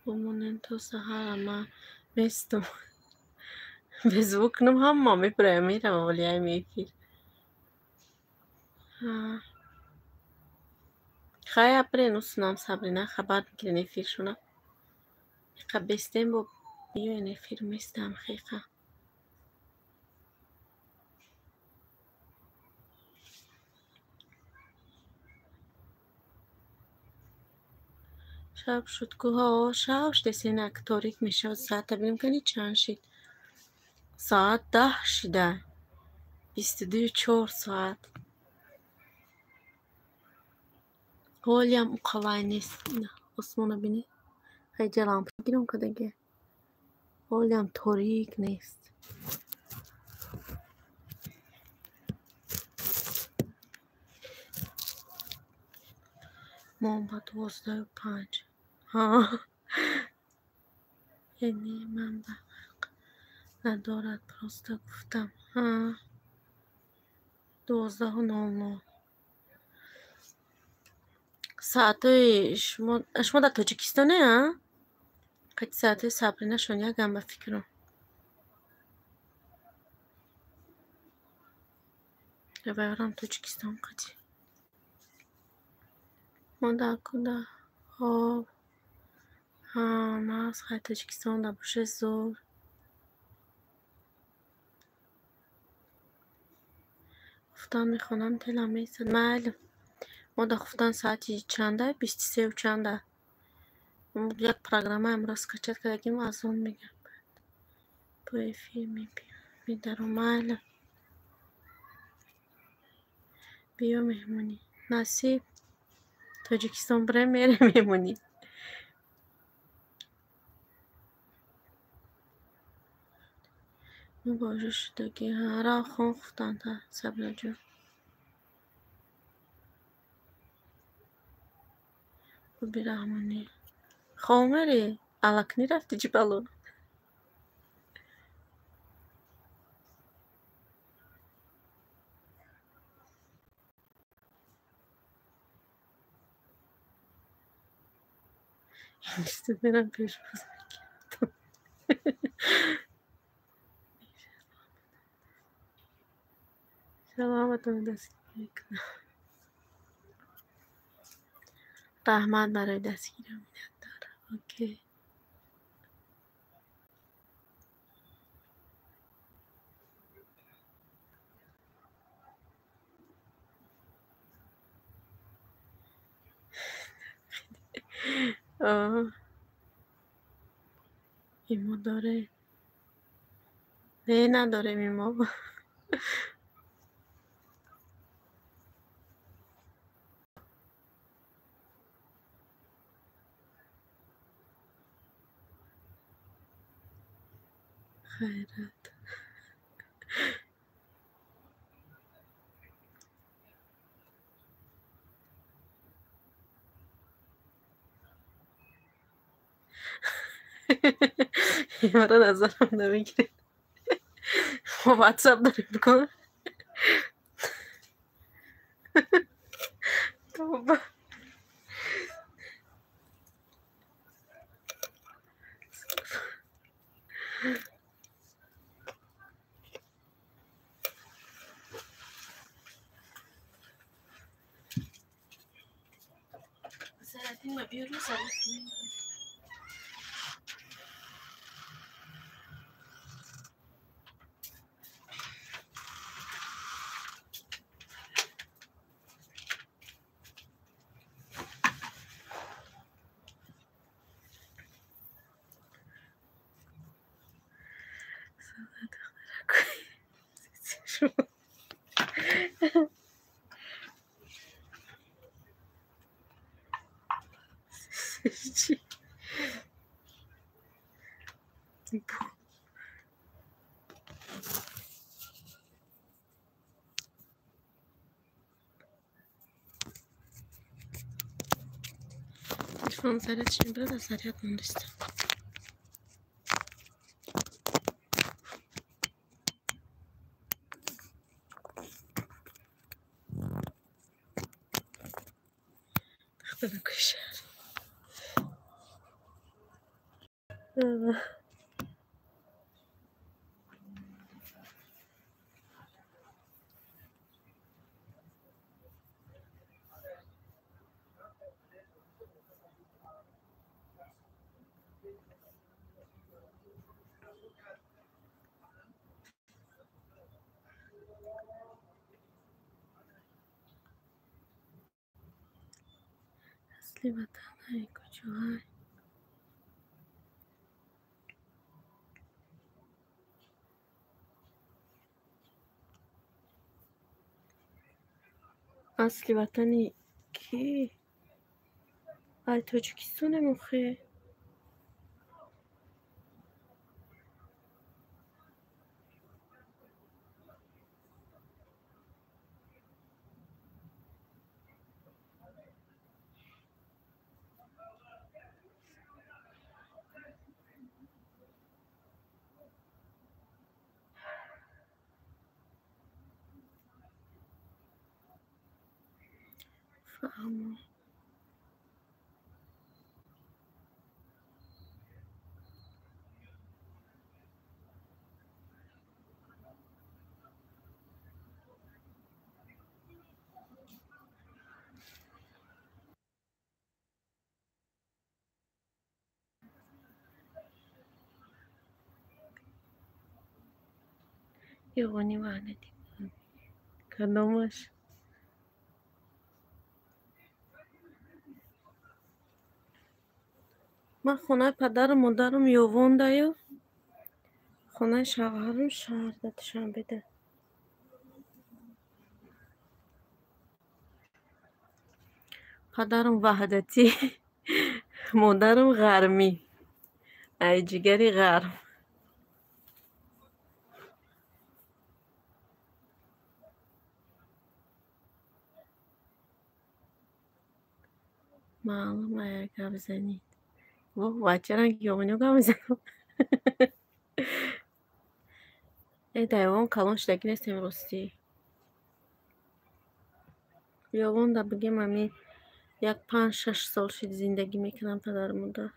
Бумонем то саҳара ман местум. Безвук кунам ҳама мепурая меравам вале ами эфир. Хай апрен усунам Сабрина хабар мекунен эфиршона. Иқа бестем бо биёен эфир местам хеқа. Шаб шуд ку ҳо шаб шудест инак торик мешавад. Соата бинем кани чанд шид. Соат 10 шида. 22:04 соат. Ҳолиам уқалай нест. Осмона бинед. Хайҷа лампа гиром кадаге. Ҳолиам торик нест. Мо ба 12:05. Ҳа. Яъне ман ба фарқ надорад, просто гуфтам. Ҳа. 12:00. Саатҳои шумо дар Тоҷикистоне, а? Қайти саатҳои Сабринашон якам ба фикрам. Раваёрам Тоҷикистон қати. Мо дар куда хоб. Ҳа, нағз, хай Тоҷикистон да боше зур. Хуфтан мехонам, телам месад. Майли. Мо дар хуфтан саати чанда? 23 чанда. Як программаам ро скачать кардагим, аз он мегам. Бо эфир медаром. Майли. Биё меҳмонӣ. Насиб. Тоҷикистон бирем, мерем меҳмонӣ. Мо ба ожо шудагӣ. Ҳа, рав хон хуфтан та, Сабринаҷон. Хуби Раҳмонӣ. Хоб мерӣ? Аллакунӣ рафтӣ чӣ бало? Институт мерам пешвоз мекардам. Иншалло ҳаматонро дастгирӣ мекунам. Раҳмат барои дастгирӣ, миннатдорам. Окей. Имо доре? Не, надорем имо. Хайрат. Имара назарам намегиред. Мо ватсап дорем ку. Тоба. Саратин биё рӯза. Телефон зарядш мебарад, аз заряд мондиста. Духтаракои шаҳр. Асли ватанаи куҷоай? Асли ватани кӣ? Ай Тоҷикистонем охе. Фаҳмо. Ёғони ваҳдати кадомаш? Ман хонаи падару модарам Ёвондаю, хонаи шавҳарам шаҳрда, Душанбеда. Падарам ваҳдатӣ, модарам ғармӣ, ай ҷигари ғарм. Маълум ая гап занед. Воҳ, бачаранг ёғониё гап мезанам. Э, дар Ёвон калон шудагӣ нестем ростӣ. Ёвонда бигем ами як 5-6 сол шуд зиндагӣ мекунам падару модар.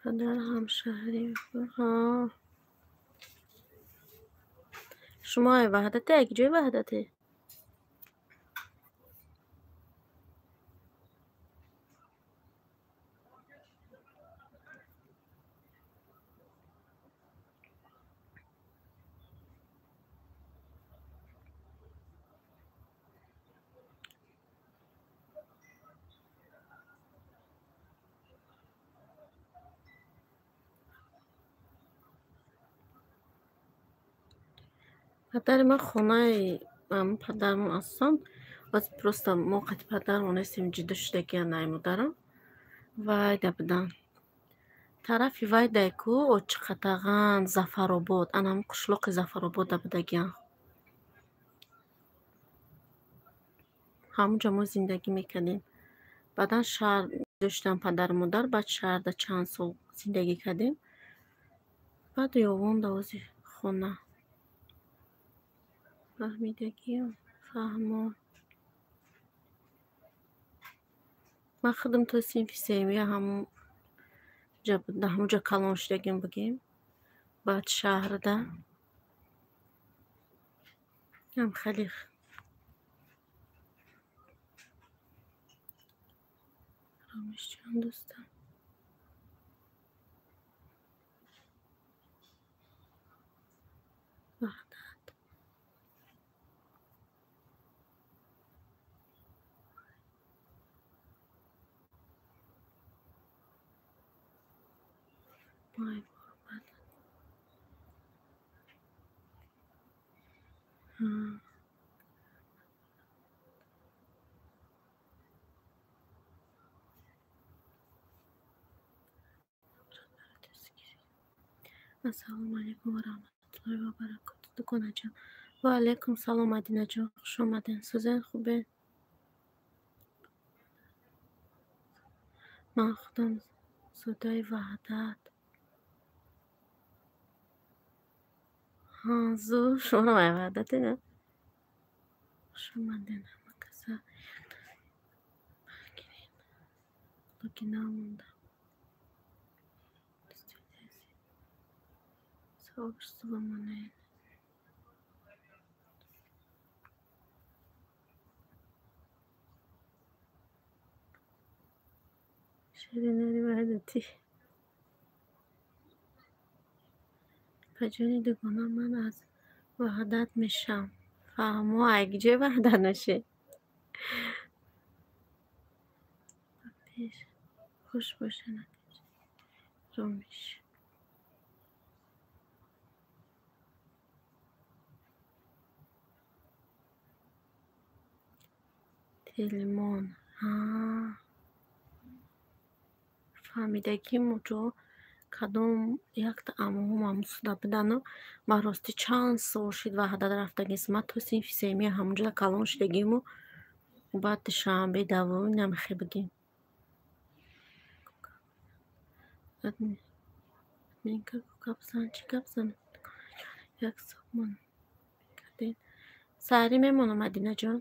Падар ҳамшаҳрӣ. Ҳа. Шумо ай ваҳдате, ай ҷои ваҳдате? Падари ман хонаи падармон асосан боз просто мо қати падармон нестем, ҷудо шудагиан ай модарам. Вайда будан. Тарафи вайдай ку Очиқатаған, Зафаробод, ана ҳамн қишлоқи Зафаробода будагиан. Ҳамунҷо мо зиндагӣ мекардем. Баъдан шаҳр ҷудо шудан падару модар, баъд шаҳрда чанд сол зиндагӣ кардем. Баъд Ёвонда ози хона. Фаҳмидагиам, фаҳмо. Ман худам то синфи сеюмия ҳамунҷо калон шудагим бигем. Баъд шаҳрда. Ам хеле Ромишҷон дӯстам. Ваҳдат. Вай, ғурбат. Ассалому алайкум ва раҳматуллоҳи ва баракотуҳ. Дуконаҷон. Ва алайкум салом, Мадинаҷон. Хуш омаден. Сӯзен хубе? Ман худам зодаи Ваҳдат. Ҳа, зур, шуморо ай Ваҳдате, на? Хуш омаден ҳама каса. Гирин. Локи намонда. Сообщество монед. Ширинари ваҳдатӣ. Ба ҷони дугона ман аз Ваҳдат мешавам. Фаҳмо, ай ҷои Ваҳдат мешӣ? Ба пеш хуш бошед, Ромиш. Телимон. Ҳа. Фаҳмидагим уҷо кадом якта амоҳом ҳамсуда будану ман ростӣ чанд сол шуд Ваҳдат рафтагист. Ман то синфи сеюмия ҳамунҷода калон шудагиму баъд Душанбе давом намехе бигем. Админка гап зан, чӣ гап занам? Як сомон кардем. Саҳарӣ мемонам, Мадинаҷон.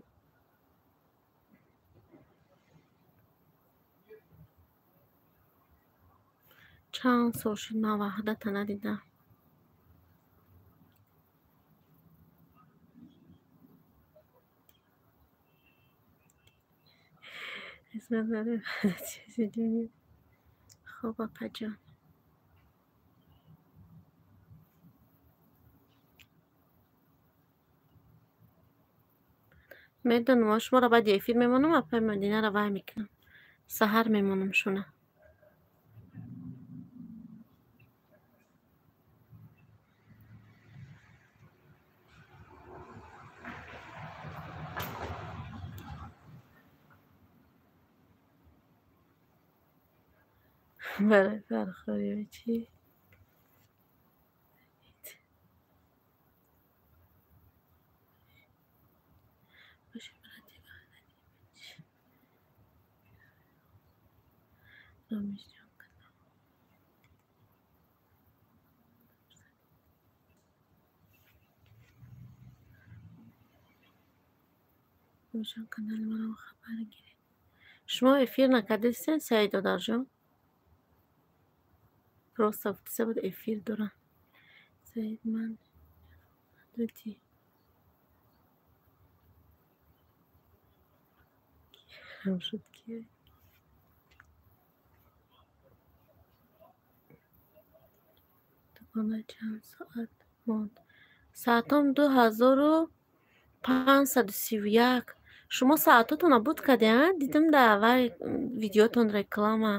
Чанд сол шуд ман Ваҳдата надидам. Хизмат барои Ваҳдати. Хоб, апаҷон. Медонам, шуморо баъди эфир мемонам, апаи Мадинаро вай мекунам. Саҳар мемонам шуна. Барои фархорӣ чӣ? Ромишҷон, канали маро хабар гиред. Шумо эфир накардистен, Саид додарҷон? Просто гуфтиса буд эфир дорам. Саид ман додӣ. Кирам шуд ки дугона чанд соат монд? Саатом 2531. Шумо саатотонро буд кардед, дидам дар вай видеотон реклама.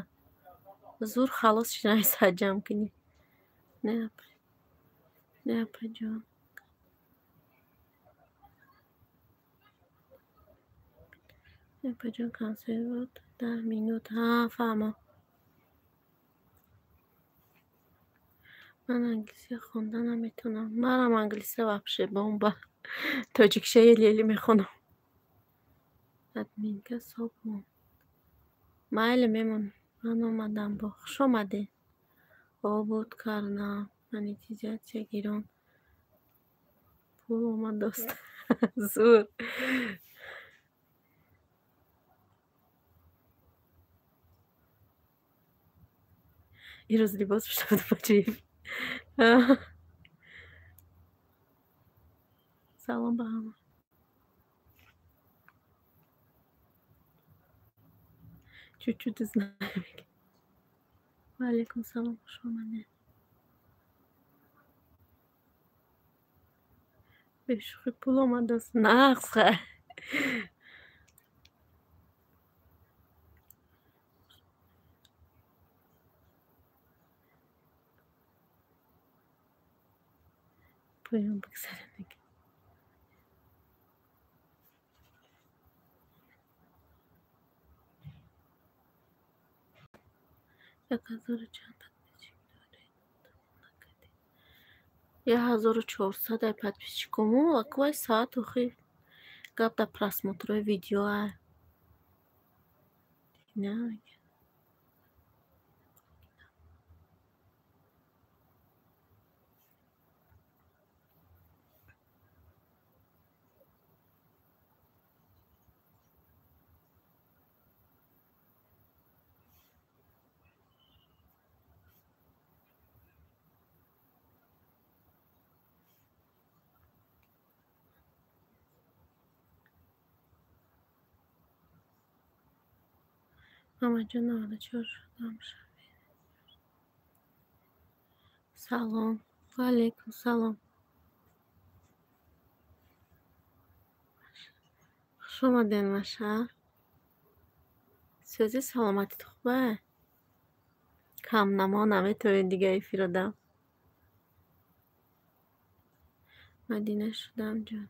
Зур халос шуд саат ҷамъ кунӣ. Не, апаҷон. Апаҷон, консерт буд 10 минут. Ҳа, фаҳмам. Ман англисия хонда наметавонам. Манам англисия вообще бомба. Тоҷикша еле-еле мехонам. Админка соб монд. Майли, мемонам. Ман омадам бо. Хуш омадед. Обуд кардам. Монетизатсия гирон. Пул омад, дост. Зур. Ирӯз либос пӯшта будам аҷиб. Салом ба ҳама. Чуть-чуть знаю. Ва алейкум салом, хуш омадед. Бешӯхӣ пул омад, дост. Нақс ха. Поён бигзарем. Як ҳазору чанд подписчик доред? 1400 ай подписчикому. Аквай саат охи гап дар просмотрҳои видеоа. На. Мамаҷон, 94 шудам шавед. Салом. Ва алейкум салом. Хуш омадед, Маша. Сӯзи саломатит хуба? Камнамо наметавонед дига эфир одам. Мадина шудам ҷон.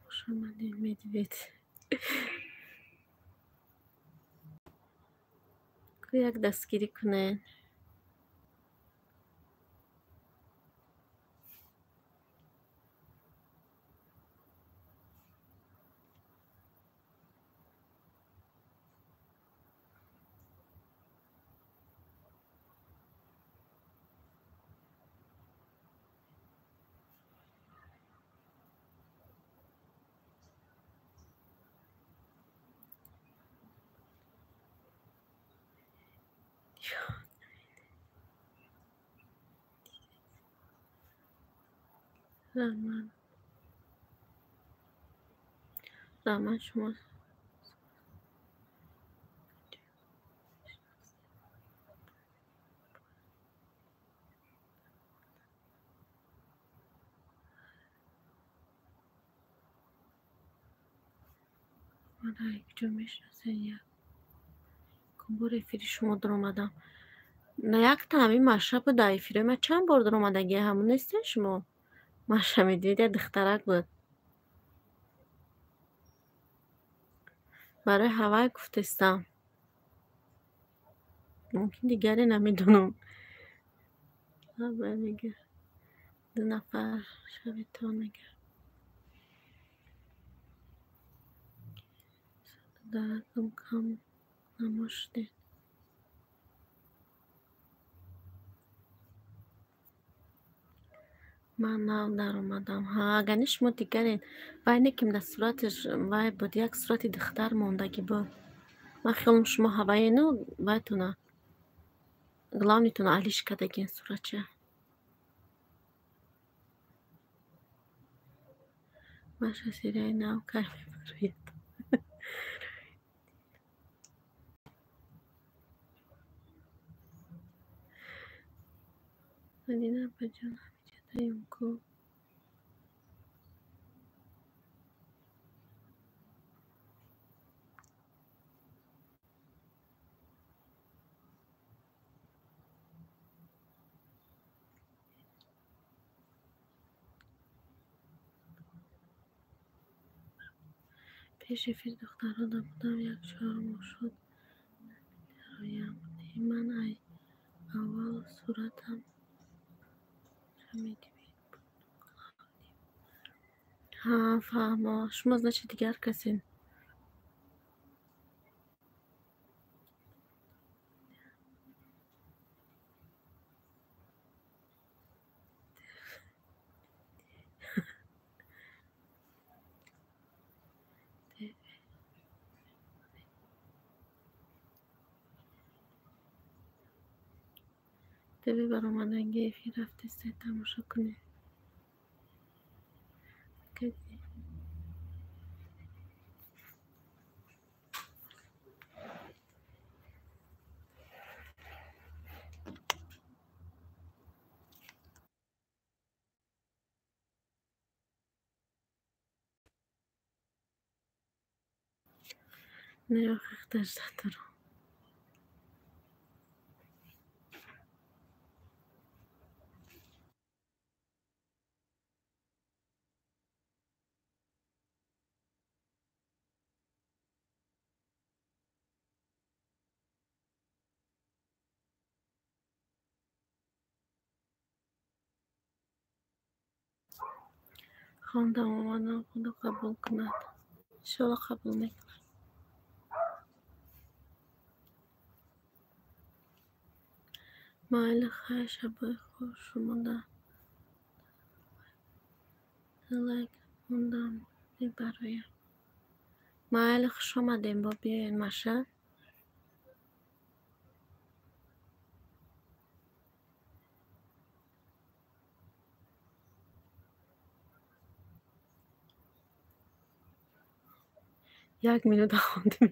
Хуш омадед, Медвед. Як дастгирӣ кунед. Раҳмат. Раҳмат шумо. Мана куҷо мешиносед? Якум бор эфири шумо даромадам. На якта ҳамин Маша буд дар эфирои ман чанд бор даромадагия, ҳамон нестед шумо? Маша медидед, як духтарак буд. Барои ҳавай гуфтестам. Мумкин дигаре намедонам. Мега ду нафар шавитон мега. Даракам кам намошудед. Ман нав даромадам. Ҳа, агар не шумо дигарен. Вай не ким дар сураташ вай буд, як сурати духтар мондагӣ буд. Ман хиёлам шумо ҳаваену вайтона главнитона алиш кардагин суратча. Маша серияи нав кай мебарояд? Мадина апаҷон, ҳамиҷадаем ку? Пеш эфир духтарҳо набудам, як чор моҳ шуд намедароям. Не, ман ай аввал суратам Ҳа, фаҳмо. Шумо значит дигар касен. ТВ баромаданги эфир рафтесте тамошо кунед. Не, охир дорам. Хондам омадам, Худо қабул кунад. Иншолло қабул мекунад. Майли, хайр, шабои хуш шумода. Лайк мондам мебароям. Майли, хуш омадем, бо биёед Маша. Як минута хондем.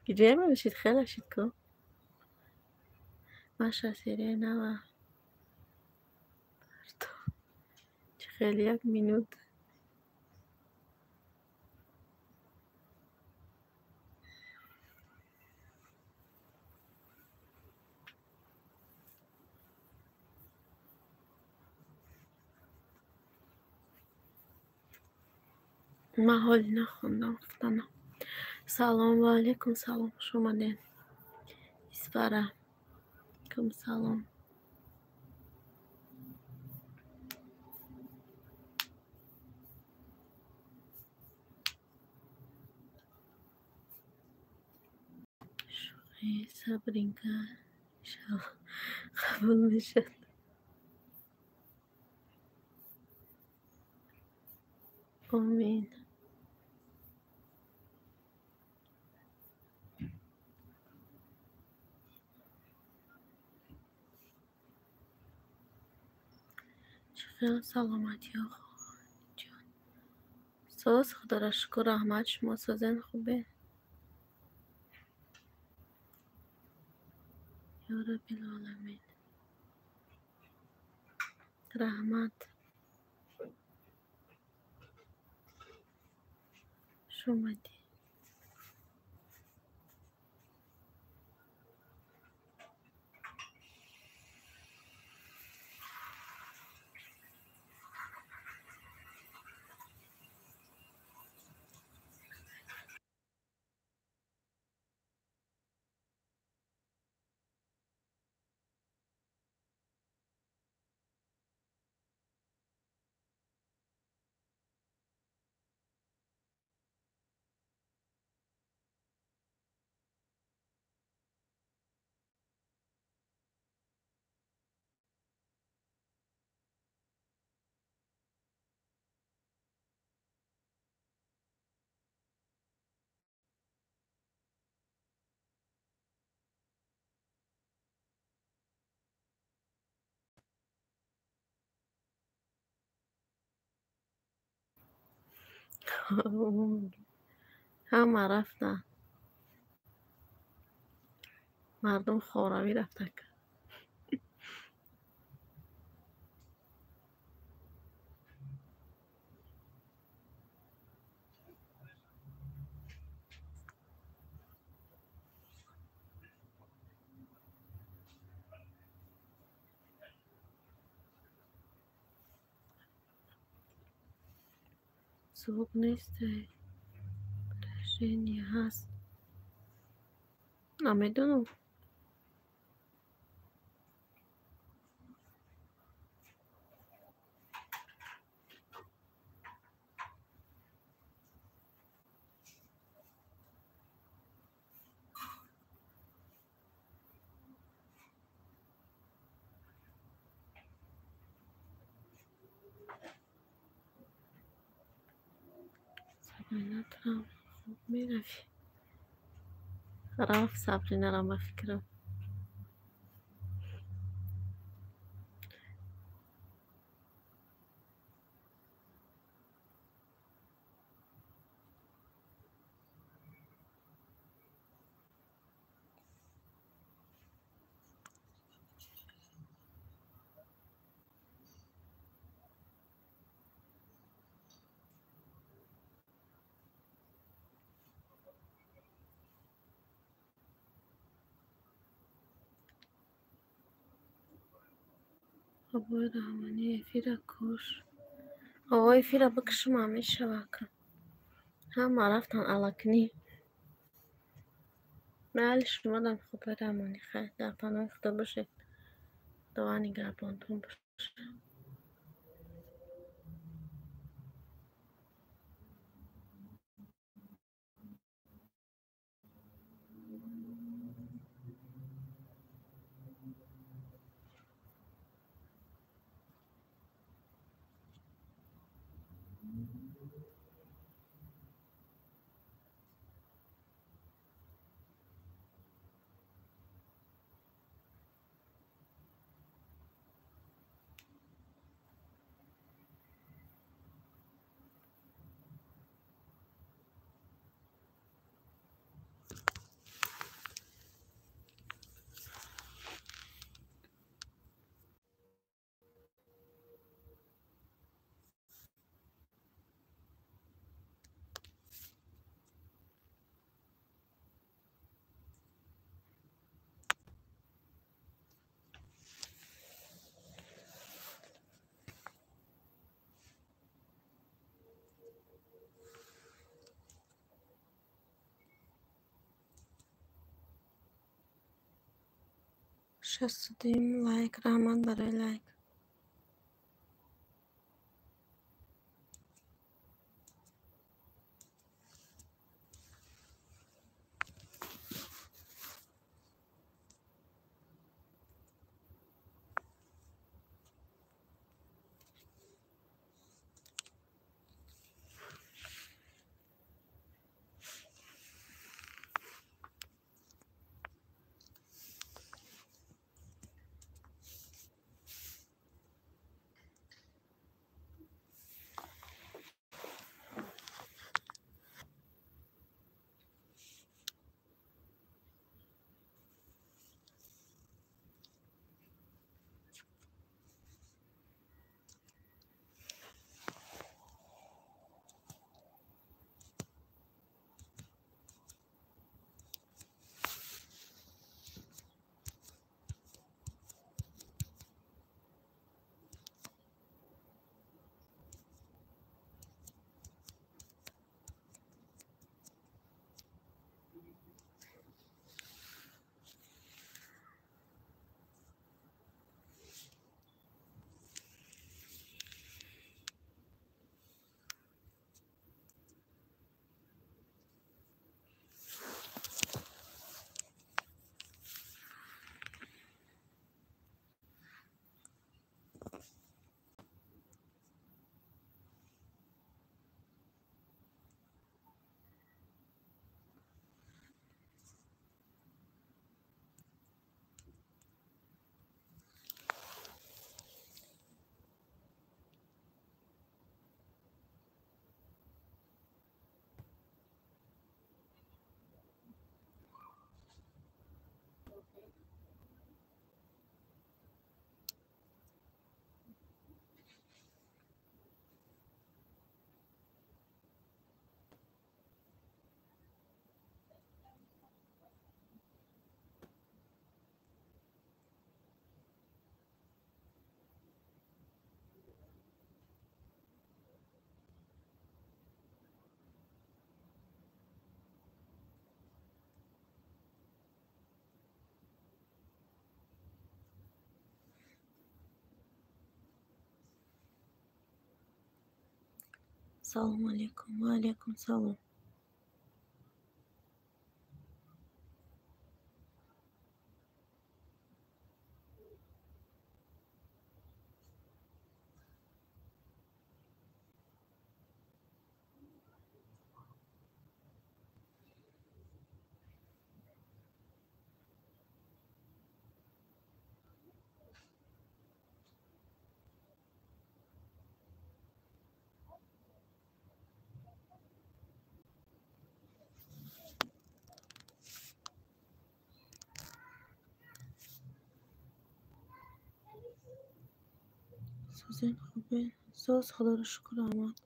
Гиҷае мебошид, хеле шид ку. Маша серияи нава. Чӣ хеле як минут. Ман ҳоли нахондам, гуфтанам. Салом ва алайкум салом, хуш омадед. Исфара. Алайкум салом. Шӯхӣ сабринка иншалло қабул мешавад. Омин. Воқеан саломатиҳо хоҳарҷон. Соз, худоро шукр, раҳмат. Шумо созен, хубе? Ё Раббил оламин. Раҳмат. Хуш омадӣ. Ҳама рафтанд. Мардум хоравӣ рафтанд. Звук нест, решение ҳаст. Намедонам. Сабрина, турам хуб меравӣ? Рафт Сабринарам ба фикрам. Бобои Раҳмонӣ, эфира куш. Ово, эфира бикушам, мешава ка. Ҳама рафтан алакнӣ. Майли, шумодам хубои Раҳмонӣ, хайр, дар паноҳи Худо бошед. Худованд нигаҳбонтон бошад. 62 лайк. Раҳмат барои лайк. Салому алейкум. Ва алейкум салом. Сӯзен хубе? Соз, худоро шукр, раҳмат.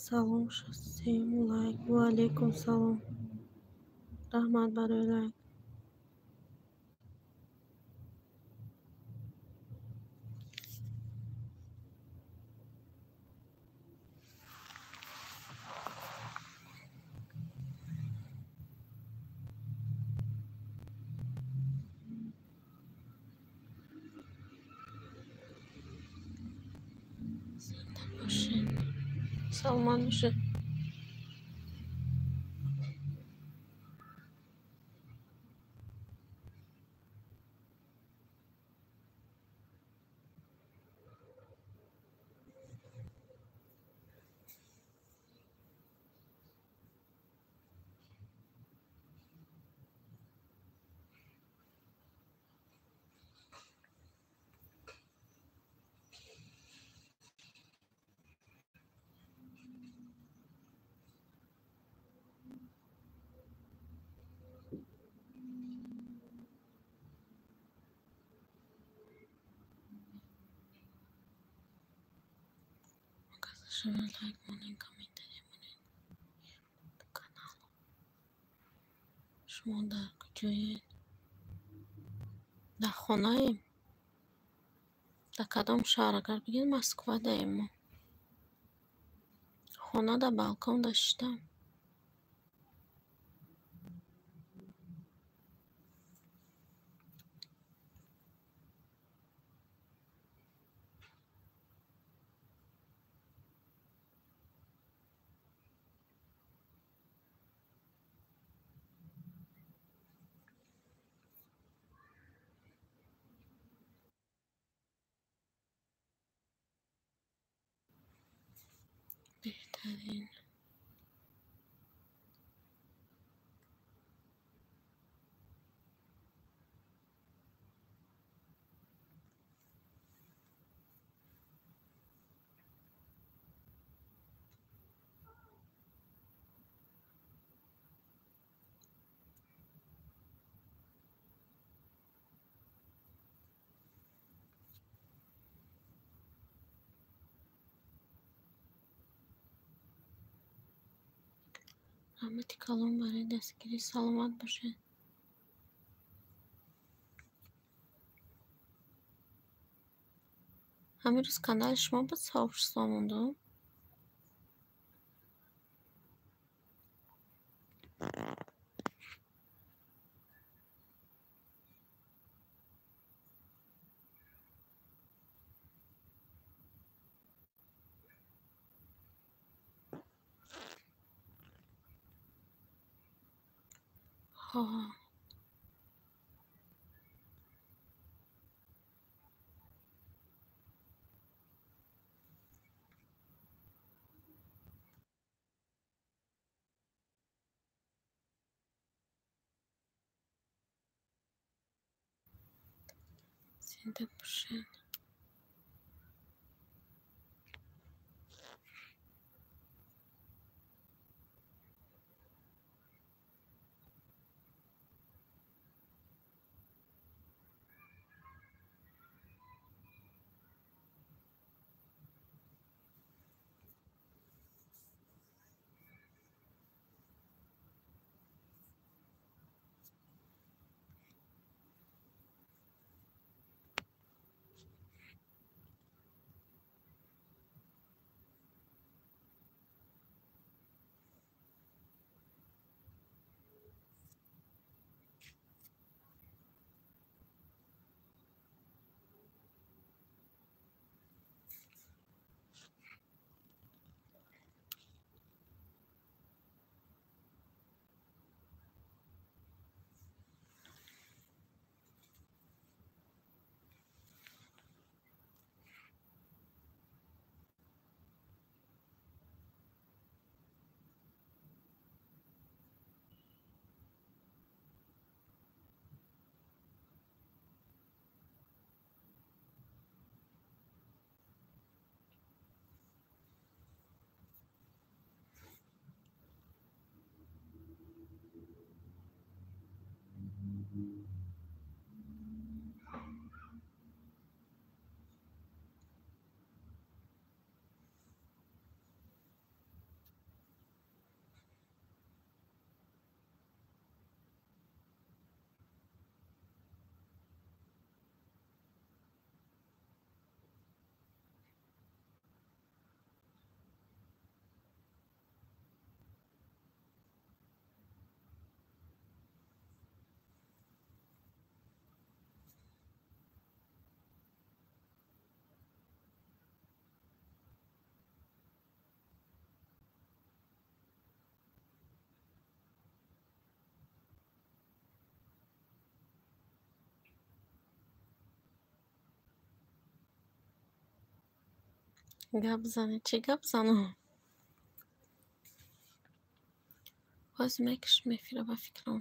Салом, 63-юм лайк. Ва алейкум салом. Раҳмат барои лайк. Зинда бошед. Саломат бошед. Шумо лайк монед, комментария монед канал. Шумо дар куҷоед? Дар хонаем? Дар кадом шаҳр? Агар бигӯед, Москвадаем мо. Хона дар балкон даштам. Беҳтарин. Раҳмати калон барои дастгирӣ. Саломат бошед. Ҳамин рӯз канали шумо буд сообщество мондум? Ҳо. Зинда бошед. Гап занед, чӣ гап занам? Боз мекушм эфира ба фикрам.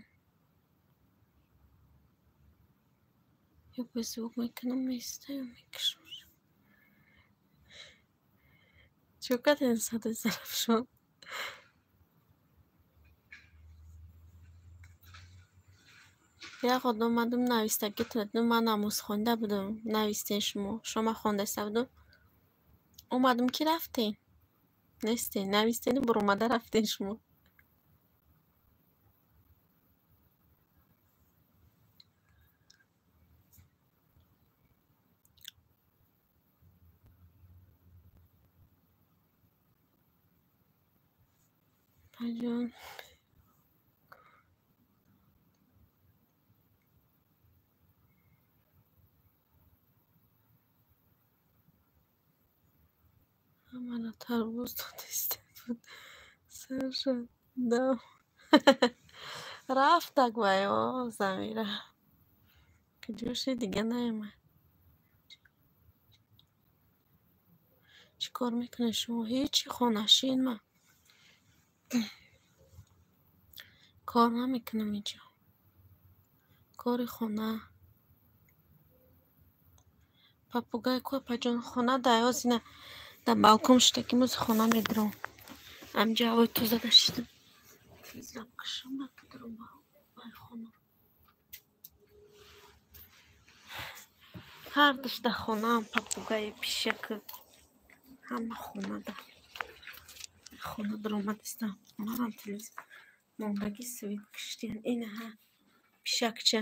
Ё бо звук мекунам, места, ё мекушам. Чӣ кардем садои Зарафшон? Як омадам навистагитон, ман намоз хонда будам, навистен шумо. Шумо ман хондаиста будам. Омадам ки рафтен. Нестен, навистену буромада рафтен шумо. Паҷон. Ҳамаро тарбуз додаиста буд. Сар шуд. Дам. Рафтак вай, о, Замира. Куҷо шуд, дига наомад. Чӣ кор мекунед шумо? Ҳечи, хонашин ман. Кор намекунам инҷо. Кори хона. Папугай ку, апаҷон, хона дай озина дар балкон шуда ки мози хона медурам. Ҳаминҷо ҳавои тоза даштам. Зам кашам баъд бай хона. Ҳардуш дар хонаам, папугаю пишаку ҳама хонада. Хона дуромадистам. Хонарам телевизор мондагӣ свет киштиян. Инаҳа пишакча.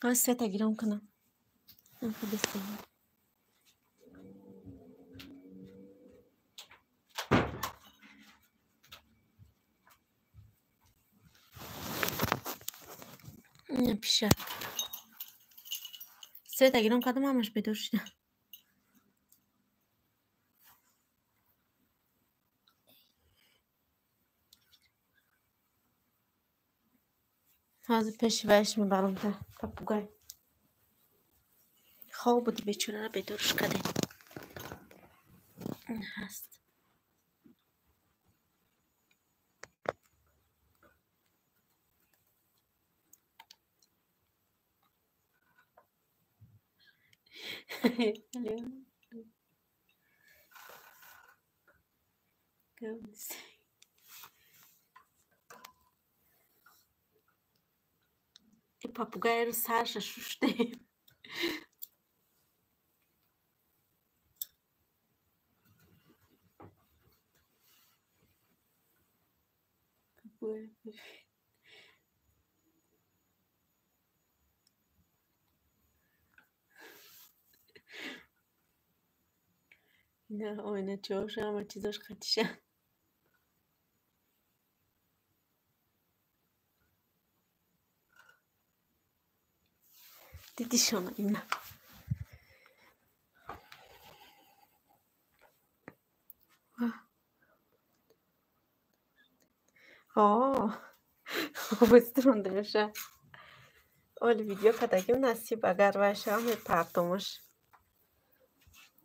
Ҳозир света гиром кунам. Ина пишак. Света гиром кардам, ҳамаш бедор шуда. Ҳозир пеши вайш мебарам та папугай. Хоб буди бечораро бедорш кардем. Ин ҳаст. Папугайро сарша шуштем. Ина оиначаҳоша ҳама чизош қатиша. Дидишона ина. О, быстро. Оли видео кардагим, насиб агар вай шава мепартомаш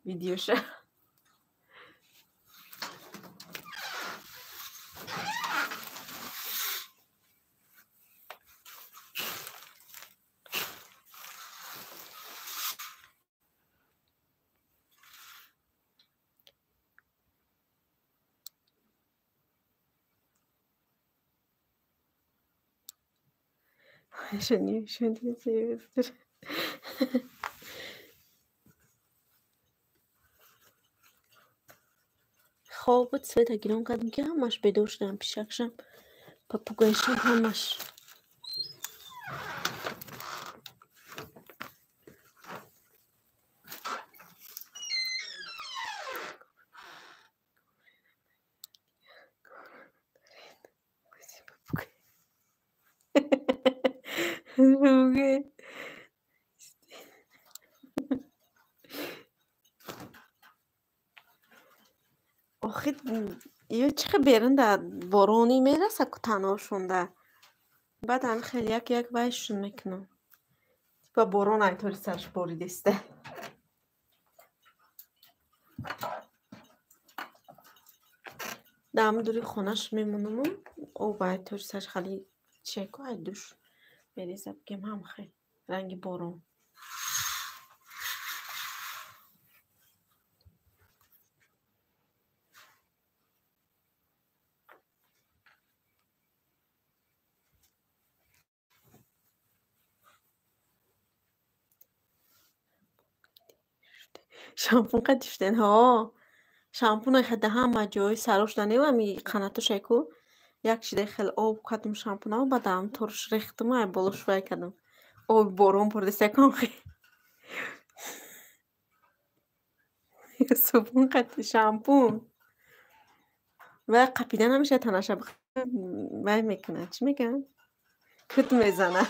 видеоша. Хоб буд, света гирон кардем, ки ҳамаш бедор шудам, пишакшам, папугайшам, ҳамаш. Охир ё чӣ хел берун дар боронӣ мераса ку танҳошонда. Баъд ҳами хел як як вайшон мекунам. Типа борон айтори сарш боридеста. Дар ҳами дури хонаш мемонаму об айтори сарш хали чеку ай душ мереза, бигем ҳам хел ранги борон. Шампун қати шуден, ҳо. Шампуна хада ҳама ҷой сарош данев ами қанатошай ку. Як шида хел об кардум шампунао, баъд ам торш рехтуму ай болош вай кардум. Оби борон бурдеста кам хел. Супун қати шампун. Вай қапида намешавад танаша, вай мекунад. Чӣ мегӯянд? Кут мезанад.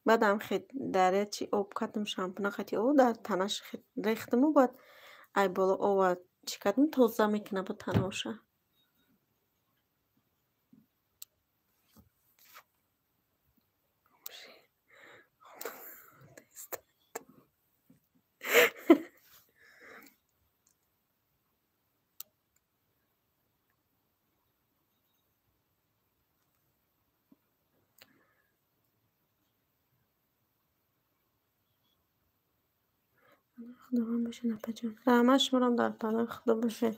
Баъдам хет дар чи об кардум шампуна қати об дар танаш рехтуму баъд ай боло ова чӣ кардум, тоза мекунад бо таноша. Худованд бошед, апаҷон. Раҳмат шуморам дар паноҳи Худо бошед.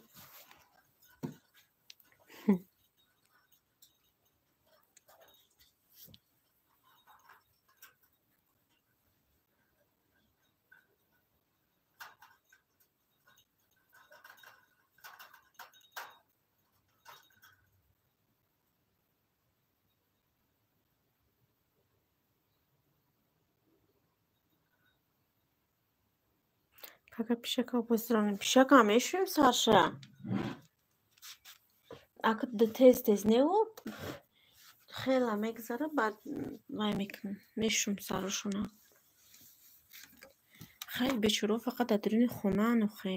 Кака пишака бозиронем? Пишака мешӯем сарша. Ака тез тез неву хела мегзара, баъд вай мекунам. Мешӯм сарошона. Хай бечораҳо фақат дар даруни хонаан охе.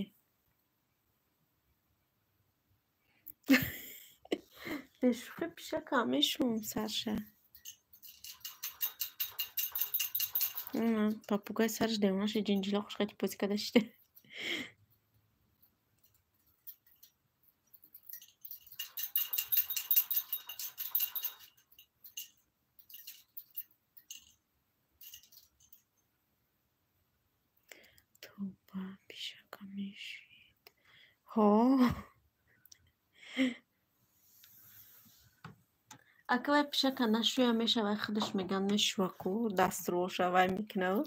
Бешӯхӣ пишака мешӯм сарша. Папугай сараш девонаша ҷинҷилоқ хушқати бозӣ карда шида. Тоба, пишака мешӯед. Ҳо. Ака вай пишака нашӯя мешавад, худаш мегӯянд мешӯва ку, дастрӯша вай мекунад.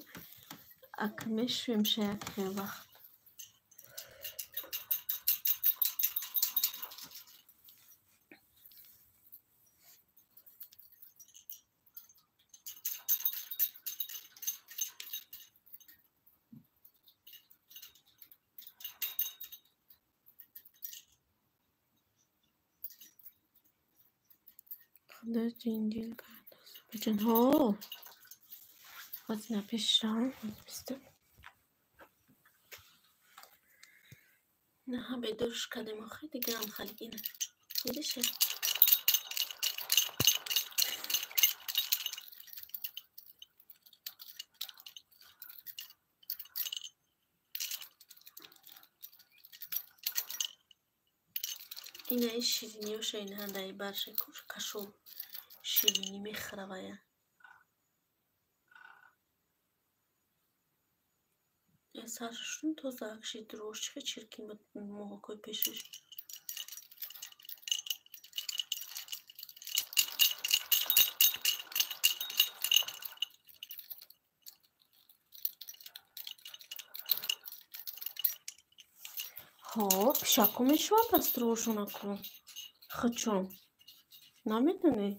Ака мешӯем ша як хел вақт. Худо ҷинҷил кард. Апаҷон, ҳо. Ҳозир напешам. Наҳа бедорш кардем охи, дигарам хали ина. Дидиша? Инаи шириниёша инаҳа даи барша кашол ширинӣ мехӯравая. Саршум тоза акши дрош чӣ чиркин буд моҳакҳои пешаш. Ҳо, пишакҳо мешаванд дастурҳошонаку. Худшон. Намедонӣ?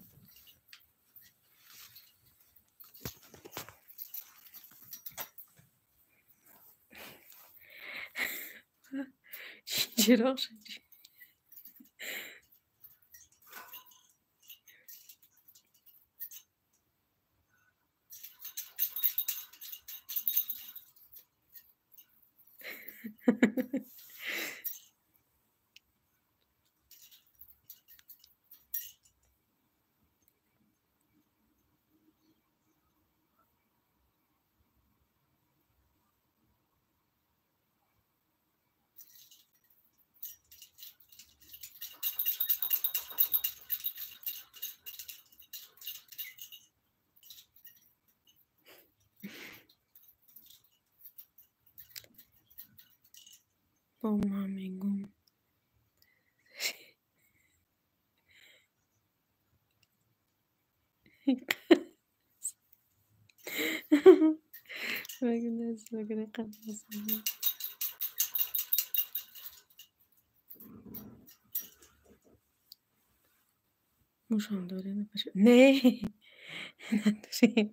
Чироқ шуд. Бо ман мегӯм. Мушам дорем? Не, надорем.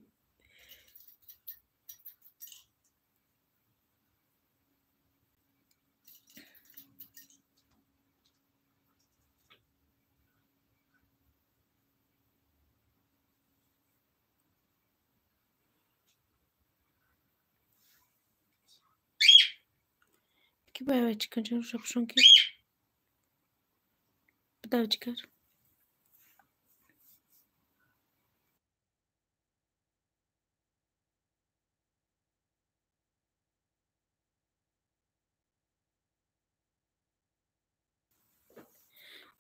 Ки бояд чӣ кун? Чаро шапшон ки? Бидав чӣ кар?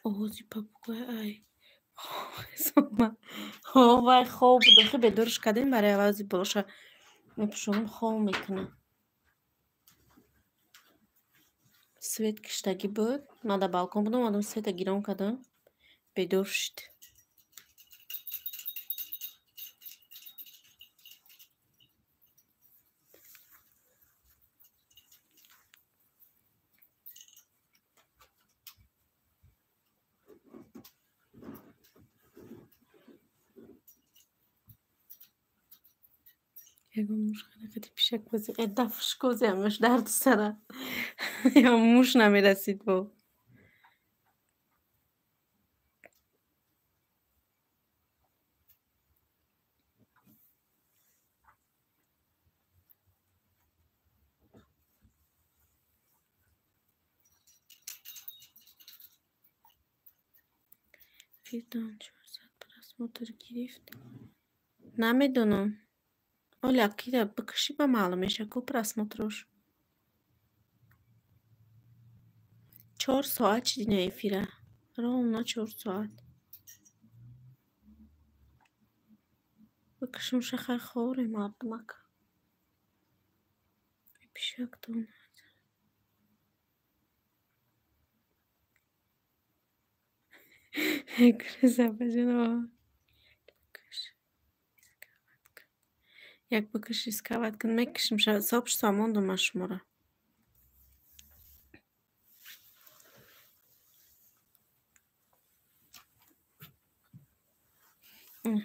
Овози папугай ай. Ҳо, вай хоб буд. Охи бедорш кардем, барои авази болоша мепӯшонам, хоб мекунам. Свет киштагӣ буд. Ман дар балкон будам, омадам света гирон кардам. Бедор шуд. Ягон муш ҳаракати пишак бозӣ. Э, дафшкози ҳамаш дард сара. Ё муш намерасид бо. Фирдан 400 просмотр гирифт. Намедонам. Оля, кира бикаши ба маълум меша ку просмотрош. 4 соат шидина эфира. Ровно 4 соат. Бикашум шахай хоре мардумак. Пишак дона. Як бикаш рисковать кун, мекашим сообщество мондум ман шуморо.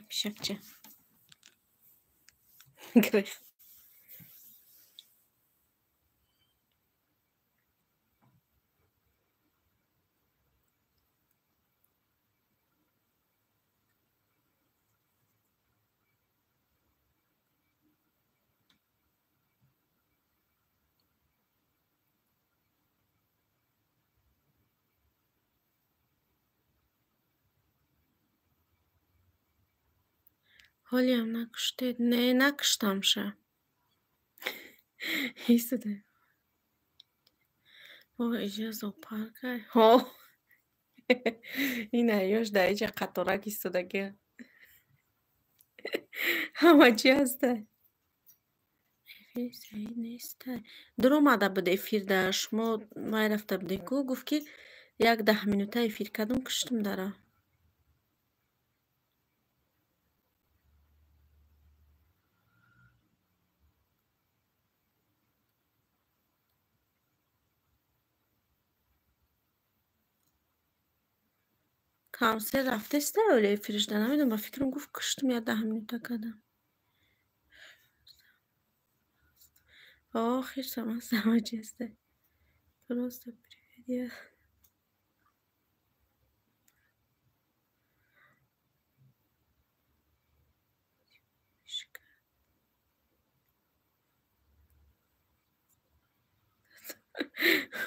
Пишакча. Грех. Ҳолиам накуштед? Не, накуштамша. Истода. О, иҷа зоопарка. Ҳо. Ина ёш дар иҷа қаторак истодагия. Ҳама чӣ ҳаста? Эфир Саид неста. Дуромада буд эфир да шумо вай рафта будед ку, гуфт ки як 10 минута эфир кардум, куштум дара. Консерт рафтеста оле эфиришда намедонам, ба фикрам гуфт куштум я 10 минута кардам. О, хирсам ҳастам, чиста. Просто привет я.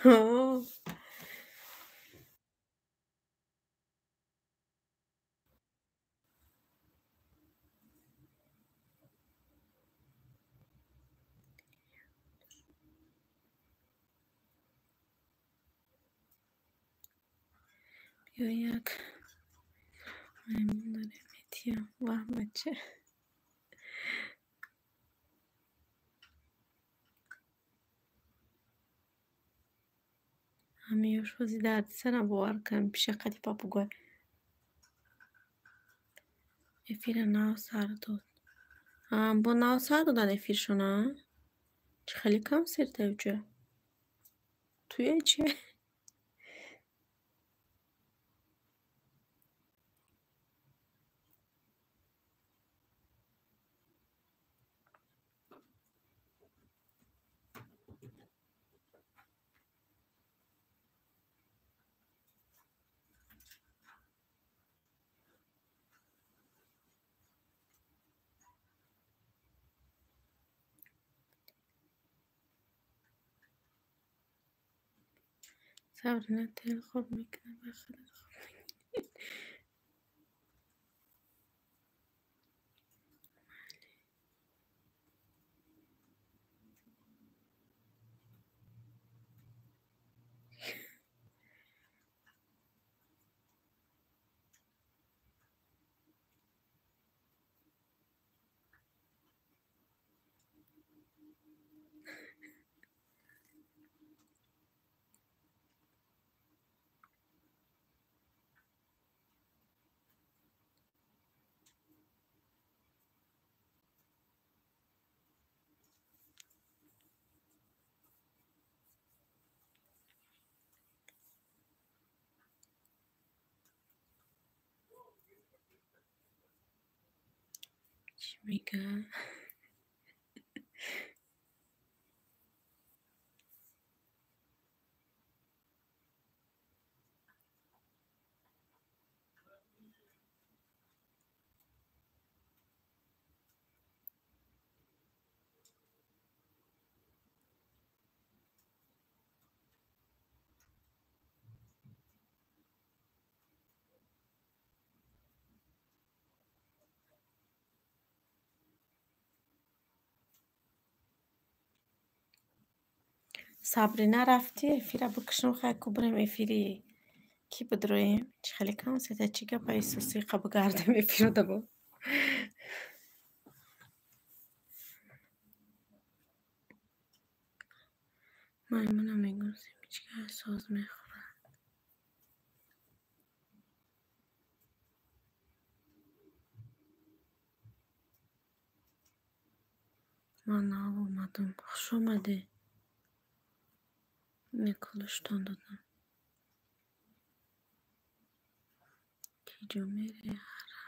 О. Биё як маймун дорем, метиям. Ваҳ, бача. Ҳамин ёшҳози дарди сарам бовар кунам, пиша қади папугай. Эфира нав сар дод. Бо нав сар додан эфиршона? Чӣ хеле консерта уҷа? Туя чи? Сабрина тел хоб мекунад, ба худат хоб мекунад. Чӣ мегӯяд? Сабрина рафтӣ эфира бикушам, хай ку бирем эфири кӣ бидроем? Чӣ хеле консерта, чӣ гапа исусиқа бигардем эфиро дабо. Маймуна мегӯм семечка соз мехӯрад. Ман нав омадам. Хуш омадӣ. Неколуштон додам. Ки ҷо мере ҳара?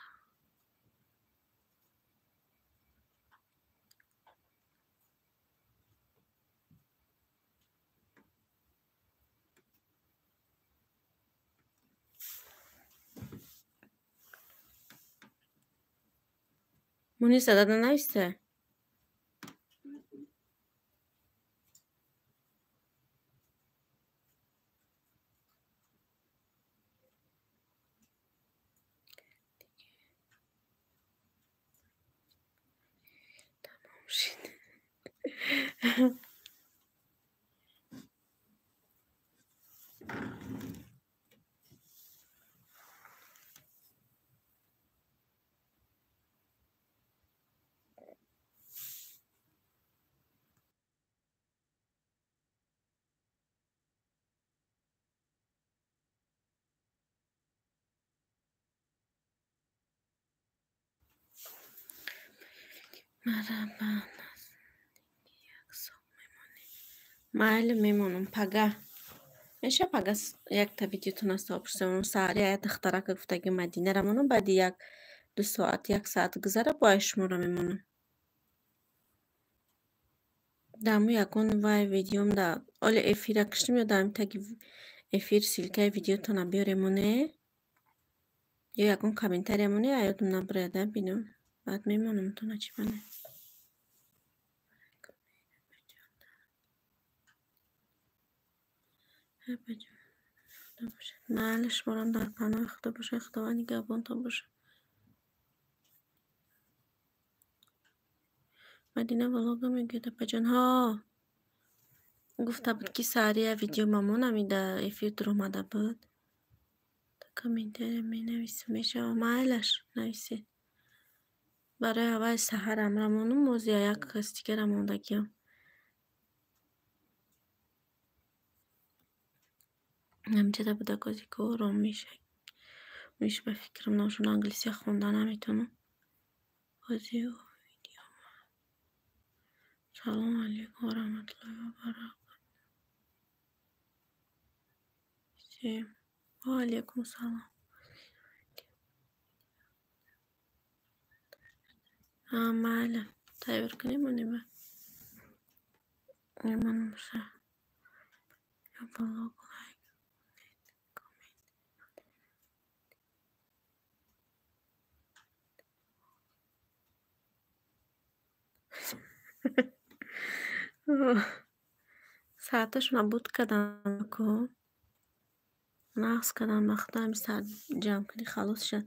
Муниса дада нависта? Тамом шид. Мара ба наздики як сом мемонӣ. Майли, мемонам пага. Меша пага якта видеотон аст обшусемон саҳари ая духтарака гуфтаги Мадинара монам, баъди як ду соат, як соат гузара бо ай шуморо мемонам. Даму ягон вай видеом да оли эфира киштим ё даами таги эфир ссилкаи видеотона биёремоне ё ягон комментария моне, аёдум набуряда бинам. Баъд мемонамтона чӣ бане. Майли, шуморам дар паноҳи Худо бошед, Худованд нигаҳбонтон бошад. Мадина влога мегӯяд, апаҷон. Ҳо, гуфта буд, ки саҳария видео мамонам дар эфир дуромада буд. Комментария менависам, мешава. Майлаш, нависед. Барои аввали саҳарам рамонум, озия як кас дигара мондагиам. Ҳамҷада буда кози ку ором меша. Миш ба фикрам ношон англисия хонда наметавонам. Ози видео. Салом алейкум ва раҳматуллоҳи ва баракатуҳ. Ва алейкум салом. Майли, тайёр кунем онеба. Мемонамша. Блог лайк коммент. Сааташона буд кардам ку. Нақс кардам, вақта ҳами саат ҷамъ кунӣ халос шад.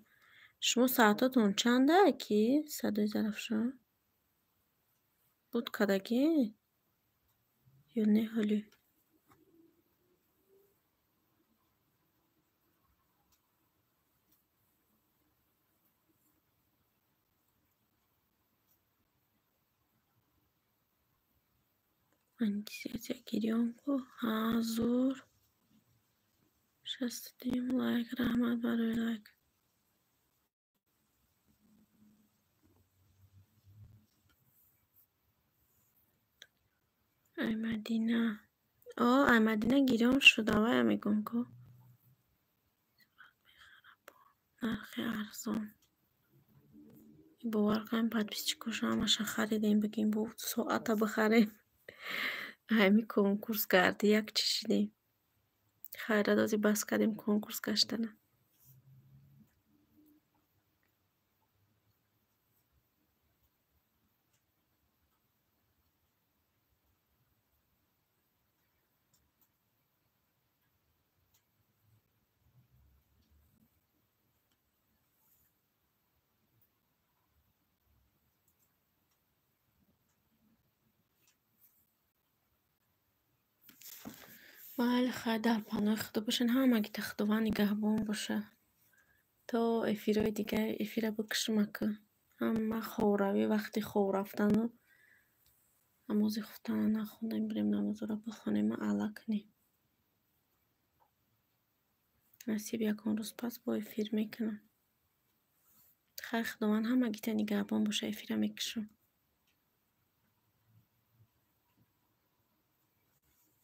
Шумо саатотон чанда ки садои Зарафшон? Буд кардагӣ? Ё не ҳолӣ? Антисептик гирён ку. Ҳа, зур. 63 лайк. Раҳмат барои лайк. Ай Мадина. О, ай Мадина гирён шуда, вая мегӯм ку. Нархи арзон. Бовар кунем, подписчикоша ҳамаша харидем, бигем бо соата бихарем. Ҳами конкурс гарди як чӣ шидем. Хайрат ози бас кардем конкурс гаштана. Майли, хайр, дар паноҳи Худо бошед, ҳамагита Худованд нигаҳбон бошад. То эфирҳои дигар эфира бикушма ку. Ҳама хобравӣ, вақти хоб рафтану намози хуфтана нахондем, бирем намозро бихонем, алла кунем. Насиб ягон рӯз пас бо эфир мекунам. Хайр, Худованд ҳамагита нигаҳбон бошад, эфира мекушам.